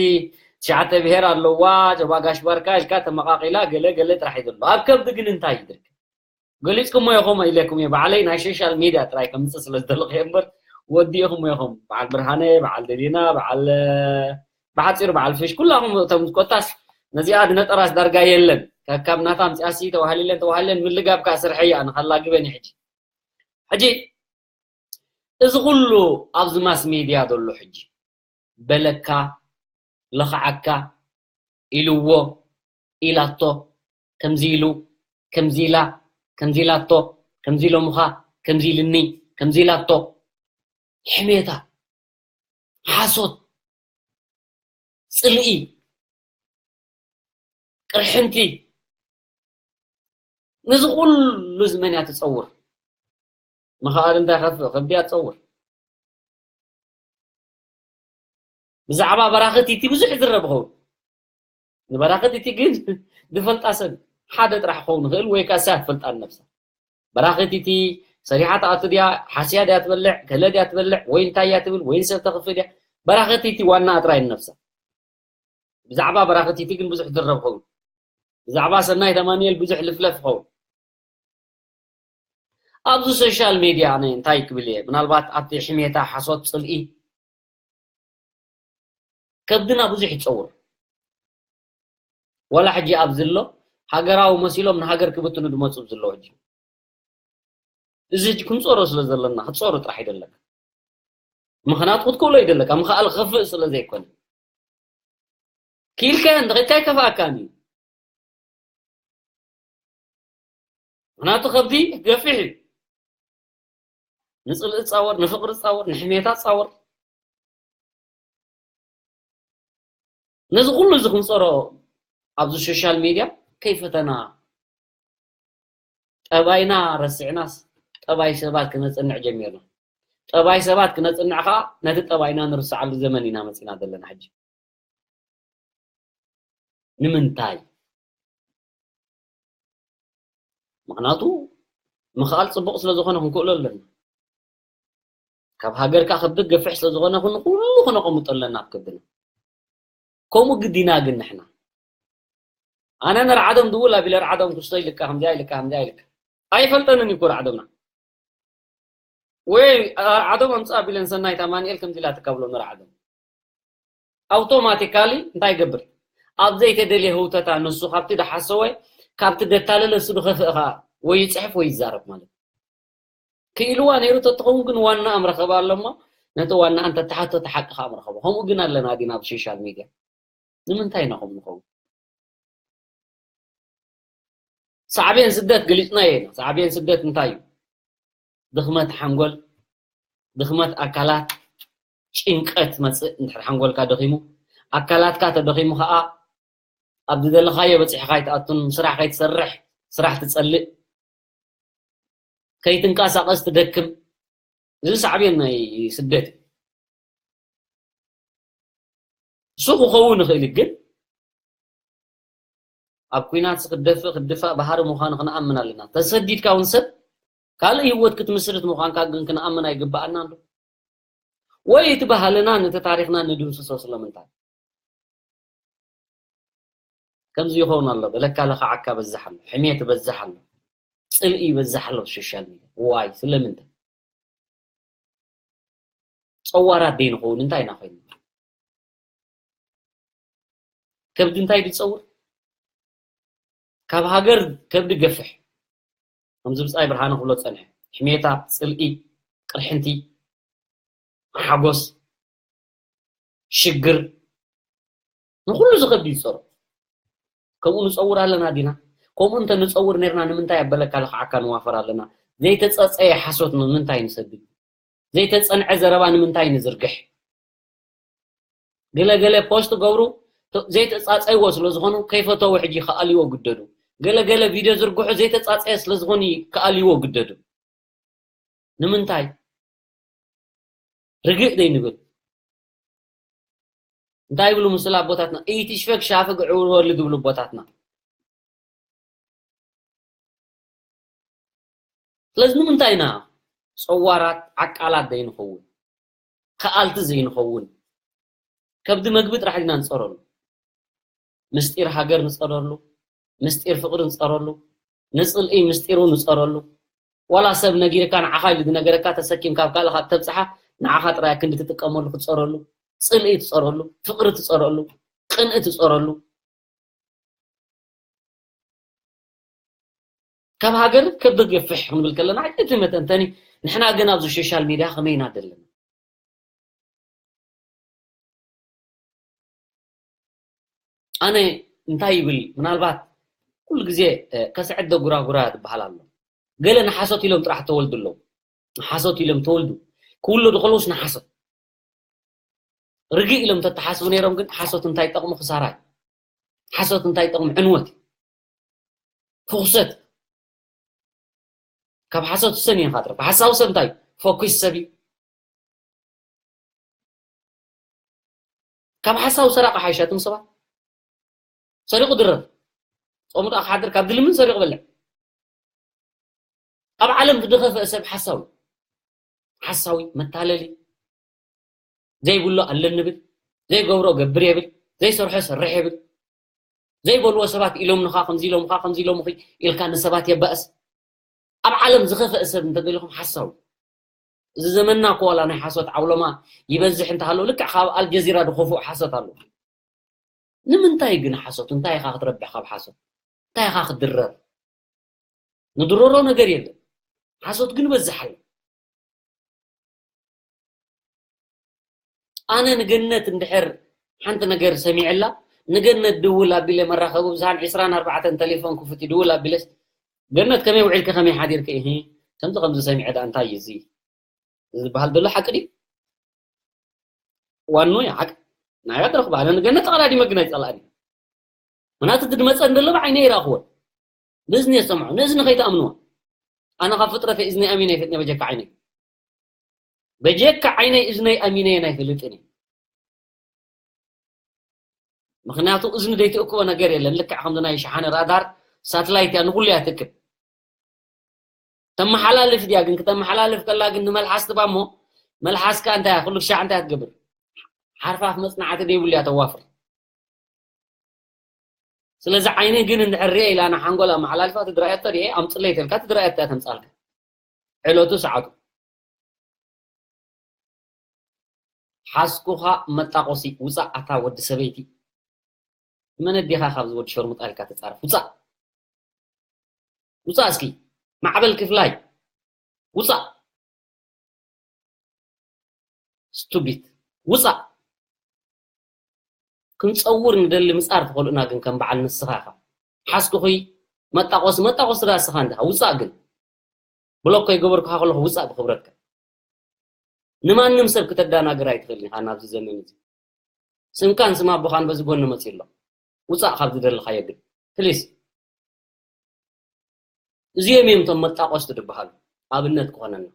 ትሽዓተ ብሄር ኣለዋ፣ ጀባ ጋሽ ባርካ ኢልካ ተመቓቒላ ገለ ገለ ጥራሕ እዩ ዘሎ። ኣብ ከብዲ ግን እንታይ እዩ ዝርከብ? ገሊጽኩሞ ኢኹም ኢለኩም እየ። ባዕለይ ናይ ሶሻል ሚድያ ጥራይ ከምጽእ ስለ ዝደለኹ እየ እምበር ወዲእኹም ኢኹም። በዓል ብርሃነ፣ በዓል ደሊና፣ በዓል፣ ብሓጺሩ በዓል ፍሽ፣ ኩላኹም እቶም ኮታስ ነዚኣ ድነጠራስ ዳርጋ የለን። ከካብ ናታ ኣምጽኣሲ ተዋህሊለን ተዋህሊለን ምልጋብ ከኣ ስርሐይ እያ፣ ንኸላግበን እየ ሕጂ። ሕጂ እዚ ኩሉ ኣብዚ ማስ ሚድያ ዘሎ ሕጂ በለካ፣ ለኽዓካ፣ ኢልዎ፣ ኢላቶ፣ ከምዚ ኢሉ፣ ከምዚ ኢላ፣ ከምዚ ኢላቶ፣ ከምዚ ኢሎምኻ፣ ከምዚ ኢልኒ፣ ከምዚ ኢላቶ፣ ሕሜታ፣ ሓሶት፣ ጽልኢ፣ ቅርሕንቲ፣ ነዚ ኩሉ እዚ መን እያ ትጸውር? ምኽኣል እንታይ ከፍእ? ከብዲ እያ ትጸውር። ብዛዕባ በራኺቲቲ ብዙሕ ይዝረብ ይኸውን። ንበራኺቲቲ ግን ዝፈልጣ ሰብ ሓደ ጥራሕ ክኸውን ይኽእል፣ ወይ ከኣ እሳ ትፈልጣ ነብሳ። በራኺቲቲ ሰሪሓ ትኣቱ ድያ፣ ሓስያ ድያ ትበልዕ፣ ከለ ድያ ትበልዕ፣ ወይ እንታይ እያ ትብል፣ ወይ ንሰብ ተኽፍእ ድያ? በራኺቲቲ ዋናኣ ጥራይ ንነብሳ። ብዛዕባ በራኺቲቲ ግን ብዙሕ ይዝረብ ይኸውን። ብዛዕባ ሰናይት ኣማኑኤል ብዙሕ ልፍለፍ ይኸውን። ኣብዚ ሶሻል ሜድያ ኣነ እንታይ ክብል እየ? ምናልባት ኣብቲ ሕሜታ፣ ሓሶት፣ ጽልኢ ከብድና ብዙሕ ይጸውር። ዋላ ሕጂ ኣብዚ ኣሎ ሃገራዊ መሲሎም ንሃገር ክብትኑ ዝመጹ ኣብዚ ኣለዉ ሕጂ። እዚ ሕጂ ክንጾሮ ስለ ዘለና፣ ክትጾሮ ጥራሕ ይደለካ። ምኽንያቱ ክትክእሎ ይደለካ፣ ምኽኣል ክኸፍእ ስለ ዘይኮነ። ክኢልካዮ እንተኸድካ ኣይከፍኣካን እዩ። ምኽንያቱ ከብዲ ገፊሕ እዩ። ንጽልኢ ጻወር፣ ንፍቕሪ ጻወር፣ ንሕሜታ ጻወር። ነዚ ኩሉ እዚ ክንጸሮ ኣብዚ ሶሻል ሚድያ ከይፈተና ጠባይና ረሲዕናስ ጠባይ ሰባት ክነጽንዕ ጀሚርና። ጠባይ ሰባት ክነጽንዕ ከኣ ነቲ ጠባይና ንርስዓሉ ዘመን ኢና መጺና ዘለና ሕጂ። ንምንታይ? ምኽንያቱ ምኽኣል ጽቡቕ ስለ ዝኾነ ክንክእሎ ኣለና። ካብ ሃገርካ ከብድ ገፍሕ ስለ ዝኾነ ኩሉ ክነቐምጦ ኣለና ኣብ ከብድና። ከምኡ ግዲና ግን ንሕና። ኣነ ንርዓዶም ድውል ኣቢለ ርዓዶም ክስቶ ኢልካ ከምዚኣ ኢልካ ከምዚኣ ኢልካ ኣይፈልጠንን እዩ እኮ ርዓዶምና። ወይ ርዓዶም ኣምጽእ ኣቢለን ሰናይት ኣማኑኤል ከምዚ ኢላትካ ብሎ ንርዓዶም። ኣውቶማቲካሊ እንታይ ይገብር? ኣብ ዘይተደልየ ህውተታ ንሱ ካብቲ ድሓሰወ፣ ካብቲ ደታለለ እሱ ድኸፍእ ኸኣ ወይ ይጽሕፍ ወይ ይዛረብ ማለት እዩ። ክኢልዋ ነይሩ ተትኸውን ግን ዋናኣ ምረኸባ ኣሎ እሞ ነቲ ዋናኣ እንተተሓቶ እቲ ሓቂ ኸኣ ምረኸቦ። ከምኡ ግን ኣለና ዲና ኣብ ሶሻል ሚድያ? ንምንታይ ኢና ከምኡ ንኸውን? ሳዕቤን ስደት ገሊጽናዮ ኢና። ሳዕቤን ስደት እንታይ እዩ? ድኽመት ሓንጎል፣ ድኽመት ኣካላት፣ ጭንቀት መጽእ። እንድሕር ሓንጎልካ ደኺሙ፣ ኣካላትካ ተደኺሙ ከኣ ኣብ ዝደለኻዮ በጺሕካ ኣይትኣቱን፣ ስራሕ ከይትሰርሕ፣ ስራሕ ትጸልእ፣ ከይትንቀሳቐስ ትደክም። እዚ ሳዕቤን ናይ ስደት እዩ። እሱ ክኸውን ይኽእል እዩ፣ ግን ኣብ ኲናት ክትደፍእ ክትድፋእ ባህሪ ምዃኑ ክንኣምን ኣለና። ተሰዲድካ እውን ሰብ ካልእ ህይወት ክትምስርት ምዃንካ ግን ክንኣምን ኣይግብኣናን ዶ? ወይ እቲ ባህልና ነቲ ታሪኽና ንድምስሶ ስለምንታይ? ከምዚ ይኸውን ኣሎ፣ በለካ ለኻዓካ በዝሕ ኣሎ፣ ሕሜት በዝሕ ኣሎ፣ ጽልኢ በዝሕ ኣሎ ኣብ ሶሻል ሚድያ። ዋይ ስለምንታይ? ጸዋራት ደይ ንኸውን እንታይ ኢና ኮይንና? ከብዲ እንታይ ድጸውር? ካብ ሃገር ከብዲ ገፍሕ። ከምዚ ብጻይ ብርሃነ ክብሎ ጸንሐ። ሕሜታ፣ ጽልኢ፣ ቅርሕንቲ፣ ሓጎስ፣ ሽግር፣ ንኹሉ ዝኸብድ እዩ ዝጸሮ። ከምኡ ንጸውር ኣለና ዲና? ከምኡ እንተ ንጸውር ነርና ንምንታይ ኣበለካ ለኽዓካ ንዋፈር ኣለና? ዘይተጸጸየ ሓሶት ንምንታይ ንሰድድ? ዘይተጸንዐ ዘረባ ንምንታይ ንዝርግሕ? ገለ ገለ ፖስት ገብሩ ዘይተጻጸይዎ ስለ ዝኾኑ ከይፈተው ሕጂ ክኣልይዎ ግደዱ። ገለ ገለ ቪድዮ ዝርግሑ ዘይተጻጸየ ስለ ዝኾኑ ክኣልይዎ ግደዱ። ንምንታይ? ርግእ ደይ ንብል? እንታይ ይብሉ ምስል ኣቦታትና? ኢትሽፈግ ሻፍግ ዕውር ወልድ ዝብሉ ኣቦታትና። ስለዚ ንምንታይ ኢና ጸዋራት ዓቃላት ዘይንኸውን? ከኣልቲ ዘይንኸውን? ከብዲ መግቢ ጥራሕ ዲና ንጸረሉ? ምስጢር ሃገር ንጸረሉ? ምስጢር ፍቕሪ ንጸረሉ? ንጽልኢ ምስጢሩ ንጸረሉ? ዋላ ሰብ ነጊርካ ንዓኻ ኢሉ ዝነገረካ ተሰኪምካ ኣብ ካልእ ካብ ተብጽሓ ንዓኻ ጥራይ ክንዲ ትጥቀመሉ ክትጸረሉ? ጽልኢ ትጸረሉ? ፍቕሪ ትጸረሉ? ቅንኢ ትጸረሉ? ካብ ሃገር ከብዲ ገፍሕ ክንብል ከለና እቲ መተንተኒ፣ ንሕና ግን ኣብዚ ሶሻል ሚድያ ከመይ ኢና ዘለና? ኣነ እንታይ ይብል፣ ምናልባት ኩሉ ግዜ እ፣ ከስዕድ ደጉራጉራ ትበሃል ኣሎ። ገለ ንሓሶት ኢሎም ጥራሕ ተወልዱ ኣለዉ። ንሓሶት ኢሎም ተወልዱ። ክውለዱ ከለውስ ንሓሶት። ርግእ ኢሎም ተተሓስቡ ነይሮም ግን ሓሶት እንታይ ጠቕሙ? ክሳራ እዩ። ሓሶት እንታይ ጠቕሙ? ዕንወት እዩ። ፍኹሰት። ካብ ሓሶት ሰን እዩ ንኻትረፍ። ሓሳዊ ሰብ እንታይ እዩ? ፎኪስ ሰብ እዩ። ካብ ሓሳዊ ሰራቂ ሓይሻትም ሰባት። ሰሪቑ ድረፍ። ጾሙ ደኣ ክሓድር ካብ ድልምን ሰሪቑ በልዕ። ኣብ ዓለም ዝደኸፈ ሰብ ሓሳዊ። ሓሳዊ፣ መታለሊ። ዘይብሎ ኣለኒ ብል፣ ዘይገብሮ ገብር የብል፣ ዘይሰርሖ ሰርሕ የብል። ዘይበልዎ ሰባት ኢሎምንኻ፣ ከምዚ ኢሎምኻ፣ ከምዚ ኢሎምኺ ኢልካ ንሰባት የባእስ። ኣብ ዓለም ዝኸፈአ ሰብ እንተደሊኹም ሓሳዊ። እዚ ዘመንና እኮ ዋላ ናይ ሓሶት ዓውሎማ ይበዝሕ እንተሃለዎ፣ ልክዕ ካብ ኣልጀዚራ ዝኸፍኦ ሓሶት ኣሎ። ንምንታይ ግን ሓሶት? እንታይ ኢኻ ክትረብሕ ካብ ሓሶት? እንታይ ኢኻ ክትድረር? ንድረሮ ነገር የለን። ሓሶት ግን ይበዝሕ ኣሎ። ኣነ ንገነት እንድሕር ሓንቲ ነገር ሰሚዐላ፣ ንገነት ድውል ኣቢለ መራኸቢ ብዙሃን ዒስራን ኣርባዕተን ተሌፎን ክፉት እዩ፣ ድውል ኣቢለስ፣ "ገነት ከመይ ውዒልኪ፣ ከመይ ሓዲርኪ?" "እሂ፣ ከምዚ ከምዚ ሰሚዐ ደኣ እንታይ እዩ እዚ?" እዚ ዝበሃል ዘሎ ሓቂ ድዩ? ዋኑ እዩ ሓቂ። ናያ ትረኽባ። ኣነ ንገነት ተቐዳዲመ ግን ኣይጸላእን። ምኽንያቱ እቲ ድመጸን ዘሎ ብዓይነይ ይረኣኽዎ። ንእዝኒ የሰምዖ። ንእዝኒ ከይትኣምንዎ። ኣነ ካብ ፍጥረተይ እዝኒ ኣሚነ ኣይፈልጥን በጀካ ዓይነይ። በጀካ ዓይነይ እዝነይ ኣሚነየን ኣይፈልጥን እየ። ምኽንያቱ እዝኒ ዘይትእክቦ ነገር የለን። ልክዕ ከምዚ ናይ ሸሓነ ራዳር ሳትላይት እያ፣ ንኹሉ እያ ትእክብ። ተመሓላልፍ ድያ ግን? ክተመሓላልፍ ከላ ግን ንመልሓስ ትባ እሞ፣ መልሓስካ እንታይ እያ? ኩሉ ሻዕ እንታይ እያ ትገብር? ሓርፋፍ መጽናዕቲ ዘይብሉ እያ ተዋፍር። ስለዚ ዓይነይ ግን እንድሕር ሪኤ ኢላ ንሓንጎል ኣመሓላልፋ ትድረኣየቶ ሪኤ ኣምጽለይ ተልካ ትድረኣየቶ እያ ተምጻልካ። ዕለቱ ሰዓቱ። ሓስኩኻ መጣቆሲ ውጻእ ኣታ ወዲ ሰበይቲ። መን ኣዴኻ ካብዚ ወዲ ሸርሙጣ ኢልካ ትጻረፍ? ውጻእ። ውጻእ እስኪ። ማዕበል ክፍላይ። ውጻእ። ስቱቢት። ውጻእ። ክንጸውር ንደሊ ምጻር ትኸልኡና ግን ከም በዓል ንስኻ ኢኻ። ሓስኩኺ መጣቆሲ፣ መጣቆሲ ዳ እስኻ እንዲኻ። ውጻእ ግን። ብሎክ ከይገበርኩኻ ከለኹ ውፃእ ብክብረትካ። ንማንም ሰብ ክተዳናግር ኣይትኽእልን ኢኻ ናብዚ ዘመን እዚ። ስምካን ስም ኣቦኻን በዚ ጎኒ መፂኡ ኣሎ። ውፃእ ካብ ዝደለኻዮ ግን ፕሊስ። እዚኦም እዮም እቶም መጣቆስቲ ዝበሃሉ። ኣብነት ክኾነና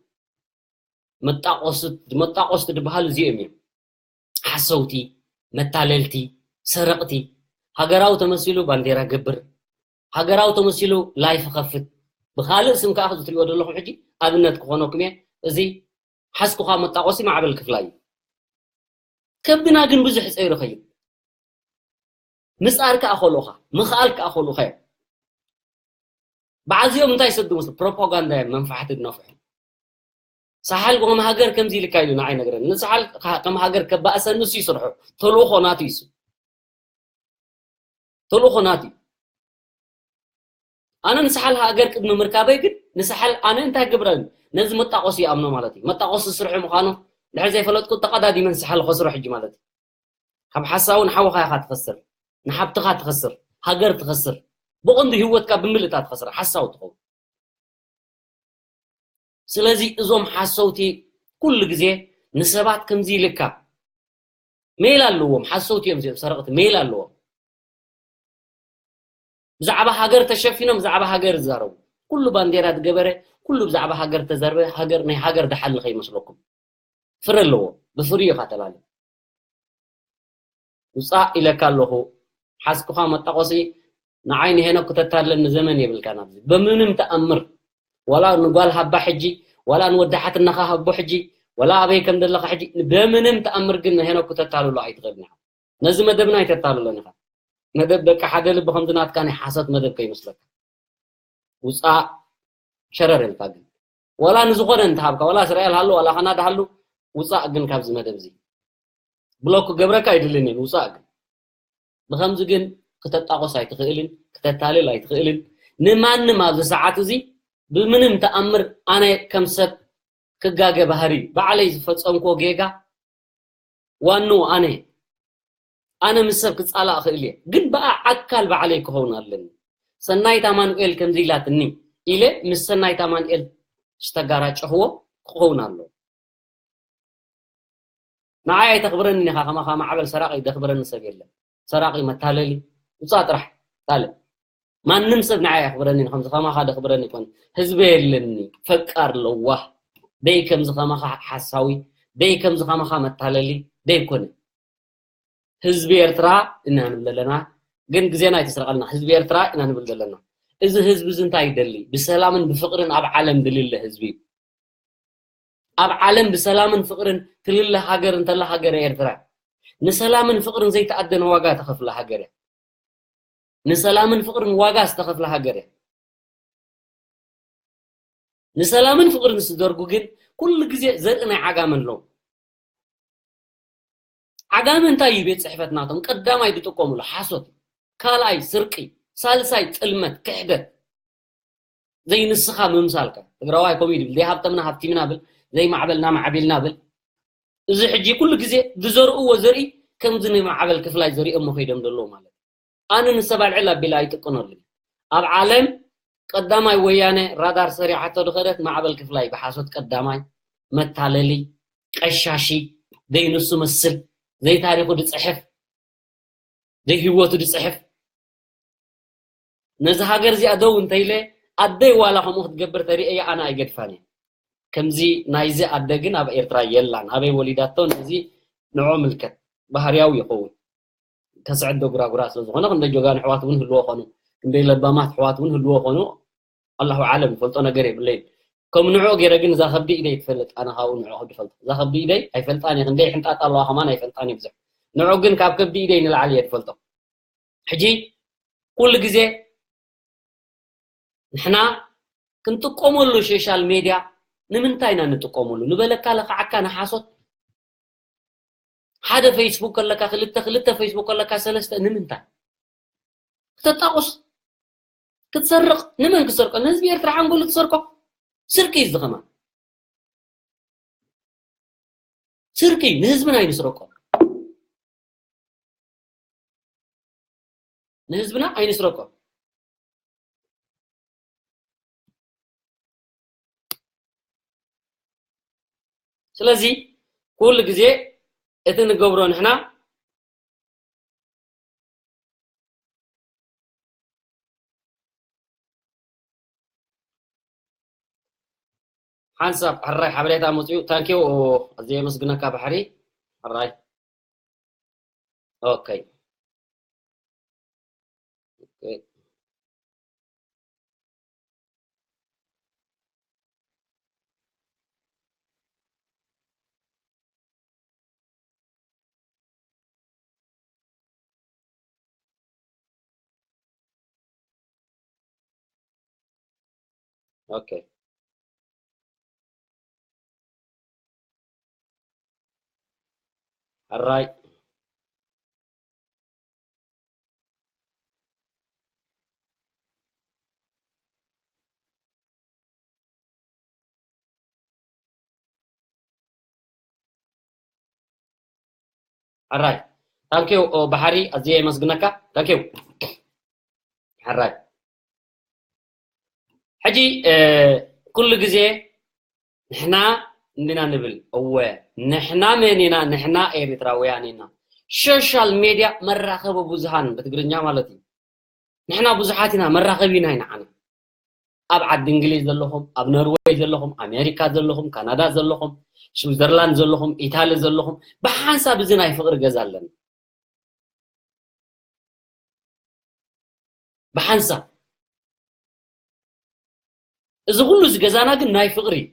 መጣቆስቲ ዝበሃሉ እዚኦም እዮም። ሓሰውቲ፣ መታለልቲ፣ ሰረቕቲ። ሃገራዊ ተመሲሉ ባንዴራ ገብር፣ ሃገራዊ ተመሲሉ ላይፍ ኸፍት። ብኻልእ ስም ከዓ ዝትሪኦ ዘለኹም ሕጂ ኣብነት ክኾነኩም እየ። እዚ ሓስኩኻ መጣቆሲ ማዕበል ክፍላይ እዩ። ከብድና ግን ብዙሕ ፀይሩ ኸይድ። ምፃር ከዓ ኸልኡኻ፣ ምኽኣል ከዓ ኸልኡኻ እዮም። ብዓዚኦም እንታይ ይሰዱ መስሉ? ፕሮፓጋንዳ እዮም መንፋሕቲ ዝነፍሑ። ሳሓል ከም ሃገር ከምዚ ኢልካ ኢሉ ንዓይ ነገረኒ። ንሳሓል ከ-፣ ከም ሃገር ከባእሰኒ ንሱ ይስርሑ። ተልእኾ ናቱ ይሱ። ተልእኾ ናቱ እዩ። ኣነ ንሳሓል ሃገር ቅድሚ ምርካበይ ግን ንሳሓል ኣነ እንታይ ግብረን ነዚ መጣቆሲ ይኣምኖ ማለት እዩ። መጣቆሲ ስርሑ ምዃኑ ድሕር ዘይፈለጥኩ ተቐዳዲመን ሳሓል ኸስሮ ሕጂ ማለት እዩ። ካብ ሓሳዊ ንሓውኻ ኢኻ ትኸስር፣ ንሓብትኻ ትኸስር፣ ሃገር ትኸስር፣ ብቐንዱ ህይወትካ ብምልእታ ትኸስር፣ ሓሳዊ ትኸውን። ስለዚ እዞም ሓሰውቲ ኩሉ ግዜ ንሰባት ከምዚ ኢልካ ሜል ኣለዎም። ሓሰውቲ እዮም እዚኦም፣ ሰረቕቲ ሜል ኣለዎም። ብዛዕባ ሃገር ተሸፊኖም ብዛዕባ ሃገር ዝዛረቡ፣ ኩሉ ባንዴራ ዝገበረ፣ ኩሉ ብዛዕባ ሃገር ተዘርበ፣ ሃገር ናይ ሃገር ድሓል ንኸይመስለኩም። ፍረ ኣለዎ፣ ብፍሪኡ ኢኻ ተላለ። ውፃእ ኢለካ ኣለኹ። ሓስኩኻ መጣቆሲ ንዓይ ንሄኖክ ክተታለኒ ዘመን የብልካ ናብዚ። በምንም ተኣምር፣ ዋላ ንጓል ሃባ ሕጂ፣ ዋላ ንወዲ ሓትናኻ ሃቦ ሕጂ፣ ዋላ ኣበይ ከም ዘለኻ ሕጂ፣ በምንም ተኣምር ግን ንሄኖክ ክተታልሎ ኣይትኽእልን ኢኻ። ነዚ መደብና ኣይተታልሎን ኢኻ። መደብ ደቂ ሓደ ልቢ ከምዚ ናትካ ናይ ሓሶት መደብ ከይመስለካ። ውፃእ ሸረር ኢልካ ግን። ዋላ ንዝኾነ እንተሃብካ፣ ዋላ እስራኤል ሃሉ፣ ዋላ ካናዳ ሃሉ፣ ውፃእ ግን ካብዚ መደብ እዚ። ብሎክ ክገብረካ ኣይድልን እየ፣ ውፃእ ግን። ብኸምዚ ግን ክተጣቆስ ኣይትኽእልን፣ ክተታልል ኣይትኽእልን። ንማንም ኣብዚ ሰዓት እዚ ብምንም ተኣምር ኣነ ከም ሰብ ክጋገ ባህሪ እዩ። ባዕለይ ዝፈፀምክዎ ጌጋ ዋንኡ ኣነ እየ። ኣነ ምስ ሰብ ክፃላእ እኽእል እየ፣ ግን ብኣካል ባዕለይ ክኸውን ኣለኒ። ሰናይት ኣማኑኤል ከምዚ ኢላትኒ ኢለ ምስ ሰናይት ኣማኑኤል ዝተጋራጨኽዎ ክኸውን ኣለዎ። ንዓይ ኣይተኽብረንን ኢኻ፣ ከማኻ ማዕበል ሰራቒ ዘኽብረኒ ሰብ የለን። ሰራቒ፣ መታለሊ፣ ውፃእ ጥራሕ። ካልእ ማንም ሰብ ንዓይ ኣኽብረኒ፣ ከምዚ ከማኻ ደኽብረኒ ይኮን። ህዝበ የለኒ፣ ፈቃር ለዋህ፣ ደይ ከምዚ ከማኻ ሓሳዊ፣ ደይ ከምዚ ከማኻ መታለሊ፣ ደይ ኮነ። ህዝቢ ኤርትራ ኢና ንብል ዘለና፣ ግን ግዜና ኣይተስረቐልና። ህዝቢ ኤርትራ ኢና ንብል ዘለና። እዚ ህዝቢ እዚ እንታይ ይደሊ? ብሰላምን ብፍቕርን ኣብ ዓለም ዝልለ ህዝቢ እዩ። ኣብ ዓለም ብሰላምን ፍቕርን ትልለ ሃገር እንተላ ሃገረ ኤርትራ። ንሰላምን ፍቕርን ዘይተኣደነ ዋጋ ተኸፍለ ሃገር እያ። ንሰላምን ፍቕርን ዋጋ ዝተኸፍለ ሃገር እያ። ንሰላምን ፍቕርን ዝደርጉ ግን ኩሉ ግዜ ዘርኢ ናይ ዓጋመ ኣለዉ። ዓጋመ እንታይ እዩ ቤት ጽሕፈት ናቶም? ቀዳማይ ዝጥቀሙሉ ሓሶት፣ ካልኣይ ስርቂ፣ ሳልሳይ ጥልመት፣ ክሕደት፣ ዘይንስኻ ምምሳልካ። ትግራዋይ ከምኡ እዩ ዝብል፣ ዘይሃብተምና ሃብቲምና ብል፣ ዘይማዕበልና ማዕቢልና ብል። እዚ ሕጂ ኩሉ ግዜ ዝዘርእዎ ዘርኢ ከምዚ ንማዕበል ክፍላይ ዘሪኦሞ ከይዶም ዘለዉ ማለት እዩ። ኣነ ንሰብ ኣልዕል ኣቢለ ኣይጥቀነሉን። ኣብ ዓለም ቀዳማይ ወያነ ራዳር ሰሪዓቶ ዝኸደት ማዕበል ክፍላይ ብሓሶት ቀዳማይ፣ መታለሊ፣ ቀሻሺ፣ ዘይንሱ መስል፣ ዘይታሪኹ ዝፅሕፍ፣ ዘይህይወቱ ዝፅሕፍ። ነዚ ሃገር እዚኣ ደው እንተኢለ ኣደይ ዋላ ከምኡ ክትገብር ተርእየ ኣነ ኣይገድፋን እየ። ከምዚ ናይዚ ኣደ ግን ኣብ ኤርትራ የላን። ኣበይ ወሊዳቶ ነዚ ንዖ ምልከት። ባህርያዊ ይኸውን። ከስዕድ ዶ ጉራጉራ ስለ ዝኾነ ክንደይ ጀጋኑ ኣሕዋት እውን ህልዎ ኾኑ፣ ክንደይ ለባማት ኣሕዋት እውን ህልዎ ኾኑ፣ ኣላሁ ዓለም፣ ዝፈልጦ ነገር የብለይን። ከም ንዕኡ ገይረ ግን እዛ ከብዲ ኢደይ ትፈልጥ፣ ኣነ ካብኡ ንዕኡ ከብዲ ፈልጦ። እዛ ከብዲ ኢደይ ኣይፈልጣን እየ፣ ክንደይ ሕንጣጣ ኣለዋ ከማን ኣይፈልጣን እየ ብዙሕ። ንዕኡ ግን ካብ ከብዲ ኢደይ ንላዕሊ እየ ዝፈልጦ። ሕጂ ኩሉ ግዜ ንሕና ክንጥቀመሉ ሶሻል ሜድያ ንምንታይ ኢና ንጥቀመሉ? ንበለካ ለኽዓካ ንሓሶት ሓደ ፌስቡክ ከለካ ክልተ፣ ክልተ ፌስቡክ ከለካ ሰለስተ ንምንታይ? ክተጣቁስ፣ ክትሰርቕ፣ ንመን ክሰርቆ? ንህዝቢ ኤርትራ ሓንጎሉ ትሰርቆ? ስርቂ እዩ እዚ ከማን። ስርቂ ንህዝብና ኣይንስረቆ። ንህዝብና ኣይንስረቆ። ስለዚ ኩሉ ግዜ እቲ ንገብሮ ንሕና ሓንሳብ ሕራይ ሓበሬታ መፅኡ። ታንኪዩ። ኣዝየ የመስግነካ ባሕሪ። ሕራይ። ኦኬ። ኦኬ። ኦኬ። ሕራይ። ሕራይ። ታንኪዩ ባሕሪ፣ ኣዝየ የመስግነካ። ታንኪዩ። ሕራይ። ሕጂ ኩሉ ግዜ ንሕና እንዲና ንብል። እወ፣ ንሕና መን ኢና? ንሕና ኤርትራውያን ኢና። ሶሻል ሜድያ፣ መራኸቢ ብዙሃን ብትግርኛ ማለት እዩ። ንሕና ብዙሓት ኢና፣ መራኸቢ ኢና ንዓና። ኣብ ዓዲ እንግሊዝ ዘለኹም፣ ኣብ ኖርወይ ዘለኹም፣ ኣሜሪካ ዘለኹም፣ ካናዳ ዘለኹም፣ ስዊዘርላንድ ዘለኹም፣ ኢታሊ ዘለኹም፣ ብሓንሳብ እዚ ናይ ፍቕሪ ገዛ ኣለና። ብሓንሳብ እዚ ኩሉ እዚ ገዛና ግን ናይ ፍቕሪ እዩ።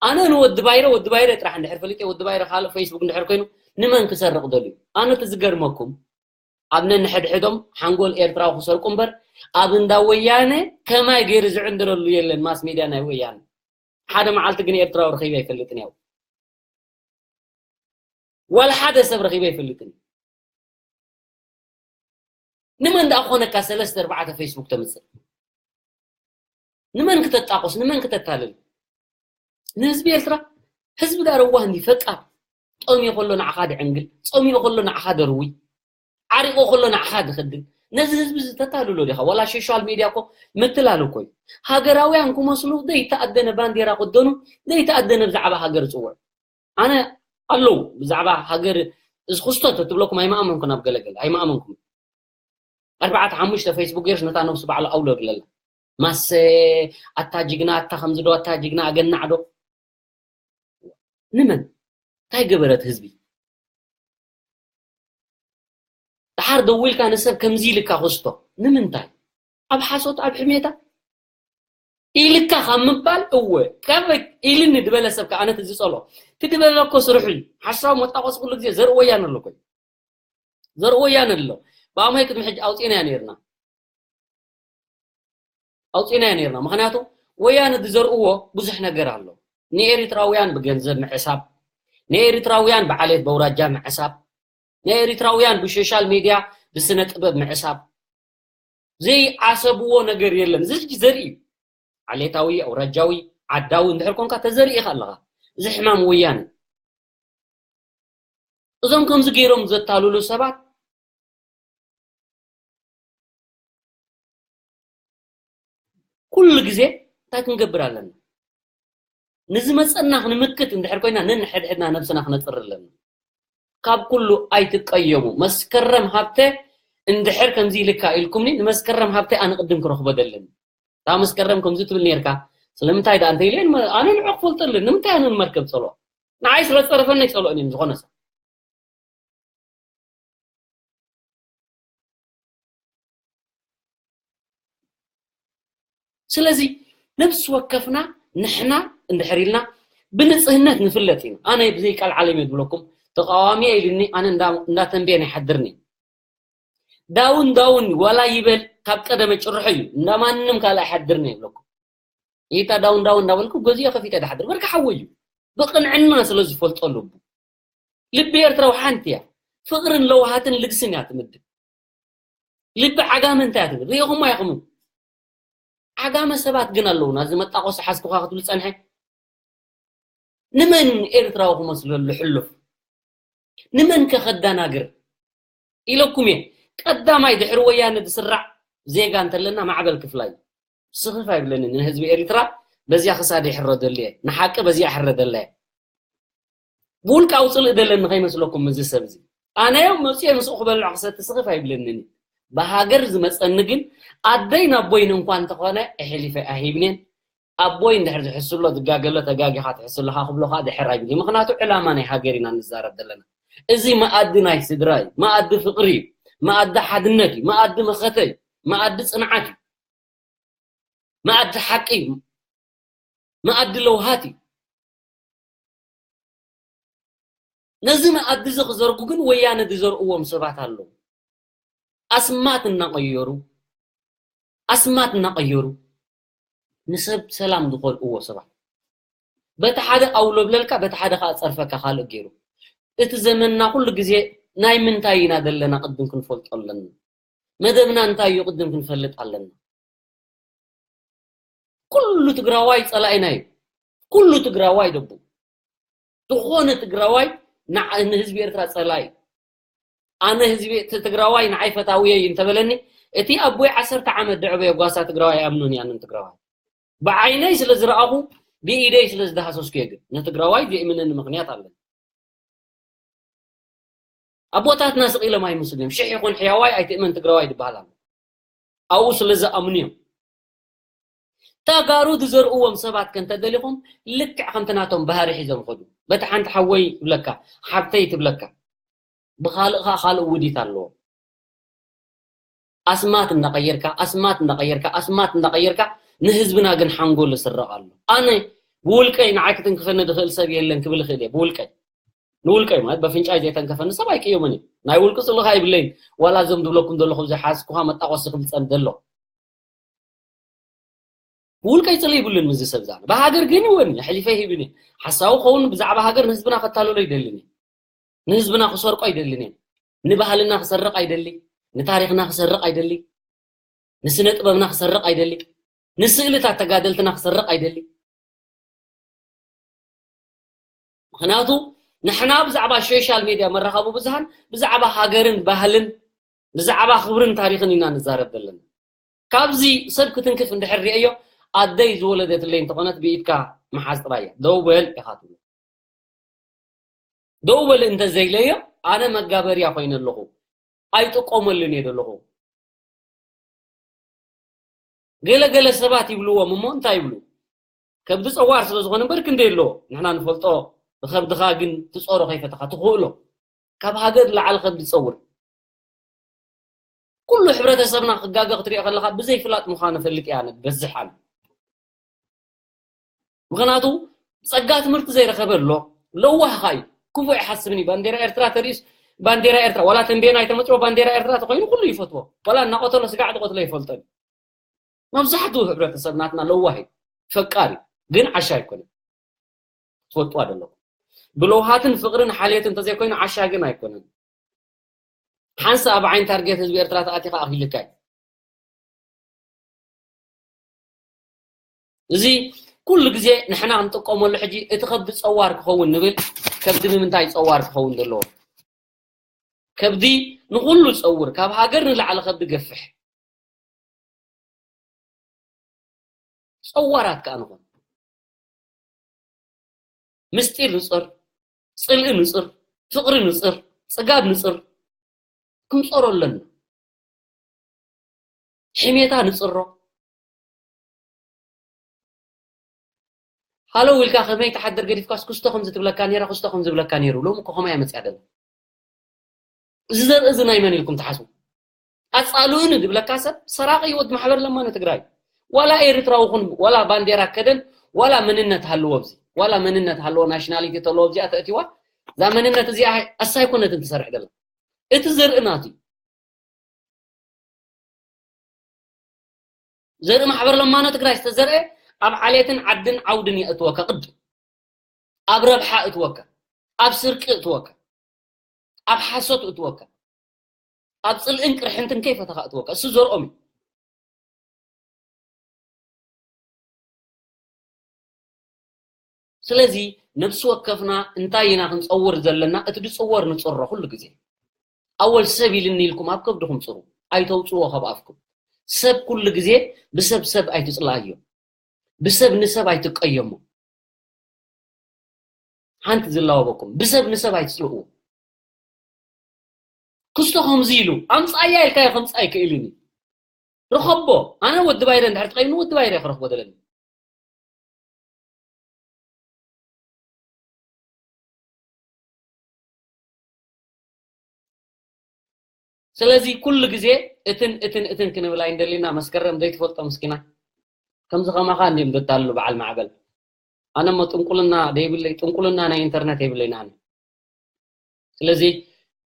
ኣነ ንወዲ ባይረ፣ ወዲ ባይረ ጥራሕ እንድሕር ፈሊጠ፣ ወዲ ባይረ ካልእ ፌስቡክ እንድሕር ኮይኑ ንመን ክሰርቕ ደልዩ? ኣነ እቲ ዝገርመኩም ኣብ ነንሕድሕዶም ሓንጎል ኤርትራዊ ክሰርቁ እምበር ኣብ እንዳ ወያነ ከማይ ገይሩ ዝዕንድረሉ የለን ማስ ሜድያ ናይ ወያነ። ሓደ መዓልቲ ግን ኤርትራዊ ረኺበ ኣይፈልጥን ያው። ዋላ ሓደ ሰብ ረኺበ ኣይፈልጥን። ንመን ደኣ ክኾነካ ሰለስተ ኣርባዕተ ፌስቡክ ተምጽእ? ንመን ክተጣቑስ? ንመን ክተታልል? ንህዝቢ ኤርትራ? ህዝቢ ደኣ ረዋህ እንዲ ፈቃር። ጠምዮ ከሎ ንዓኻ ድዕንግል፣ ጸሚኡ ከሎ ንዓኻ ደርዊ፣ ዓሪቑ ከሎ ንዓኻ ድኽድን። ነዚ ህዝቢ እዚ ተታልሎ ዲኻ? ዋላ ሶሻል ሜድያ እኮ ምትላል እኮ እዩ። ሃገራውያን ክመስሉ ዘይተኣደነ ባንዴራ ክደኑ፣ ዘይተኣደነ ብዛዕባ ሃገር ጽውዕ። ኣነ ኣለዉ ብዛዕባ ሃገር እዚ ክስቶ ተትብለኩም ኣይመኣመንኩን፣ ኣብ ገለገለ ኣይመኣመንኩም። ኣርባዕተ ሓሙሽተ ፌስቡክ ጌርስ ነታ ነብሱ ባዕሉ ኣውሎ ይብለላ። ማሰ ኣታ ጅግና፣ ኣታ ከምዚ ዶ፣ ኣታ ጅግና ኣገናዕ ዶ። ንመን? እንታይ ገበረት ህዝቢ? ደሓር ደዊልካ ንሰብ ከምዚ ኢልካ ክስቶ። ንምንታይ? ኣብ ሓሶት፣ ኣብ ሕሜታ? ኢልካ ካብ ምባል፣ እወ፣ ካብ ኢልኒ ድበለ ሰብ ከኣ ኣነ ትዝጸሎ። ትድበለ እኮ ስርሑ እዩ። ሓሳብ መጣቆስ ኩሉ ግዜ ዘርኢ ወያነ ኣሎ እኮ እዩ። ዘርኢ ወያነ ኣሎ። ብኣምሆይ ቅድሚ ሕጂ ኣውጺእናዮ ነይርና። ኣውጺእናዮ ነይርና። ምኽንያቱ ወያነ ዝዘርእዎ ብዙሕ ነገር ኣሎ። ንኤሪትራውያን ብገንዘብ ምዕሳብ፣ ንኤሪትራውያን ብዓሌት በውራጃ ምዕሳብ፣ ንኤሪትራውያን ብሶሻል ሜድያ ብስነ ጥበብ ምዕሳብ። ዘይዓሰብዎ ነገር የለን። እዚ ሕጂ ዘርኢ እዩ። ዓሌታዊ፣ ኣውራጃዊ፣ ዓዳዊ እንድሕር ኮንካ ተዘርኢ ኢኻ ኣለኻ። እዚ ሕማም ወያነ። እዞም ከምዚ ገይሮም ዘታልሉ ሰባት ኩሉ ግዜ እንታይ ክንገብር ኣለና? ንዝመጸና ክንምክት እንድሕር ኮይና ነንሕድሕድና ነብስና ክነጽሪ ኣለና። ካብ ኩሉ ኣይትቀየሙ። መስከረም ሃብተ እንድሕር ከምዚ ኢልካ ኢልኩምኒ፣ ንመስከረም ሃብተ ኣነ ቅድም ክረኽቦ ደለኒ። እታ መስከረም ከምዚ ትብል ነርካ፣ ስለምንታይ ደኣ እንተ ኢለ፣ ኣነ ንዑ ክፈልጠሉ፣ ንምንታይ ኣነ ንመርከብ ጸልኦ? ንዓይ ስለ ዝጸረፈኒ ኣይጸልኦን እየ ንዝኾነ ሰብ። ስለዚ ነብሲ ወከፍና ንሕና እንድሕር ኢልና ብንጽህነት ንፍለጥ ኢና። ኣነ ብዘይ ቃል ዓለም እየ ዝብለኩም፣ ተቃዋሚ እየ ኢሉኒ፣ ኣነ እንዳ-፣ እንዳተንበየን ኣይሓድርን እየ። ዳውን ዳውን ዋላ ይበል፣ ካብ ቀደመ ጭርሖ እዩ፣ እንዳ ማንም ካልእ ኣይሓድርን እየ ይብለኩም። ኢታ ዳውን ዳውን እንዳበልኩ ገዚኦ ከፊተ ድሓድር በርካ ሓወይ እዩ። ብቕንዕና ስለ ዝፈልጦ ልቡ። ልቢ ኤርትራዊ ሓንቲ እያ። ፍቕርን ለውሃትን ልግስን እያ ትምድብ። ልቢ ዓጋመ እንታይ እያ ትብል? ሪኢኹም ኣይኹም? ዓጋመ ሰባት ግን ኣለዉ። ናዚ መጣቆሲ ሓዝኩኻ ክትብል ጸንሐ። ንመን ኤርትራዊ ክመስለሉ ሕሉፍ? ንመን ከ ከዳናግር? ኢለኩም እየ። ቀዳማይ ድሕሪ ወያነ ዝስራዕ ዜጋ እንተለና ማዕበል ክፍላይ። ስኽፍ ኣይብለንን ንህዝቢ ኤርትራ በዚያ ክሳድ ይሕረደሉ እየ። ንሓቂ በዚያ ይሕረደላ እየ። ብውልቃዊ ጽልእ ደለኒ ከይመስለኩም እዚ ሰብ እዚ። ኣነ ዮም መጽየ ምስኡ ክበልዕ ክሰቲ ስኽፍ ኣይብለንን። ብሃገር ዝመጸኒ ግን ኣደይ ናቦይን እንኳ እንተኾነ ኣሕሊፈ ኣይህብንን። ኣቦይ እንድሕር ዝሕስሎ ዝጋገሎ ተጋጊኻ ትሕስሎ ኢኻ ክብሎ ኸኣ ድሕር ኣይብልን። ምኽንያቱ ዕላማ ናይ ሃገር ኢና ንዛረብ ዘለና። እዚ መኣዲ ናይ ስድራ እዩ። መኣዲ ፍቕሪ እዩ። መኣዲ ሓድነት እዩ። መኣዲ መኸተ እዩ። መኣዲ ጽንዓት እዩ። መኣዲ ሓቂ እዩ። መኣዲ ለውሃት እዩ። ነዚ መኣዲ እዚ ክዘርጉ ግን ወያነ ዝዘርእዎም ሰባት ኣለዉ። ኣስማት እናቐየሩ ኣስማት እናቐየሩ ንሰብ ሰላም ዝኸልእዎ ሰባት፣ በቲ ሓደ ኣውለብለልካ በቲ ሓደ ከዓ ፀርፈካ ካልእ ገይሩ። እቲ ዘመንና ኩሉ ግዜ ናይ ምንታይ ኢና ዘለና ቅድም ክንፈልጦ ኣለና። መደብና እንታይ እዩ ቅድም ክንፈልጥ ኣለና። ኩሉ ትግራዋይ ፀላኢና እዩ። ኩሉ ትግራዋይ ደቡ ዝኾነ ትግራዋይ ንዓ- ንህዝቢ ኤርትራ ፀላኢ። ኣነ ህዝቢ እቲ ትግራዋይ ንዓይ ፈታውየ እዩ እንተበለኒ፣ እቲ ኣቦይ ዓሰርተ ዓመት ደዕበዮ ጓሳ ትግራዋይ ኣምኑን ያንን ትግራዋይ ብዓይነይ ስለ ዝረኣኹ ብኢደይ ስለ ዝዳሃሰስኩ እየ። ግን ንትግራዋይ ዘይእምነኒ ምኽንያት ኣለኒ። ኣቦታትና ስቕ ኢሎም ኣይምስሉን እዮም። ሽሕ ይኹን ሕያዋይ ኣይትእመን ትግራዋይ ዝበሃል ኣሎ። ኣብኡ ስለ ዝኣምኑ እዮም። ተጋሩ ዝዘርእዎም ሰባት ከ እንተደሊኹም ልክዕ ከምቲ ናቶም ባህሪ ሒዞም ኸዱ። በቲ ሓንቲ ሓወይ ትብለካ፣ ሓብተይ ትብለካ፣ ብኻልእ ኸዓ ካልእ ውዲት ኣለዎ። ኣስማት እንዳቐየርካ ኣስማት እንዳቐየርካ ኣስማት እንዳቐየርካ ንህዝብና ግን ሓንጎል ይስረቕ ኣሎ። ኣነ ብውልቀይ ንዓይ ክትንክፈኒ ዝኽእል ሰብ የለን ክብል እኽእል እየ። ብውልቀይ ንውልቀይ ማለት በፍንጫይ ዘይተንከፈኒ ሰብ ኣይቅየሞን እየ። ናይ ውልቂ ጽልኻ ይብለይን። ዋላ እዞም ዝብለኩም ዘለኹ ዘይሓዝኩኻ መጣቆሲ ክብል ጸንደ ኣሎ። ብውልቀይ ጽልኢ ይብሉን ምስዚ ሰብ ዛነ ብሃገር ግን ይወን የሕሊፈ ሂብን እየ። ሓሳዊ ኸውን ብዛዕባ ሃገር ንህዝብና ከታልሎ ይደልን እየ። ንህዝብና ክሰርቆ ኣይደልን እየ። ንባህልና ክሰርቕ ኣይደሊ። ንታሪኽና ክሰርቕ ኣይደሊ። ንስነ ጥበብና ክሰርቕ ኣይደሊ። ንስእልታት ተጋደልትና ክሰርቕ ኣይደሊ። ምኽንያቱ ንሕና ብዛዕባ ሶሻል ሜድያ መራኸቢ ብዙሃን ብዛዕባ ሃገርን ባህልን ብዛዕባ ክብርን ታሪኽን ኢና ንዛረብ ዘለና። ካብዚ ሰብ ክትንክፍ እንድሕር ርእዮ ኣደይ ዝወለደትለይ እንተኾነት ብኢድካ መሓዝ ጥራይ እያ። ደው በል ኢኻ ትብሎ። ደው በል እንተዘይለዮ ኣነ መጋበርያ ኮይነ ኣለኹ። ኣይጥቀመሉን እየ ዘለኹ። ገለ ገለ ሰባት ይብልዎም እሞ እንታይ ይብሉ? ከብዲ ጸዋር ስለ ዝኾነ እምበር ክንደይ ኣለዎ ንሕና ንፈልጦ። ብኸብድኻ ግን ትጾሮ ከይፈተኻ ትኽእሎ። ካብ ሃገር ንላዕሊ ከብዲ ጸውር። ኩሉ ሕብረተሰብና ክጋገ ክትሪኦ ከለኻ ብዘይፍላጥ ምዃኑ ፈልጥ እያ። ኣነ በዝሕ ኣነ ምኽንያቱ ጸጋ ትምህርቲ ዘይረኸበ ኣሎ። ለዋህኻ እዩ። ክፉእ ይሓስብን እዩ። ባንዴራ ኤርትራ ተሪእስ ባንዴራ ኤርትራ ዋላ ተንቤና ኣይተመፅኦ ባንዴራ ኤርትራ ተኮይኑ ኩሉ ይፈትዎ። ዋላ እናቆተሎ ስጋዕ ዝቆትሎ ይፈልጦ እዩ። መብዛሕትኡ ሕብረተሰብ ናትና ለዋህ እዩ። ፈቃር እዩ። ግን ዓሻ ኣይኮነን። ትፈልጥዋ ደለኹም። ብለውሃትን ፍቕርን ሓልየትን እንተዘይኮይኑ ዓሻ ግን ኣይኮነን። ሓንሳእ ኣብ ዓይኒ ታርጌት ህዝቢ ኤርትራ ተኣቲኻ ኣኺልካ እዩ። እዚ ኩሉ ግዜ ንሕና ክንጥቀመሉ ሕጂ እቲ ከብዲ ጸዋር ክኸውን ንብል። ከብዲ ንምንታይ ጸዋር ክኸውን ዘለዎ? ከብዲ ንኹሉ ጸውር፣ ካብ ሃገር ንላዕሊ ከብዲ ገፍሕ። ጸዋራት ከኣ ንኹን። ምስጢር ንጽር፣ ጽልኢ ንጽር፣ ፍቕሪ ንጽር፣ ጽጋብ ንጽር ክንጸሮ ኣለና። ሕሜታ ንጽሮ። ሃለው ኢልካ ከመይ ትሓድር ገዲፍካስ ክስቶ ከም ዝትብለካ ነይራ፣ ክስቶ ከም ዝብለካ ነይሩ። ሎሚ እኮ ከማይ መጽያ ደላ። እዚ ዘርኢ እዚ ናይ መን ኢልኩም ትሓስቡ? ኣጻልኡኒ ዝብለካ ሰብ ሰራቂ እዩ። ወዲ ማሕበር ለማነ ትግራይ ዋላ ኤርትራዊ ኩን ዋላ ባንዴራ ከደን ዋላ መንነት ሃልዎ ኣብዚ ዋላ መንነት ሃልዎ ናሽናሊቲ ተልዎ ኣብዚኣ ተእቲዋ እዛ መንነት እዚኣ ኣሳይ ኮነትን ትሰርሕ ደላ። እቲ ዘርኢ ናቱ እዩ። ዘርኢ ማሕበር ለማኖ ትግራይ ዝተዘርአ ኣብ ዓሌትን ዓድን ዓውድን የእትወካ። ቅድም ኣብ ረብሓ እትወካ፣ ኣብ ስርቂ እትወካ፣ ኣብ ሓሶት እትወካ፣ ኣብ ፅልእን ቅርሕንትን ከይፈተኻ እትወካ እሱ ዘርኦም እዩ። ስለዚ ነብሲ ወከፍና እንታይ ኢና ክንፀውር ዘለና? እቲ ዝፅወር ንፅሮ ኩሉ ግዜ። ኣወል ሰብ ኢልኒ ኢልኩም ኣብ ከብድኹም ፅሩ ኣይተውፅዎ ካብ ኣፍኩም። ሰብ ኩሉ ግዜ ብሰብ ሰብ ኣይትፅላእዮ። ብሰብ ንሰብ ኣይትቀየሙ። ሓንቲ ዝላወበኩም፣ ብሰብ ንሰብ ኣይትጽልእዎ። ክስቶ ከምዚ ኢሉ ኣምጻያ ኢልካዮ ከምጻ ኣይክእልን እዩ። ርኸቦ። ኣነ ወዲ ባይረ እንድሕር ተቐይምኒ፣ ወዲ ባይረ ክረኽቦ ደለኒ። ስለዚ ኩሉ ግዜ እትን እትን እትን ክንብል ኣይንደሊና። መስከረም ዘይትፈልጦ ምስኪና፣ ከምዚ ከማኻ እንዲም ዘታልሉ በዓል ማዕበል። ኣነ እሞ ጥንቁልና ደይብለይ፣ ጥንቁልና ናይ ኢንተርነት የብለይን ኣነ። ስለዚ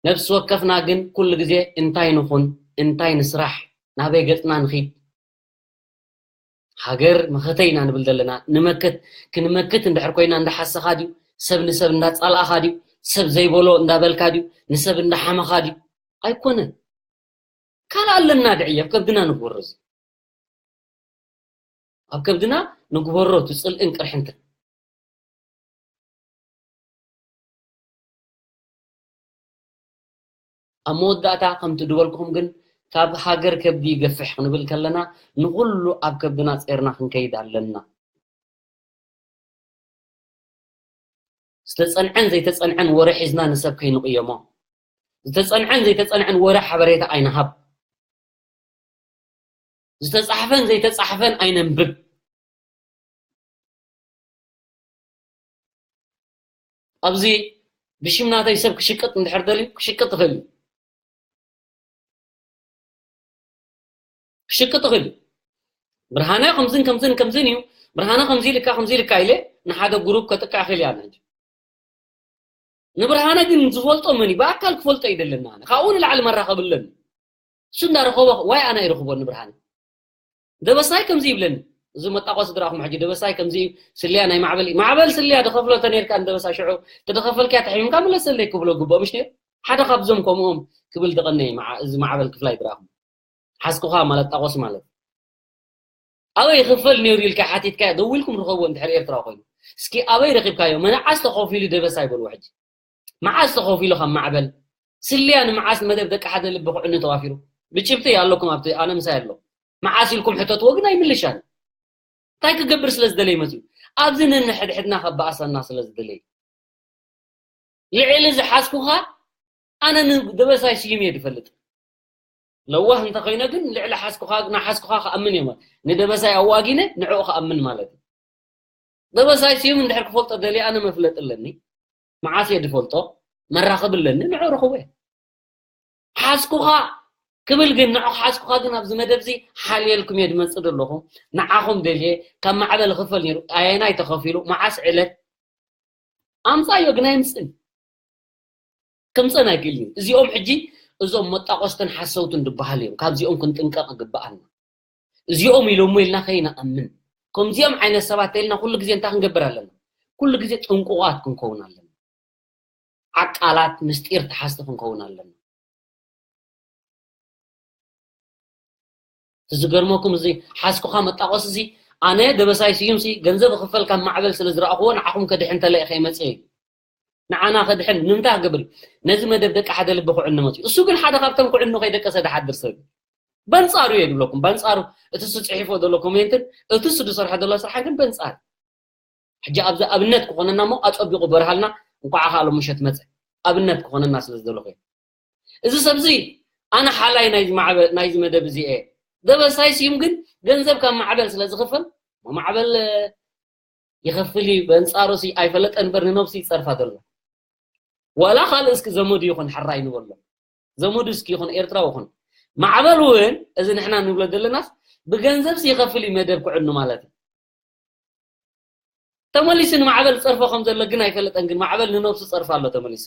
ነፍሲ ወከፍና ግን ኩሉ ግዜ እንታይ ንኹን፣ እንታይ ንስራሕ፣ ናበይ ገጽና ንኺድ፣ ሃገር መኸተ ኢና ንብል ዘለና። ንመክት፣ ክንመክት እንድሕር ኮይና እንዳሓሰኻ ድዩ? ሰብ ንሰብ እንዳጻልኣኻ ድዩ? ሰብ ዘይበሎ እንዳበልካ ድዩ? ንሰብ እንዳሓመኻ ድዩ? ኣይኮነን። ካልእ ኣለና ድዕየ ኣብ ከብድና ንግበሮ፣ እዚ ኣብ ከብድና ንግበሮ፣ እቲ ጽልእን ቅርሕንትን። ኣብ መወዳእታ ከምቲ ድበልኩኹም ግን፣ ካብ ሃገር ከብዲ ይገፍሕ ክንብል ከለና፣ ንኹሉ ኣብ ከብድና ጼርና ክንከይድ ኣለና። ዝተጸንዐን ዘይተጸንዐን ወረ ሒዝና ንሰብ ከይንቕየሞ፣ ዝተጸንዐን ዘይተጸንዐን ወረ ሓበሬታ ኣይንሃብ። ዝተጻሕፈን ዘይተጻሕፈን ኣይነንብብ። ኣብዚ ብሽም ናተይ ሰብ ክሽቅጥ እንድሕር ደልዩ ክሽቅጥ ይኽእል እዩ። ክሽቅጥ ይኽእል እዩ። ብርሃነ ከምዝን ከምዝን ከምዝን እዩ፣ ብርሃነ ከምዚ ኢልካ ከምዚ ኢልካ ኢለ ንሓደ ግሩፕ ከጥቅዕ ይኽእል እያ። ሕጂ ንብርሃነ ግን ዝፈልጦ መን እዩ? ብኣካል ክፈልጦ ይደለና። ካብኡ ንላዕሊ መራኸቢ ኣለኒ። እሱ እንዳረኸቦ ዋይ ኣነ ኣይረኽቦ ንብርሃነ። ደበሳይ ከምዚ ይብለኒ። እዚ መጣቆ ስድራኹም ሕጂ ደበሳይ ከምዚ እዩ፣ ስልያ ናይ ማዕበል እዩ። ማዕበል ስልያ ድኸፍሎ ተነይርካ ንደበሳይ ሽዑ፣ ተደኸፈልክያ ተሒምካ መለሰለይ ክብሎ ግብኦ፣ ምሽ ነይሩ? ሓደ ካብዞም ከምኦም ክብል ድቐነየ፣ መዓ-፣ እዚ ማዕበል ክፍላይ ድራኹም። ሓስኩኻ ማለት ጣቆስ ማለት። ኣበይ ይኽፈል ነይሩ ኢልካ ሓቲትካዮ፣ ደዊልኩም ርኸብዎ እንድሕር ኤርትራዊ ኮይኑ። እስኪ ኣበይ ረኺብካዮ? መዓስ ተኸፊሉ ደበሳይ በልዎ ሕጂ። መዓስ ተኸፊሉ ካብ ማዕበል? ስልያ ንመዓስ መደብ ደቂ ሓደ ልቢ ክዕኑ ተዋፊሩ? ብጭብጢ ኣለኩም ኣብቲ ኣነ ምሳይ ኣሎ። መዓስ ኢልኩም ሕተትዎ ግን ኣይምልሻን። እንታይ ክገብር ስለ ዝደለየ መፅዩ? ኣብዚ ነንሕድሕድና ከባኣሰና ስለ ዝደለየ። ልዕሊ ዝሓዝኩኻ ኣነ ንደበሳይ ስዩም እየ ዝፈልጥ። ለዋህ እንተኾይነ ግን ልዕሊ ሓዝኩኻ፣ ንሓዝኩኻ ክኣምን እየ። ንደበሳይ ኣዋጊነ ንዕኡ ክኣምን ማለት እዩ። ደበሳይ ስዩም እንድሕር ክፈልጦ ደልየ ኣነ መፍለጢ ኣለኒ። መዓስ እየ ዝፈልጦ? መራኸቢ ኣለኒ፣ ንዕኡ ረኽቦ እየ። ሓዝኩኻ ክብል ግን፣ ንዕኡ ሓዝኩኻ ግን ኣብዚ መደብ እዚ ሓልየልኩም እየ ዝመጽእ ዘለኹ። ንዓኹም ደልየ ካብ ማዕበል ክፈል ነይሩ። ኣየናይ ተኸፊሉ? መዓስ ዕለት? ኣምጻዮ ግን ኣይምጽእን። ከምጸን ኣይክእልን እዩ። እዚኦም ሕጂ እዞም መጣቆስትን ሓሰውትን ዝበሃሉ እዮም። ካብዚኦም ክንጥንቀቕ ይግብኣና። እዚኦም ኢሎሞ ኢልና ከይንኣምን። ከምዚኦም ዓይነት ሰባት ኢልና ኩሉ ግዜ እንታይ ክንገብር ኣለና? ኩሉ ግዜ ጥንቁቓት ክንከውን ኣለና። ዓቃላት ምስጢር ተሓዝቲ ክንከውን ኣለና። እቲ ዝገርመኩም እዚ ሓስኩኻ መጣቆስ እዚ ኣነ ደበሳይ ስዩም ሲ ገንዘብ ክፈል ካብ ማዕበል ስለ ዝረኣኽዎ ንዓኹም ከድሕን ተለየ ከይመጽእ እዩ። ንዓና ከድሕን ንምንታይ ክገብር እዩ? ነዚ መደብ ደቂ ሓደ ልቢ ክዕኑ መጽኡ። እሱ ግን ሓደ ካብቶም ክዕኑ ከይደቀሰ ድሓድር ሰብ እዩ። በንጻሩ እየ ዝብለኩም፣ በንጻሩ እቲ እሱ ጽሒፎ ዘሎ ኮሜንትን እቲ እሱ ዝሰርሖ ዘሎ ስራሕን ግን በንጻር። ሕጂ ኣብዚ ኣብነት ክኾነና እሞ ኣጸቢቑ በርሃልና፣ እንኳዕ ከኣ ሎም ምሸት መጸ። ኣብነት ክኾነና ስለ ዝደለኹ እየ። እዚ ሰብ እዚ ኣነ ሓላይ ናይዚ ማዕበ-፣ ናይዚ መደብ እዚ እየ። ደበሳይ ስዩም ግን ገንዘብ ካብ ማዕበል ስለ ዝኽፈል፣ ማዕበል ይኸፍል እዩ፣ በንጻሩ ሲ ኣይፈለጠን እምበር ንነብሱ ይጸርፋ ዘሎ። ዋላ ካልእ እስኪ ዘመዱ ይኹን ሕራይ ንበሎ። ዘመዱ እስኪ ይኹን ኤርትራዊ ይኹን። ማዕበል እውን እዚ ንሕና ንብሎ ዘለናስ ብገንዘብ ሲ ይኸፍል እዩ መደብ ክዕኑ ማለት እዩ። ተመሊሱ ንማዕበል ጸርፎ ከም ዘሎ ግን ኣይፈለጠን፣ ግን ማዕበል ንነብሱ ጸርፋ ኣሎ ተመሊሱ።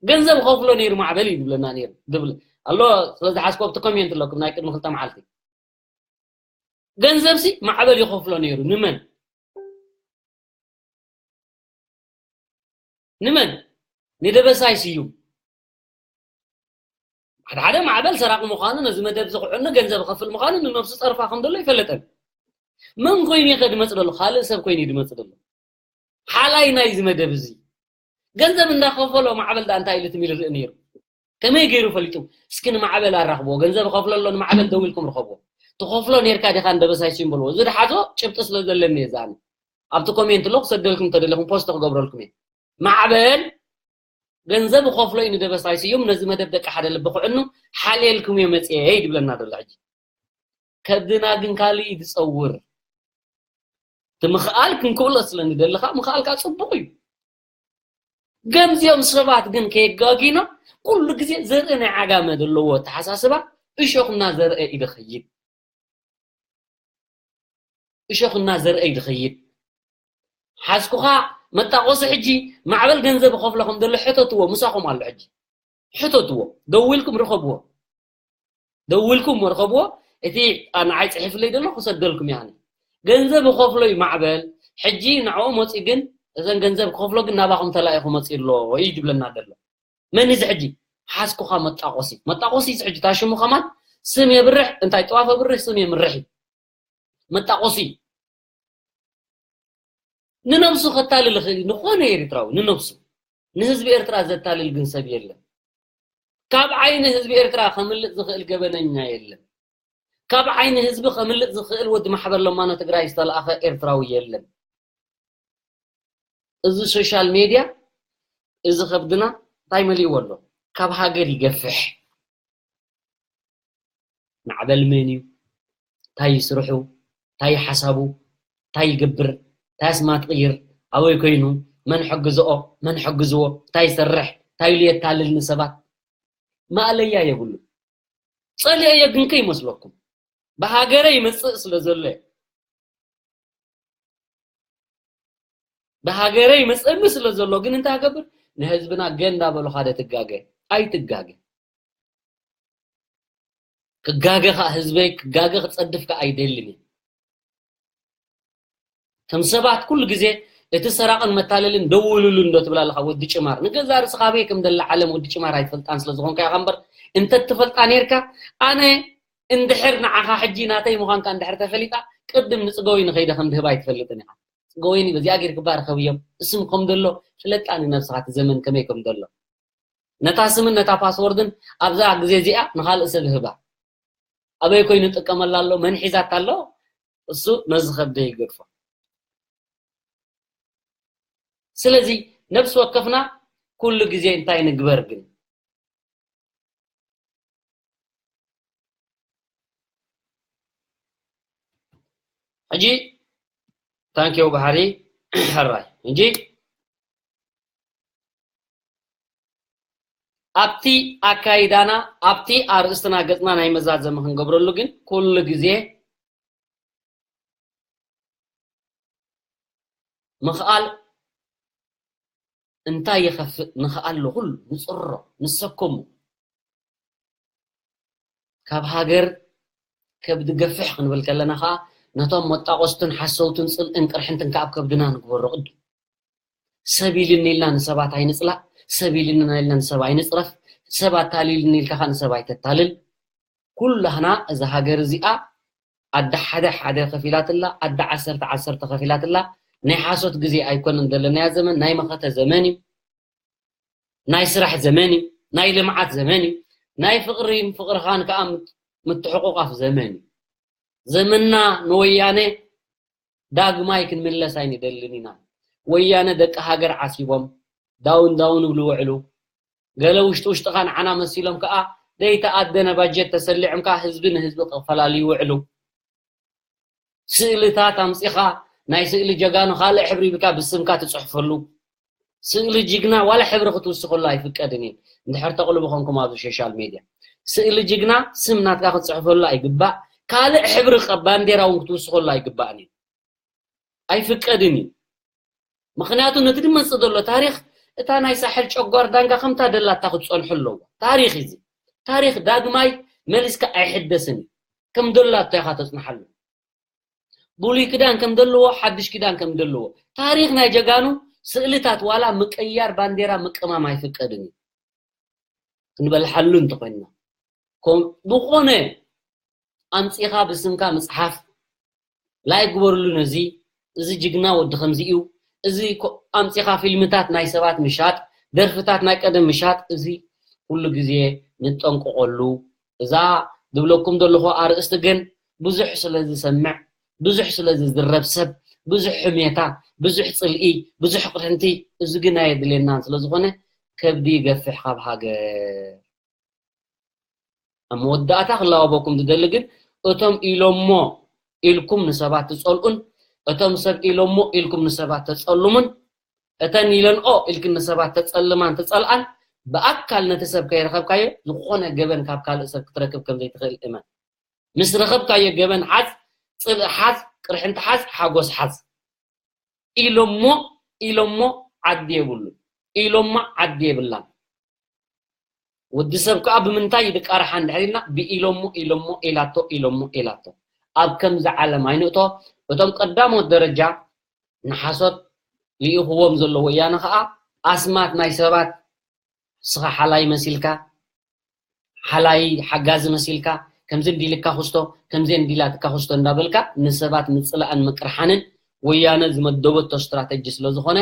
ገንዘብ ከፍሎ ነይሩ ማዕበል እዩ ዝብለና ነይሩ። ዝብል ኣሎ፣ ስለ ዝሓዝኮ ኣብቲ ኮሜንት ኣለኩም ናይ ቅድሚ ክልተ መዓልቲ። ገንዘብ ሲ ማዕበል ይኸፍሎ ነይሩ። ንመን? ንመን? ንደበሳይ ስዩም። ሓደ ሓደ ማዕበል ሰራቂ ምዃኑ፣ ነዚ መደብ እዚ ክዕኑ ገንዘብ ይኸፍል ምዃኑ ንነብሱ ጸርፋ ከም ዘሎ ይፈለጠን። መን ኮይኑ እዩ ከ ድመጽእ ዘሎ? ካልእ ሰብ ኮይኑ እዩ ድመጽእ ዘሎ። ሓላይ ናይዚ መደብ እዚ። ገንዘብ እንዳኸፈሎ ማዕበል ዳ እንታይ ኢሉ ትም ኢሉ ይርኢ ነይሩ? ከመይ ገይሩ ፈሊጡ? እስኪ ንማዕበል ኣራኽብዎ። ገንዘብ ይኸፍሎ ኣሎ፣ ንማዕበል ደዊልኩም ርኸብዎ። ትኸፍሎ ነይርካ ዲኻ ንደበሳይ ስዩም በልዎ። እዚ ድሓቶ ጭብጢ ስለ ዘለኒ እየ ዛኒ። ኣብቲ ኮሜንት ኣሎ ክሰደልኩም ተደለኹም ፖስት ክገብረልኩም እየ። ማዕበል ገንዘብ እኸፍሎ እዩ ንደበሳይ ስዩም፣ ነዚ መደብ ደቂ ሓደ ልቢ ክዕኑ ሓልየልኩም እየ መፅየ ይድብለና ዘሎ። ሕጂ ከብድና ግን ካልእ እዩ ዝፀውር። እቲ ምኽኣል ክንክእሎ ስለ ንደሊ ከዓ ምኽኣል ከዓ ፅቡቕ እዩ። ገምዚኦም ሰባት ግን ከየጋጊና ኩሉ ግዜ ዘርኢ ናይ ዓጋመ ዘለዎ ኣተሓሳስባ እሾኽ እናዘርአ እዩ ዝኸይድ። እሾኽ እናዘርአ እዩ ዝኸይድ። ሓዝኩኻ መጣቆሲ። ሕጂ ማዕበል ገንዘብ ይኸፍሎ ከም ዘሎ ሕተትዎ፣ ምሳኹም ኣሎ። ሕጂ ሕተትዎ፣ ደዊልኩም ርኸብዎ። ደዊልኩም ወርኸብዎ። እቲ ንዓይ ጽሒፍለይ ዘሎ ክሰደልኩም ያኒ ገንዘብ ይኸፍሎ እዩ ማዕበል። ሕጂ ንዕኡ መጺ ግን እዘን ገንዘብ ክኸፍሎ ግን ናባኹም ተላኢኹ መጺ ኣሎ እዩ ዝብለና ዘሎ። መን እዚ ሕጂ ሓስኩኻ መጣቆሲ? መጣቆሲ እዚ ሕጂ ታሽሙ ከማን ስም የብርሕ፣ እንታይ ጥዋፍ የብርሕ፣ ስም የምርሕ እዩ። መጣቆሲ ንነብሱ ከታልል ይኽእል እዩ። ንኾነ ኤርትራዊ ንነብሱ፣ ንህዝቢ ኤርትራ ዘታልል ግን ሰብ የለን። ካብ ዓይኒ ህዝቢ ኤርትራ ከምልጥ ዝኽእል ገበነኛ የለን። ካብ ዓይኒ ህዝቢ ከምልጥ ዝኽእል ወዲ ማሕበር ለማኖ ትግራይ ዝተለኣኸ ኤርትራዊ የለን። እዚ ሶሻል ሜድያ እዚ ከብድና እንታይ መሊእዎ ኣሎ? ካብ ሃገር ይገፍሕ። ማዕበል መን እዩ? እንታይ እዩ ስርሑ? እንታይ እዩ ሓሳቡ? እንታይ ይገብር? እንታይ ኣስማት ቅይር? ኣበይ ኮይኑ? መን ሕግዝኦ? መን ሕግዝዎ? እንታይ ይሰርሕ? እንታይ ኢሉ የታልል ንሰባት? ማእለያ የብሉ። ጸሊኦዮ ግን ከይመስለኩም። ብሃገረ ይመጽእ ስለ ዘሎ እየ። ብሃገረ ይመጽእኒ ስለ ዘሎ ግን እንታይ ገብር? ንህዝብና ገ እንዳበሉ ሓደ ትጋገ። ኣይትጋገ። ክጋገ ኸዓ ህዝበይ ክጋገ ክጸድፍ ከኣ ኣይደልን እየ። ከም ሰባት ኩሉ ግዜ እቲ ሰራቕን መታለልን ደውሉሉ እንዶ ትብል ኣለኻ ወዲ ጭማር። ንገዛ ርእስኻ ኣበይ ከም ደላ ዓለም ወዲ ጭማር ኣይትፈልጣን ስለ ዝኾንካ ኢኻ እምበር እንተ ትፈልጣ ነይርካ ኣነ እንድሕር ንዓኻ ሕጂ ናተይ ምዃንካ እንድሕር ተፈሊጣ ቅድም ንጽገወይኒ ከይደ ከም ድህባ ኣይትፈልጥን ኢኻ። ጽገወይኒ በዚኣ ጌርክባ ርኸብዮም እስም ከም ደሎ ፍለጣ ንነብስኻ እቲ ዘመን ከመይ ከም ደሎ። ነታ ስምን ነታ ፓስወርድን ኣብዛ ግዜ እዚኣ ንኻልእ ሰብ ህባ። ኣበይ ኮይኑ ይጥቀመላ ኣሎ? መን ሒዛታ ኣሎ? እሱ ነዚ ከብደ ይገድፎ። ስለዚ ነብሲ ወከፍና ኩሉ ግዜ እንታይ ንግበር ግን? ሕጂ ታንኪው ባሕሪ ሕራይ ሕጂ ኣብቲ ኣካይዳና ኣብቲ ኣርእስትና ገጽና ናይ መዛዘሚ ክንገብረሉ ግን ኩሉ ግዜ ምኽኣል እንታይ ይኸፍእ ንኽኣሎ ኩሉ ንጽሮ ንሰከሙ ካብ ሃገር ከብዲ ገፍሕ ክንብል ከለና ከዓ ነቶም መጣቆስትን ሓሰውትን ጽልእን ቅርሕንትን ከዓ ኣብ ከብድና ንግበሮ ቅድም ሰብ ኢልኒ ኢልና ንሰባት ኣይንጽላእ ሰብ ኢልኒ ኢልና ንሰብ ኣይንጽረፍ ሰብ ኣታሊልኒ ኢልካ ከዓ ንሰብ ኣይተታልል ኩላህና እዛ ሃገር እዚኣ ኣደ ሓደ ሓደ ከፊላትላ ኣደ ዓሰርተ ዓሰርተ ከፊላትላ ናይ ሓሶት ግዜ ኣይኮነን ዘለናያ ዘመን ናይ መኸተ ዘመን እዩ ናይ ስራሕ ዘመን እዩ ናይ ልምዓት ዘመን እዩ ናይ ፍቕሪን ፍቕርኻን ከዓ ምትሕቑቓፍ ዘመን እዩ ዘመንና ንወያነ ዳግማይ ክንምለስ ኣይንደልን ኢና ወያነ ደቂ ሃገር ዓሲቦም ዳውን ዳውን ይብሉ ውዕሉ ገለ ውሽጢ ውሽጥኻ ንዓና መሲሎም ከዓ ደይተኣደነ ባጀት ተሰሊዖም ከዓ ህዝቢ ንህዝቢ ክፈላለዩ ይውዕሉ ስእልታት ኣምፂኻ ናይ ስእሊ ጀጋኑ ካልእ ሕብሪ ኢልካ ብስምካ ትፅሕፈሉ ስእሊ ጅግና ዋላ ሕብሪ ክትውስኸሉ ኣይፍቀድን እዩ እንድሕር ተቕልቡ ኮንኩም ኣብዚ ሶሻል ሜድያ ስእሊ ጅግና ስም ናትካ ክትፅሕፈሉ ኣይግባእ ካልእ ሕብሪ ባንዴራ እውን ክትውስኸሉ ኣይግባእን እዩ ኣይፍቀድን እዩ ምኽንያቱ ነቲ ድመፅእ ዘሎ ታሪክ እታ ናይ ሳሕል ጨጓር ዳንጋ ከምታ ደላታ ክትፀንሑ ኣለዎ ታሪክ እዚ ታሪክ ዳግማይ መሊስካ ኣይሕደስን እዩ ከም ደላቶ ኢኻ ተፅንሓሉ ብሉይ ክዳን ከም ዘለዎ ሓድሽ ክዳን ከም ዘለዎ ታሪክ ናይ ጀጋኑ ስእልታት ዋላ ምቅያር ባንዴራ ምቅማም ኣይፍቀድን እዩ ክንበልሓሉ እንተኮይንና ብኮነ ኣምፂኻ ብስምካ ምፅሓፍ ላይክ ግበርሉ ነዚ እዚ ጅግና ወዲ ከምዚ እዩ እዚ ኣምፂኻ ፊልምታት ናይ ሰባት ምሻጥ ደርፍታት ናይ ቀደም ምሻጥ እዚ ኩሉ ግዜ ንጠንቀቀሉ እዛ ዝብለኩም ዘለኹ ኣርእስቲ ግን ብዙሕ ስለ ዝሰምዕ ብዙሕ ስለ ዝዝረብ ሰብ ብዙሕ ሕሜታ፣ ብዙሕ ጽልኢ፣ ብዙሕ ቅርሕንቲ፣ እዚ ግን ኣየድልየናን። ስለ ዝኾነ ከብዲ ይገፍሕ ካብ ሃገር። ኣብ መወዳእታ ክላወበኩም ዝደሊ ግን፣ እቶም ኢሎሞ ኢልኩም ንሰባት ትጸልኡን፣ እቶም ሰብ ኢሎሞ ኢልኩም ንሰባት ተጸልሙን፣ እተን ኢለንኦ ኢልክን ንሰባት ተጸልማን ትጸልኣን፣ ብኣካል ነቲ ሰብ ከይረኸብካዮ ዝኾነ ገበን ካብ ካልእ ሰብ ክትረክብ ከም ዘይትኽእል እመን። ምስ ረኸብካዮ ገበን ሓዝ፣ ጽልኢ ሓዝ፣ ቅርሕንቲ ሓዝ፣ ሓጎስ ሓዝ። ኢሎሞ ኢሎሞ ዓዲ የብሉን። ኢሎማ ዓዲ የብላን። ወዲ ሰብ ከኣ ብምንታይ ይድቃርሓ እንድሕር ኢልና፣ ብኢሎሞ ኢሎሞ ኢላቶ ኢሎሞ ኢላቶ። ኣብ ከምዚ ዓለም ኣይንእቶ። እቶም ቀዳሞት ደረጃ ንሓሶት ልኢኽዎም ዘሎ ወያነ ከኣ ኣስማት ናይ ሰባት፣ ንስኻ ሓላይ መሲልካ፣ ሓላይ ሓጋዚ መሲልካ፣ ከምዚ እንዲልካ ክስቶ፣ ከምዚ እንዲላትካ ክስቶ እንዳበልካ ንሰባት ምጽላእን ምቅርሓንን ወያነ ዝመደበቶ ስትራተጂ ስለ ዝኾነ፣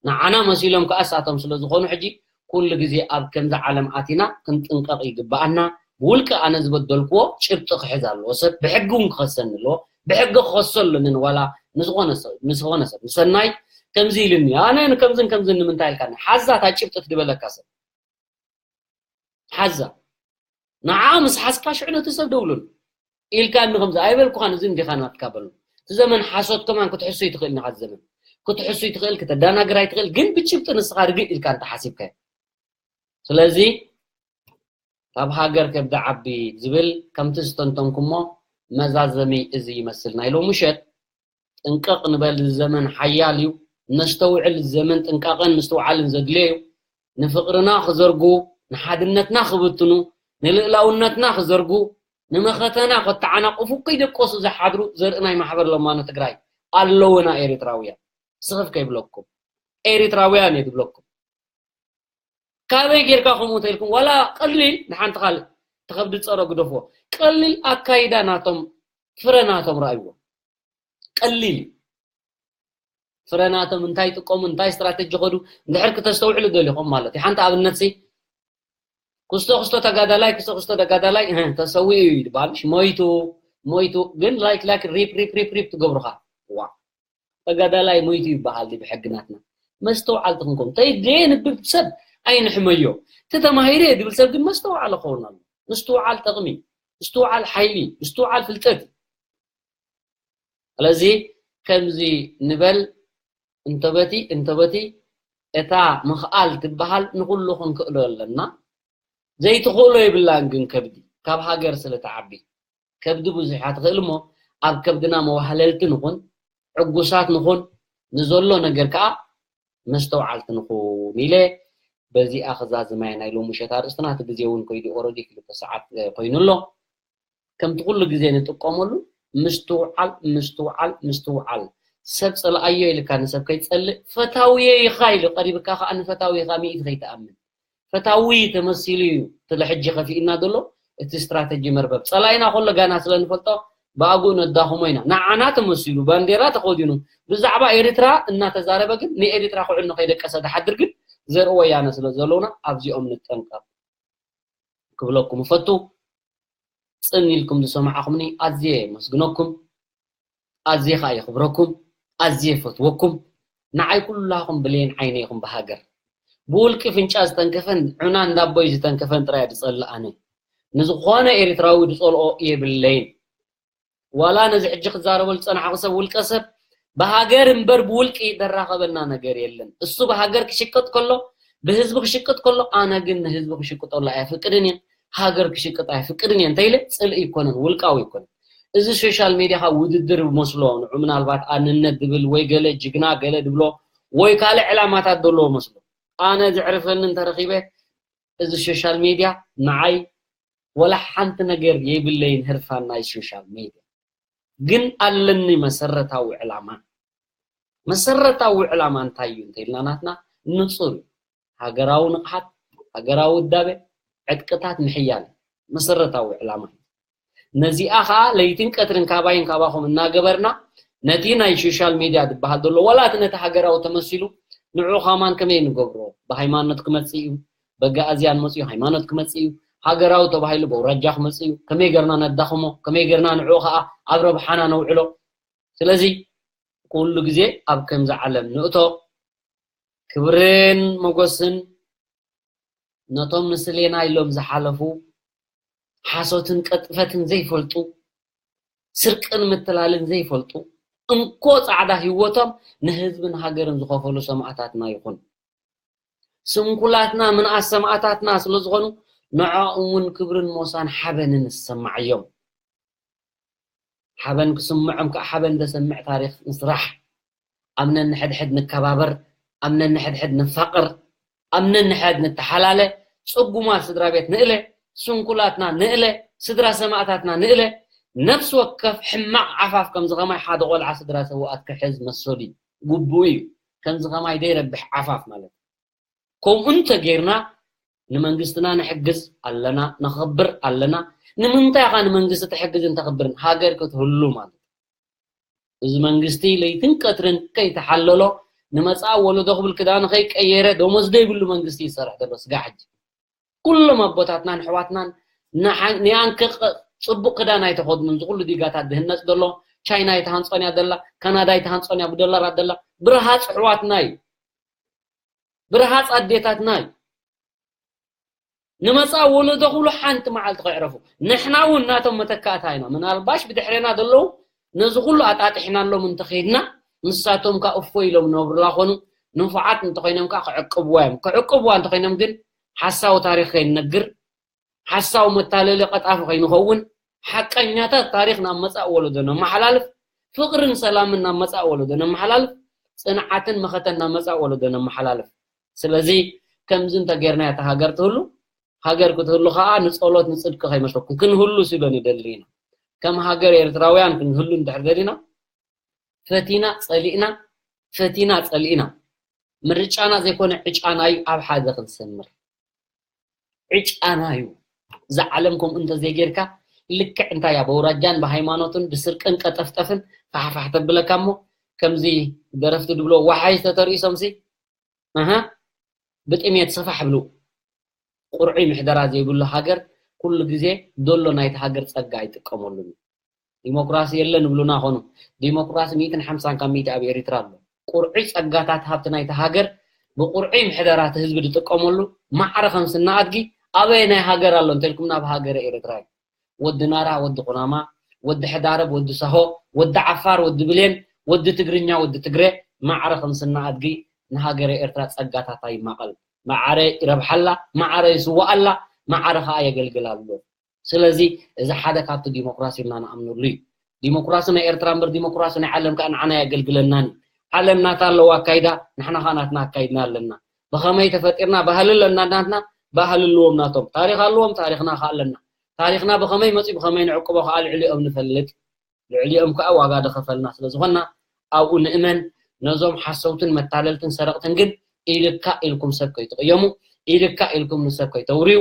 ንዓና መሲሎም ከኣ እሳቶም ስለ ዝኾኑ፣ ሕጂ ኩሉ ግዜ ኣብ ከምዚ ዓለም ኣቲና ክንጥንቀቕ ይግብኣና። ብውልቂ ኣነ ዝበደልክዎ ጭብጢ ክሕዝ ኣለዎ። ሰብ ብሕጊ እውን ክኸሰኒ ኣለዎ። ብሕጊ ክኸሶ ኣለኒ፣ ንዋላ ንዝኾነ ሰብ፣ ንዝኾነ ሰብ። ንሰናይ ከምዚ ኢልኒ፣ ኣነ ንከምዝን ከምዝን ንምንታይ ኢልካኒ? ሓዛ እታ ጭብጢ ትድበለካ ሰብ። ሓዛ። ንዓ ምስ ሓዝካ ሽዑ ነቲ ሰብ ደውሉን። ኢልካኒ ከምዚ ኣይበልኩኻን፣ እዚ እንዲኻ ናትካ በሉ። እቲ ዘመን ሓሶት ከማን ክትሕሱ ይትኽእል ኢኻ፣ ዘመን ክትሕሱ ይትኽእል፣ ክተዳናግር ኣይትኽእል፣ ግን ብጭብጢ ንስኻ ርግእ ኢልካ እንተሓሲብካዮ። ስለዚ ካብ ሃገር ከብዲ ዓቢ ዝብል ከምቲ ዝተንተንኩሞ መዛዘሚ እዚ ይመስል ናይ ሎሚ ምሸት። ጥንቅቕ ንበል፣ እዚ ዘመን ሓያል እዩ። ነስተውዕል፣ እዚ ዘመን ጥንቃቐን ምስትውዓልን ዘድልዮ እዩ። ንፍቕርና ክዘርጉ፣ ንሓድነትና ክብትኑ፣ ንልእላውነትና ክዘርጉ፣ ንመኸተና ከተዓናቕፉ ከይደቀሱ ዝሓድሩ ዘርኢ ናይ ማሕበር ለማኖ ትግራይ ኣለውና ኤርትራውያን። ስኽፍ ከይብለኩም። ኤርትራውያን እየ ዝብለኩም። ካበይ ጌርካ ከምኡ ተልኩም? ዋላ ቀሊል ንሓንቲ ካልእ ተኸብዲ ጸሮ ግደፎ። ቀሊል ኣካይዳ ናቶም፣ ፍረ ናቶም ረኣይዎ። ቀሊል እዩ። ፍረ ናቶም እንታይ ይጥቀሙ፣ እንታይ ስትራተጂ ኸዱ፣ እንድሕር ክተስተውዕሉ ደሊኹም ማለት እዩ። ሓንቲ ኣብነት ሲ፣ ክስቶ ክስቶ ተጋዳላይ፣ ክስቶ ክስቶ ተጋዳላይ፣ እህ፣ ተሰዊኡ እዩ ዝበሃል። እሺ፣ ሞይቱ፣ ሞይቱ፣ ግን ላይክ፣ ላይክ፣ ሪፕ፣ ሪፕ፣ ሪፕ፣ ሪፕ ትገብሩኻ። ዋ። ተጋዳላይ ሞይቱ ይበሃል ድዩ ብሕጊ ናትና? መስተውዓልቲ ክንከውን። ተይ ደየንብብ ሰብ ኣይንሕመዮ። እቲ ተማሂረ ድብል ሰብ ግን መስተውዓሊ ክኸውን ኣሎ። ምስትውዓል ጠቕሚ፣ ምስትውዓል ሓይሊ፣ ምስትውዓል ፍልጠት እዩ። ስለዚ ከምዚ ንበል፣ እንተበቲ፣ እንተበቲ፣ እታ ምኽኣል ትበሃል ንኹሉ ክንክእሎ ኣለና። ዘይትኽእሎ የብላን ግን ከብዲ፣ ካብ ሃገር ስለ ትዓቢ። ከብዲ ብዙሕ እያ ትኽእል እሞ፣ ኣብ ከብድና መዋህለልቲ ንኹን፣ ዕጉሳት ንኹን፣ ንዘሎ ነገር ከኣ መስተውዓልቲ ንኹን ኢለ በዚኣ ክዛዝማ እየ ናይ ሎሚ ምሸት ኣርእስትና። እቲ ግዜ እውን ከይዱ ኦረዲ ክልተ ሰዓት፣ እ፣ ኮይኑ ኣሎ። ከምቲ ኩሉ ግዜ ንጥቀመሉ ምስትውዓል፣ ምስትውዓል፣ ምስትውዓል። ሰብ ጸልኣዮ ኢልካ ንሰብ ከይትጸልእ፣ ፈታውየ ኢኻ ኢሉ ቀሪብካ ከኣ ንፈታዊ ኢኻ ሚእቲ ከይትኣምን። ፈታዊ ተመሲሉ እዩ እቲ ሕጂ ከፊእና ዘሎ እቲ ስትራተጂ መርበብ። ጸላኢና ከሎ ጋና ስለ ንፈልጦ ብኣግኡ ነዳኽሞ ኢና። ንዓና ተመሲሉ ባንዴራ ተኸዲኑ ብዛዕባ ኤርትራ እናተዛረበ ግን ንኤርትራ ክዕኖ ከይደቀሰ ዝሓድር ግን ዘርኢ ወያነ ስለ ዘለውና ኣብዚኦም ንጠንቀቕ ክብለኩም እፈቱ። ጽን ኢልኩም ዝሰማዕኹምኒ ኣዝየ የመስግነኩም፣ ኣዝየ ኸኣ የኽብረኩም፣ ኣዝየ የፈትወኩም። ንዓይ ኩላኹም ብሌን ዓይነ ኢኹም ብሃገር። ብውልቂ ፍንጫ ዝተንከፈን ዑና እንዳቦይ ዝተንከፈን ጥራይ እየ ዝጸልእ ኣነ። ንዝኾነ ኤርትራዊ ዝጸልኦ የብለይን። ዋላ ነዚ ሕጂ ክዛረበሉ ዝጸናሕኩ ሰብ ውልቀ ሰብ ብሃገር እምበር ብውልቂ ዘራኸበና ነገር የለን። እሱ ብሃገር ክሽቅጥ ከሎ፣ ብህዝቢ ክሽቅጥ ከሎ፣ ኣነ ግን ንህዝቢ ክሽቅጠሉ ኣየፍቅድን እየ፣ ሃገር ክሽቅጥ ኣየፍቅድን እየ እንተኢለ ጽልኢ ኣይኮነን፣ ውልቃዊ ኣይኮነን። እዚ ሶሻል ሜድያ ካብ ውድድር መስሎ፣ ንዑ ምናልባት ኣንነት ዝብል ወይ ገለ ጅግና ገለ ዝብሎ ወይ ካልእ ዕላማታት ዘለዎ መስሎ። ኣነ ዘዕርፈኒ እንተረኺበ እዚ ሶሻል ሜድያ ንዓይ ወላ ሓንቲ ነገር የብለይን ህርፋን ናይ ሶሻል ሜድያ። ግን ኣለኒ መሰረታዊ ዕላማ። መሰረታዊ ዕላማ እንታይ እዩ እንተኢልና ናትና ንጹር እዩ። ሃገራዊ ንቕሓት፣ ሃገራዊ ውዳበ፣ ዕጥቅታት ምሕያል መሰረታዊ ዕላማ እዩ። ነዚኣ ኸኣ ለይትን ቀትርን ካባይን ካባኹም እናገበርና ነቲ ናይ ሶሻል ሜድያ ዝበሃል ዘሎ ዋላ እቲ ነቲ ሃገራዊ ተመሲሉ ንዑ ኸማን ከመይ ንገብሮ? ብሃይማኖት ክመጽእ እዩ፣ በጋኣዝያን መጽኡ ሃይማኖት ክመጽእ እዩ፣ ሃገራዊ ተባሂሉ በውራጃ ክመጽእ እዩ። ከመይ ገርና ነዳኽሞ? ከመይ ገርና ንዑ ኸኣ ኣብ ረብሓና ነውዕሎ? ስለዚ ኩሉ ግዜ ኣብ ከምዚ ዓለም ንእቶ። ክብርን ሞጎስን ነቶም ንስሌና ኢሎም ዝሓለፉ፣ ሓሶትን ቅጥፈትን ዘይፈልጡ፣ ስርቅን ምትላልን ዘይፈልጡ፣ እንኮ ጻዕዳ ህይወቶም ንህዝብን ሃገርን ዝኸፈሉ ሰማእታትና ይኹን። ስንኩላትና ምንኣስ ሰማእታትና ስለ ዝኾኑ፣ ንዕኦም እውን ክብርን ሞሳን ሓበንን ዝሰማዓዮም። ሓበን ክስምዖም ከዓ ሓበን ዘሰምዕ ታሪኽ ንስራሕ። ኣብ ነንሕድሕድ ንከባበር፣ ኣብ ነንሕድሕድ ንፋቕር፣ ኣብ ነንሕድ ንተሓላለ፣ ጽጉማት ስድራ ቤት ንእለ፣ ስንኩላትና ንእለ፣ ስድራ ሰማእታትና ንእለ። ነፍሲ ወከፍ ሕማቕ ዓፋፍ ከምዚ ኸማይ ሓደ ቖልዓ ስድራ ሰውኣት ክሕዝ መሰሉ እዩ፣ ግቡእ እዩ። ከምዚ ኸማይ ዘይረብሕ ዓፋፍ ማለት እዩ። ከምኡ እንተጌርና ንመንግስትና ንሕግዝ ኣለና፣ ነኸብር ኣለና። ንምንታይ ኢኻ ንመንግስቲ ትሕግዝን ተኽብርን? ሃገር ክትህሉ ማለት እዩ። እዚ መንግስቲ ለይትን ቀትርን ከይተሓለሎ ንመጻኢ ወለዶ ክብል ክዳኑ ከይቀየረ ደሞዝ ዘይብሉ መንግስቲ ይሰርሕ ዘሎ ስጋዕ ሕጂ። ኩሎም ኣቦታትናን ኣሕዋትናን ንሓ-፣ ንያንከ ቕ-፣ ጽቡቕ ክዳን ኣይተኸድኑን። እዚ ኩሉ ዲጋታት ዝህነጽ ዘሎ ቻይና ኣይትሃንጾን እያ ዘላ፣ ካናዳ ኣይትሃንጾን እያ ብዶላራት ዘላ። ብርሃጽ ኣሕዋትና እዩ። ብርሃጽ ኣዴታትና እዩ። ንመጻኢ ወለዶ ኩሉ ሓንቲ መዓልቲ ከዕረፉ። ንሕና እውን ናቶም መተካእታ ኢና። ምናልባሽ ብድሕሬና ዘለዉ ነዚ ኩሉ ኣጣጢሕናሎም እንተኸይድና፣ ንሳቶም ከኣ እፎ ኢሎም ነብሩላ ኾኑ። ንፉዓት እንተኾይኖም ከኣ ክዕቅብዋ እዮም። ክዕቅብዋ እንተኾይኖም ግን ሓሳዊ ታሪኽ ከይንነግር፣ ሓሳዊ መታለሊ ቀጣፊ ከይንኸውን፣ ሓቀኛታት ታሪኽ ናብ መጻኢ ወለዶ ነመሓላልፍ፣ ፍቕርን ሰላምን ናብ መጻኢ ወለዶ ነመሓላልፍ፣ ጽንዓትን መኸተን ናብ መጻኢ ወለዶ ነመሓላልፍ። ስለዚ ከምዚ እንተጌርና እታ ሃገር ትህሉ፣ ሃገር ክትህሉ ኸኣ ንጸሎት ንጽድቂ ከይመስለኩም ክንህሉ ሲሎን ይደሊ ኢና። ከም ሃገር ኤርትራውያን ክንህሉ እንድሕር ደሊና፣ ፈቲና ጸሊእና፣ ፈቲና ጸሊእና፣ ምርጫና ዘይኮነ ዕጫና እዩ ኣብ ሓደ ክንሰምር። ዕጫና እዩ። እዛ ዓለም ከምኡ እንተዘይጌርካ፣ ልክዕ እንታይ እያ፣ በውራጃን ብሃይማኖትን ብስርቅን ቀጠፍጠፍን ፋሕፋሕ ተብለካ እሞ፣ ከምዚ ደረፍቲ ድብሎ፣ ዋሓይ ዝተተርእሶምሲ፣ ኣሃ፣ ብጥሜት ሰፋሕ ብሉ። ቁርዑይ ምሕደራ ዘይብሉ ሃገር ኩሉ ግዜ ደሎ ናይቲ ሃገር ጸጋ ኣይጥቀመሉን እዩ። ዲሞክራሲ የለን ይብሉና ኾኑ። ዲሞክራሲ ሚእትን ሓምሳን ካብ ሚእቲ ኣብ ኤሪትራ ኣሎ። ቁርዑይ ጸጋታት ሃብቲ ናይቲ ሃገር ብቁርዑይ ምሕደራ እቲ ህዝቢ ዝጥቀመሉ ማዕረ ከም ስነ ኣድጊ ኣበየናይ ሃገር ኣሎ እንተልኩም ናብ ሃገረ ኤሪትራ እዩ። ወዲ ናራ፣ ወዲ ኩናማ፣ ወዲ ሕዳረብ፣ ወዲ ሳሆ፣ ወዲ ዓፋር፣ ወዲ ብሌን፣ ወዲ ትግርኛ፣ ወዲ ትግረ ማዕረ ከም ስነ ኣድጊ ንሃገረ ኤርትራ ጸጋታታ ይማቐል። ማዕረ ይረብሓላ፣ ማዕረ ይስዋኣላ፣ ማዕረ ኸኣ የገልግላ ኣሎ። ስለዚ እዚ ሓደ ካብቲ ዲሞክራሲ ኢልና ንኣምነሉ እዩ። ዲሞክራሲ ናይ ኤርትራ እምበር ዲሞክራሲ ናይ ዓለም ከኣ ንዓና የገልግለናን እዩ። ዓለም ናታ ኣለዋ ኣካይዳ፣ ንሕና ከኣ ናትና ኣካይድና ኣለና። ብኸመይ ተፈጢርና ባህሊ ኣለና ናትና፣ ባህሊ ኣለዎም ናቶም። ታሪኽ ኣለዎም፣ ታሪኽና ከኣ ኣለና። ታሪኽና ብኸመይ መጺኡ ብኸመይ ንዕቅቦ ከኣ ልዕሊኦም ንፈልጥ። ልዕሊኦም ከኣ ዋጋ ዝኸፈልና ስለ ዝኾንና ኣብኡ ንእመን። ነዞም ሓሰውትን መታለልትን ሰረቕትን ግን ኢልካ ኢልኩም ሰብ ከይትቕየሙ፣ ኢልካ ኢልኩም ንሰብ ከይተውርዩ፣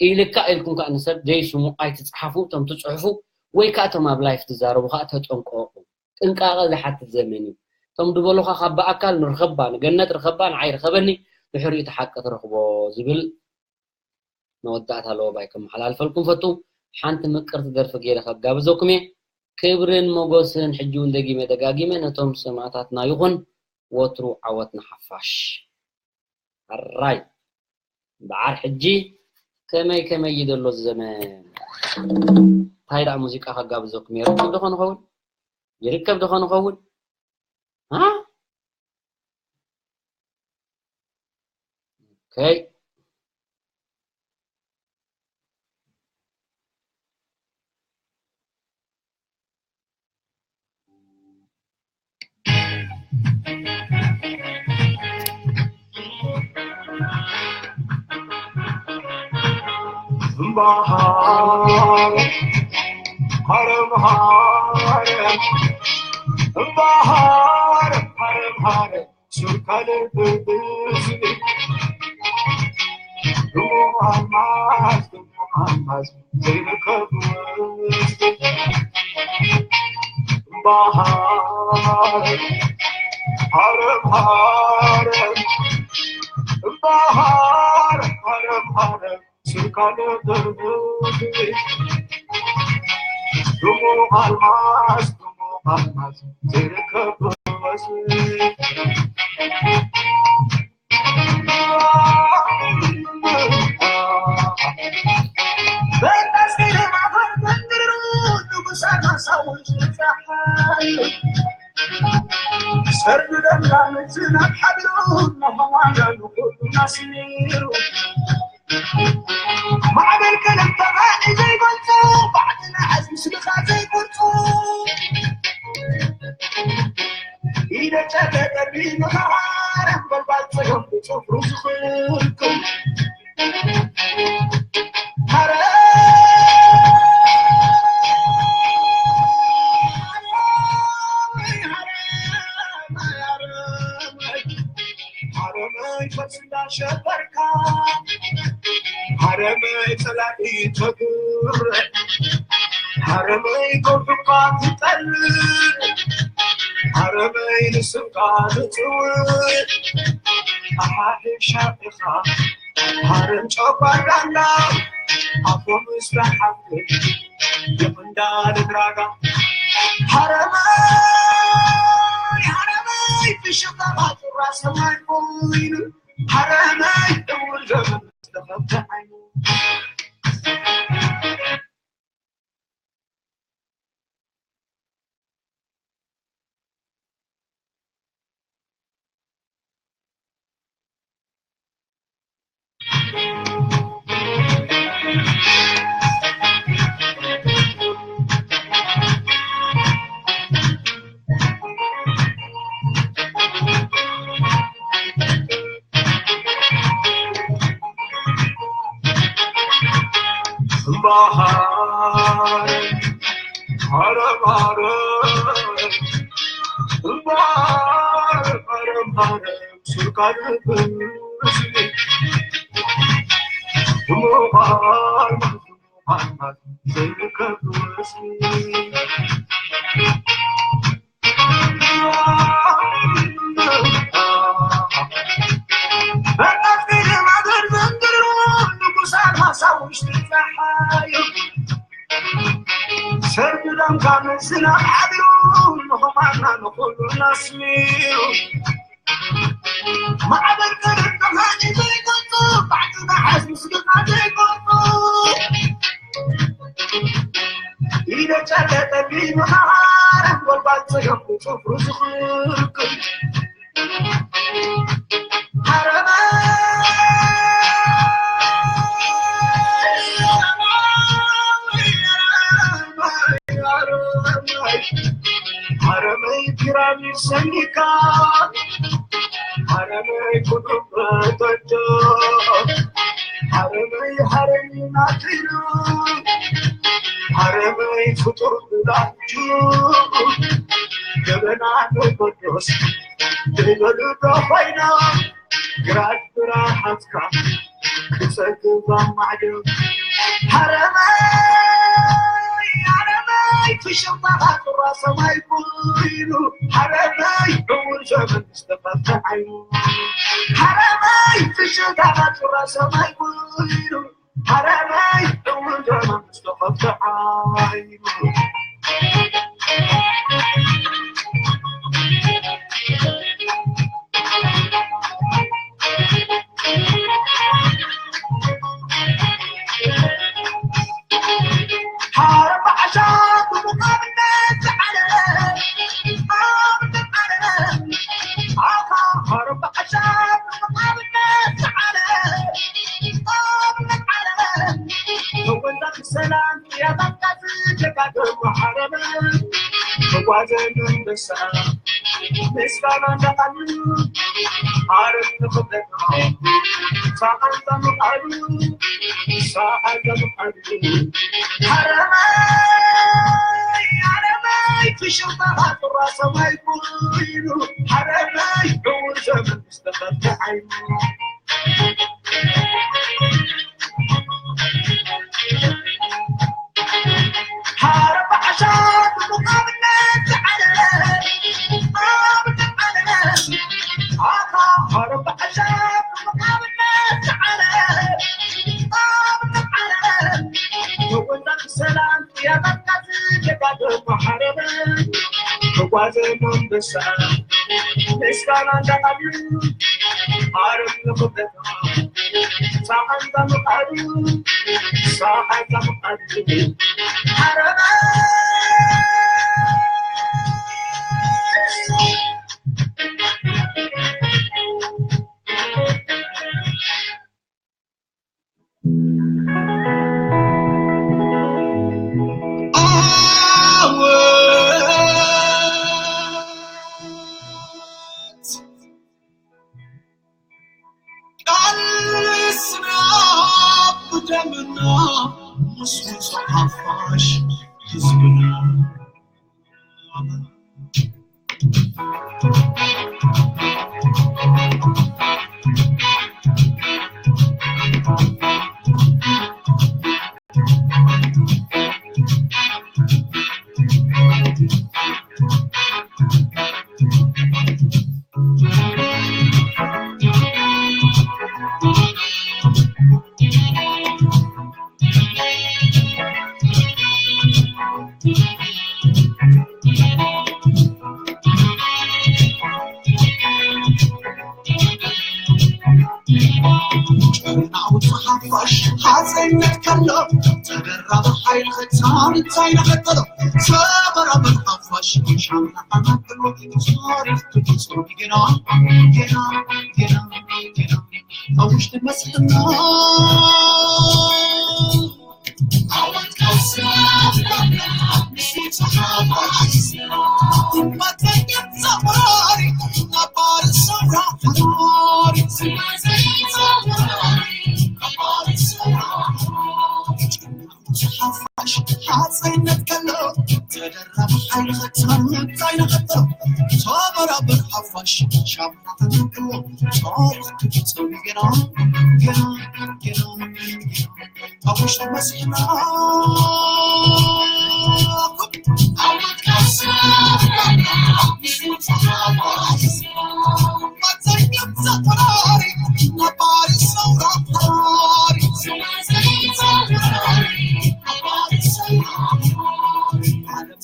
ኢልካ ኢልኩም ከኣ ንሰብ ዘይስሙ ኣይትጽሓፉ። እቶም ትጽሕፉ ወይ ከኣ እቶም ኣብ ላይፍ ትዛረቡ ከኣ ተጠንቀቑ። ጥንቃቐ ዝሓትት ዘመን እዩ። እቶም ዝበሉኻ ካብ ብኣካል ንርኸባ፣ ንገነት ርኸባ፣ ንዓይ ርኸበኒ፣ ድሕሪኡ እቲ ሓቂ ትረኽቦ ዝብል መወዳእታ ለወባይ ከመሓላልፈልኩም ፈቱ። ሓንቲ ምቅርቲ ደርፊ ገይረ ከጋብዘኩም እየ። ክብርን ሞጎስን ሕጂ እውን ደጊመ ደጋጊመ ነቶም ሰማእታትና ይኹን። ወትሩ ዓወት ንሓፋሽ። ኣራይ በዓር ሕጂ ከመይ ከመይ እዩ ዘሎ ዘመን? እንታይ ደኣ ሙዚቃ ከጋብዘኩም እየ? ይርከብ ዶ ኾን ኸውን? ይርከብ ዶ ኾን ኸውን? ها؟ Okay. እምባሃር ሃረም ሃረም እምባሃር ሃረም ሃረም ሱር ካልእ ብብዝሒ ድሙቕ ኣልማዝ ድሙቕ ኣልማዝ ዘይርከቡ እምባሃር ሃረም ሃረም እምባሃር ሃረም ሃረም ሱር ካልእ ብብዝሒ ድሙቕ ኣልማዝ ድሙቕ ኣልማዝ ዘይርከቡ ሰርዱ ደምና ምዝናብ ሓቢሩ ንመዋና ንኹሉ ኣስሚሩ ማዕበል ከለምተኻ ዘይገልጹ ባዕድና ሕዝ ምስልኻ ዘይገልጹ ኢደ ጨበጠ ቢምኻረም በልባል ጸገም ብጽፍሩ ዝኽልኩም ሃረመይ ጸላኢ ተጉር ሃረመይ ከውድኳ ትጠልል ሃረመይ ንስምካ ትጽውዕ ኣሓሒሻ ኢኻ ሃረም ጨጓራና ኣፎም ዝተሓፍን ይቕንዳ ንድራጋ ሃረመይ ሃረመይ ብሽቕጣ ጡራ ሰማይ ኮይኑ ሃረመይ እውር ዘመን ዝተኸፍተ ዓይኑ እምበኣር ሃረም ሃረም እምበኣር ሃረም ሃረም ሱርካ ልብስ እምበኣር ዘይርከብ ወስኒ ሰርግሎም ካብ ዝናብ ሓዲሩ ንኹማና ንኹሉ ናስሚሩ ማዕበል ተረድኻ ዘይቆጡ ባዕድና ሓዝ ምስግና ዘይቆጡ ኢደ ጨለጠ ቢምኻረም ጎልባል ጸገም ጽፍሩ ዝኽክል ሃረመይ ፒራሚድ ሰኒካ ሃረመይ ኩዱም በቶጆ ሃረመይ ሃረሚ ናትሉ ሃረመይ ፍጡር ብላጁ ገበና ንጎዶስ ዘይበሉ ዶ ኮይኖም ግራት ብራሓትካ ክጸግብ ኣማዕድዮም ሃረመይ ሃረመይ ፍሽኽታኻ ቁራ ሰማይ ኮይኑ ሃረመይ ዕውር ዘመን ዝተኸፍተ ዓይኑ ሃረመይ ፍሽኽታኻ ቁራ ሰማይ ኮይኑ ሃረመይ ዕውር ዘመን ዝተኸፍተ ዓይኑ ሰላም ያባቃ ዝደጋገሙ ሓረመ ተጓዘ መንበሳ ምስጋና እንዳቃሉ ዓለም ንኽብለና ሰዓል ዘምቃሉ ሰዓል ዘምቃሉ ሓረመይ ዓለመይ ክሽባኻ ጥራ ሰማይ ኩሉ ሓረመይ ዕውር ዘመን ዝተኸፍተ ዓይኑ ተጓዘ መንበሳ ምስጋና እንዳኣሉ ኣረም ንኽበታ ሳሓንታ ምቓሉ ሳሓንታ ምቓሉ ሓረባ ዓወት ቃልስና ብደምና ምስ ውጹእ ሓፋሽ ህዝብና። ጨርናዊ ሓፋሽ ሓፀይነት ከሎ ተደራቢ ሓይሊ ክታን እንታይ ነኸተሎ ሰበራ ብር ሓፋሽ ሻምና ኣናቅሎ ታሪኽ ትብፅሩ ግና ግና ግና ግና ኣብ ውሽጢ መስልና ሓፋሽ ሓፀይነት ከሎ ተደራቢ ሓይሊ ኸተምታይ ነኸተሎ ተበራብር ሓፋሽ ሻምና ተነቅሎ ጾር ክትጽም ግና ግና ግና ኣብ ውሽጢ መሲሕና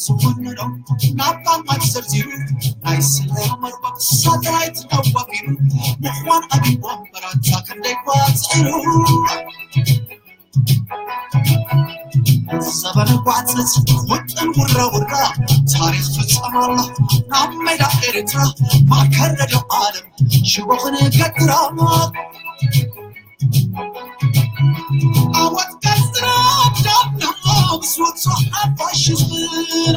ዝኾነዶ ናብ ጣማት ዘርዚሩ ናይ ስለያ መርበብ ሳተላይት ኣዋፊሩ ምዃን ኣቢቦም በራታ ክንደይ ኳ ጽዕሩ ዘበነ ጓዕፀት ውጥን ውራ ውራ ታሪኽ ፍጸም ኣሎ ናብ ሜዳ ኤርትራ ማከረዶ ዓለም ሽቦ ክንገትራ ዓወት ቀጽራ ዳብና ምስ ወጽኦ ሓፋሽ ህዝብና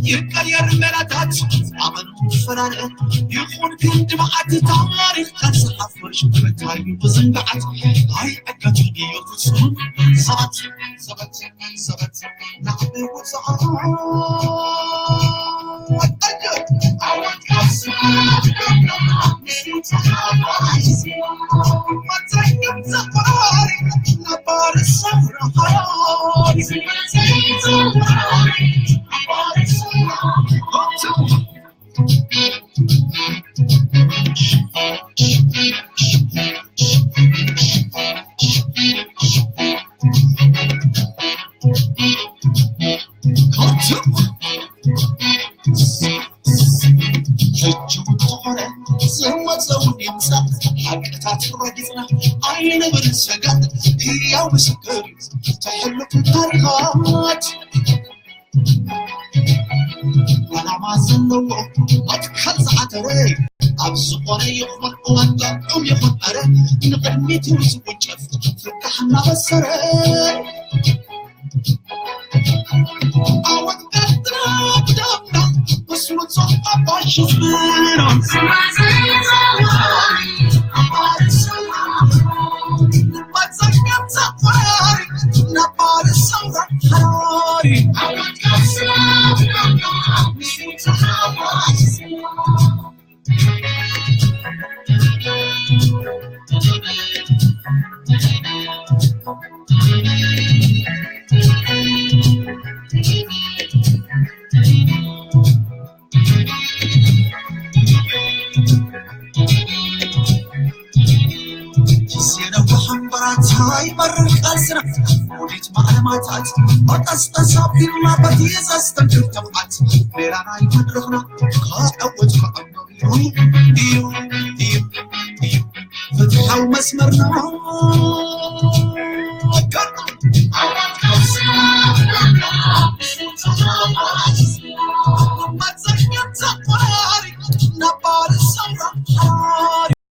ይቀየር መላታት ኣመኑ ፈላለ ይኹን ክንዲ መዓት ታሪኽ ከዝሓፍሽ ምንታይ ብዝንጋዓት ኣይዕገቱ ድዮ ፍጹም ሰባት ሰባት ሰባት ንዓበይ ውፅዓ ሕጂ እውን ዝኾነ ዝመፀ እውን ይምፃእ ሓቅታት ረጊፅና ኣይንብል ሰጋእ ህያው ምስክር እዩ ተሕልፍ ታሪኻት ዓላማ ዘለዎ መትከል ዝዓተረ ኣብ ዝኾነ ይኹን እዋን ጥዑም ይኹን ዕረ ንቕድሚት እዩ ዝውንጨፍ ፍታሕ እናበሰረ ዓወት ኤርትራ ብደምና ምስ ውጹዕ ሓፋሽ ህዝብና ኣይመርር ቃልስና ውዲት ማዕለማታት ኣቀስቀስ ኣቢልና በቲ ዘስተንክር ተብዓት ሜራ ናይ መድረኽና ክዕወት ክዕኖ እዩ እዩ እዩ እዩ ፍትሓዊ መስመርና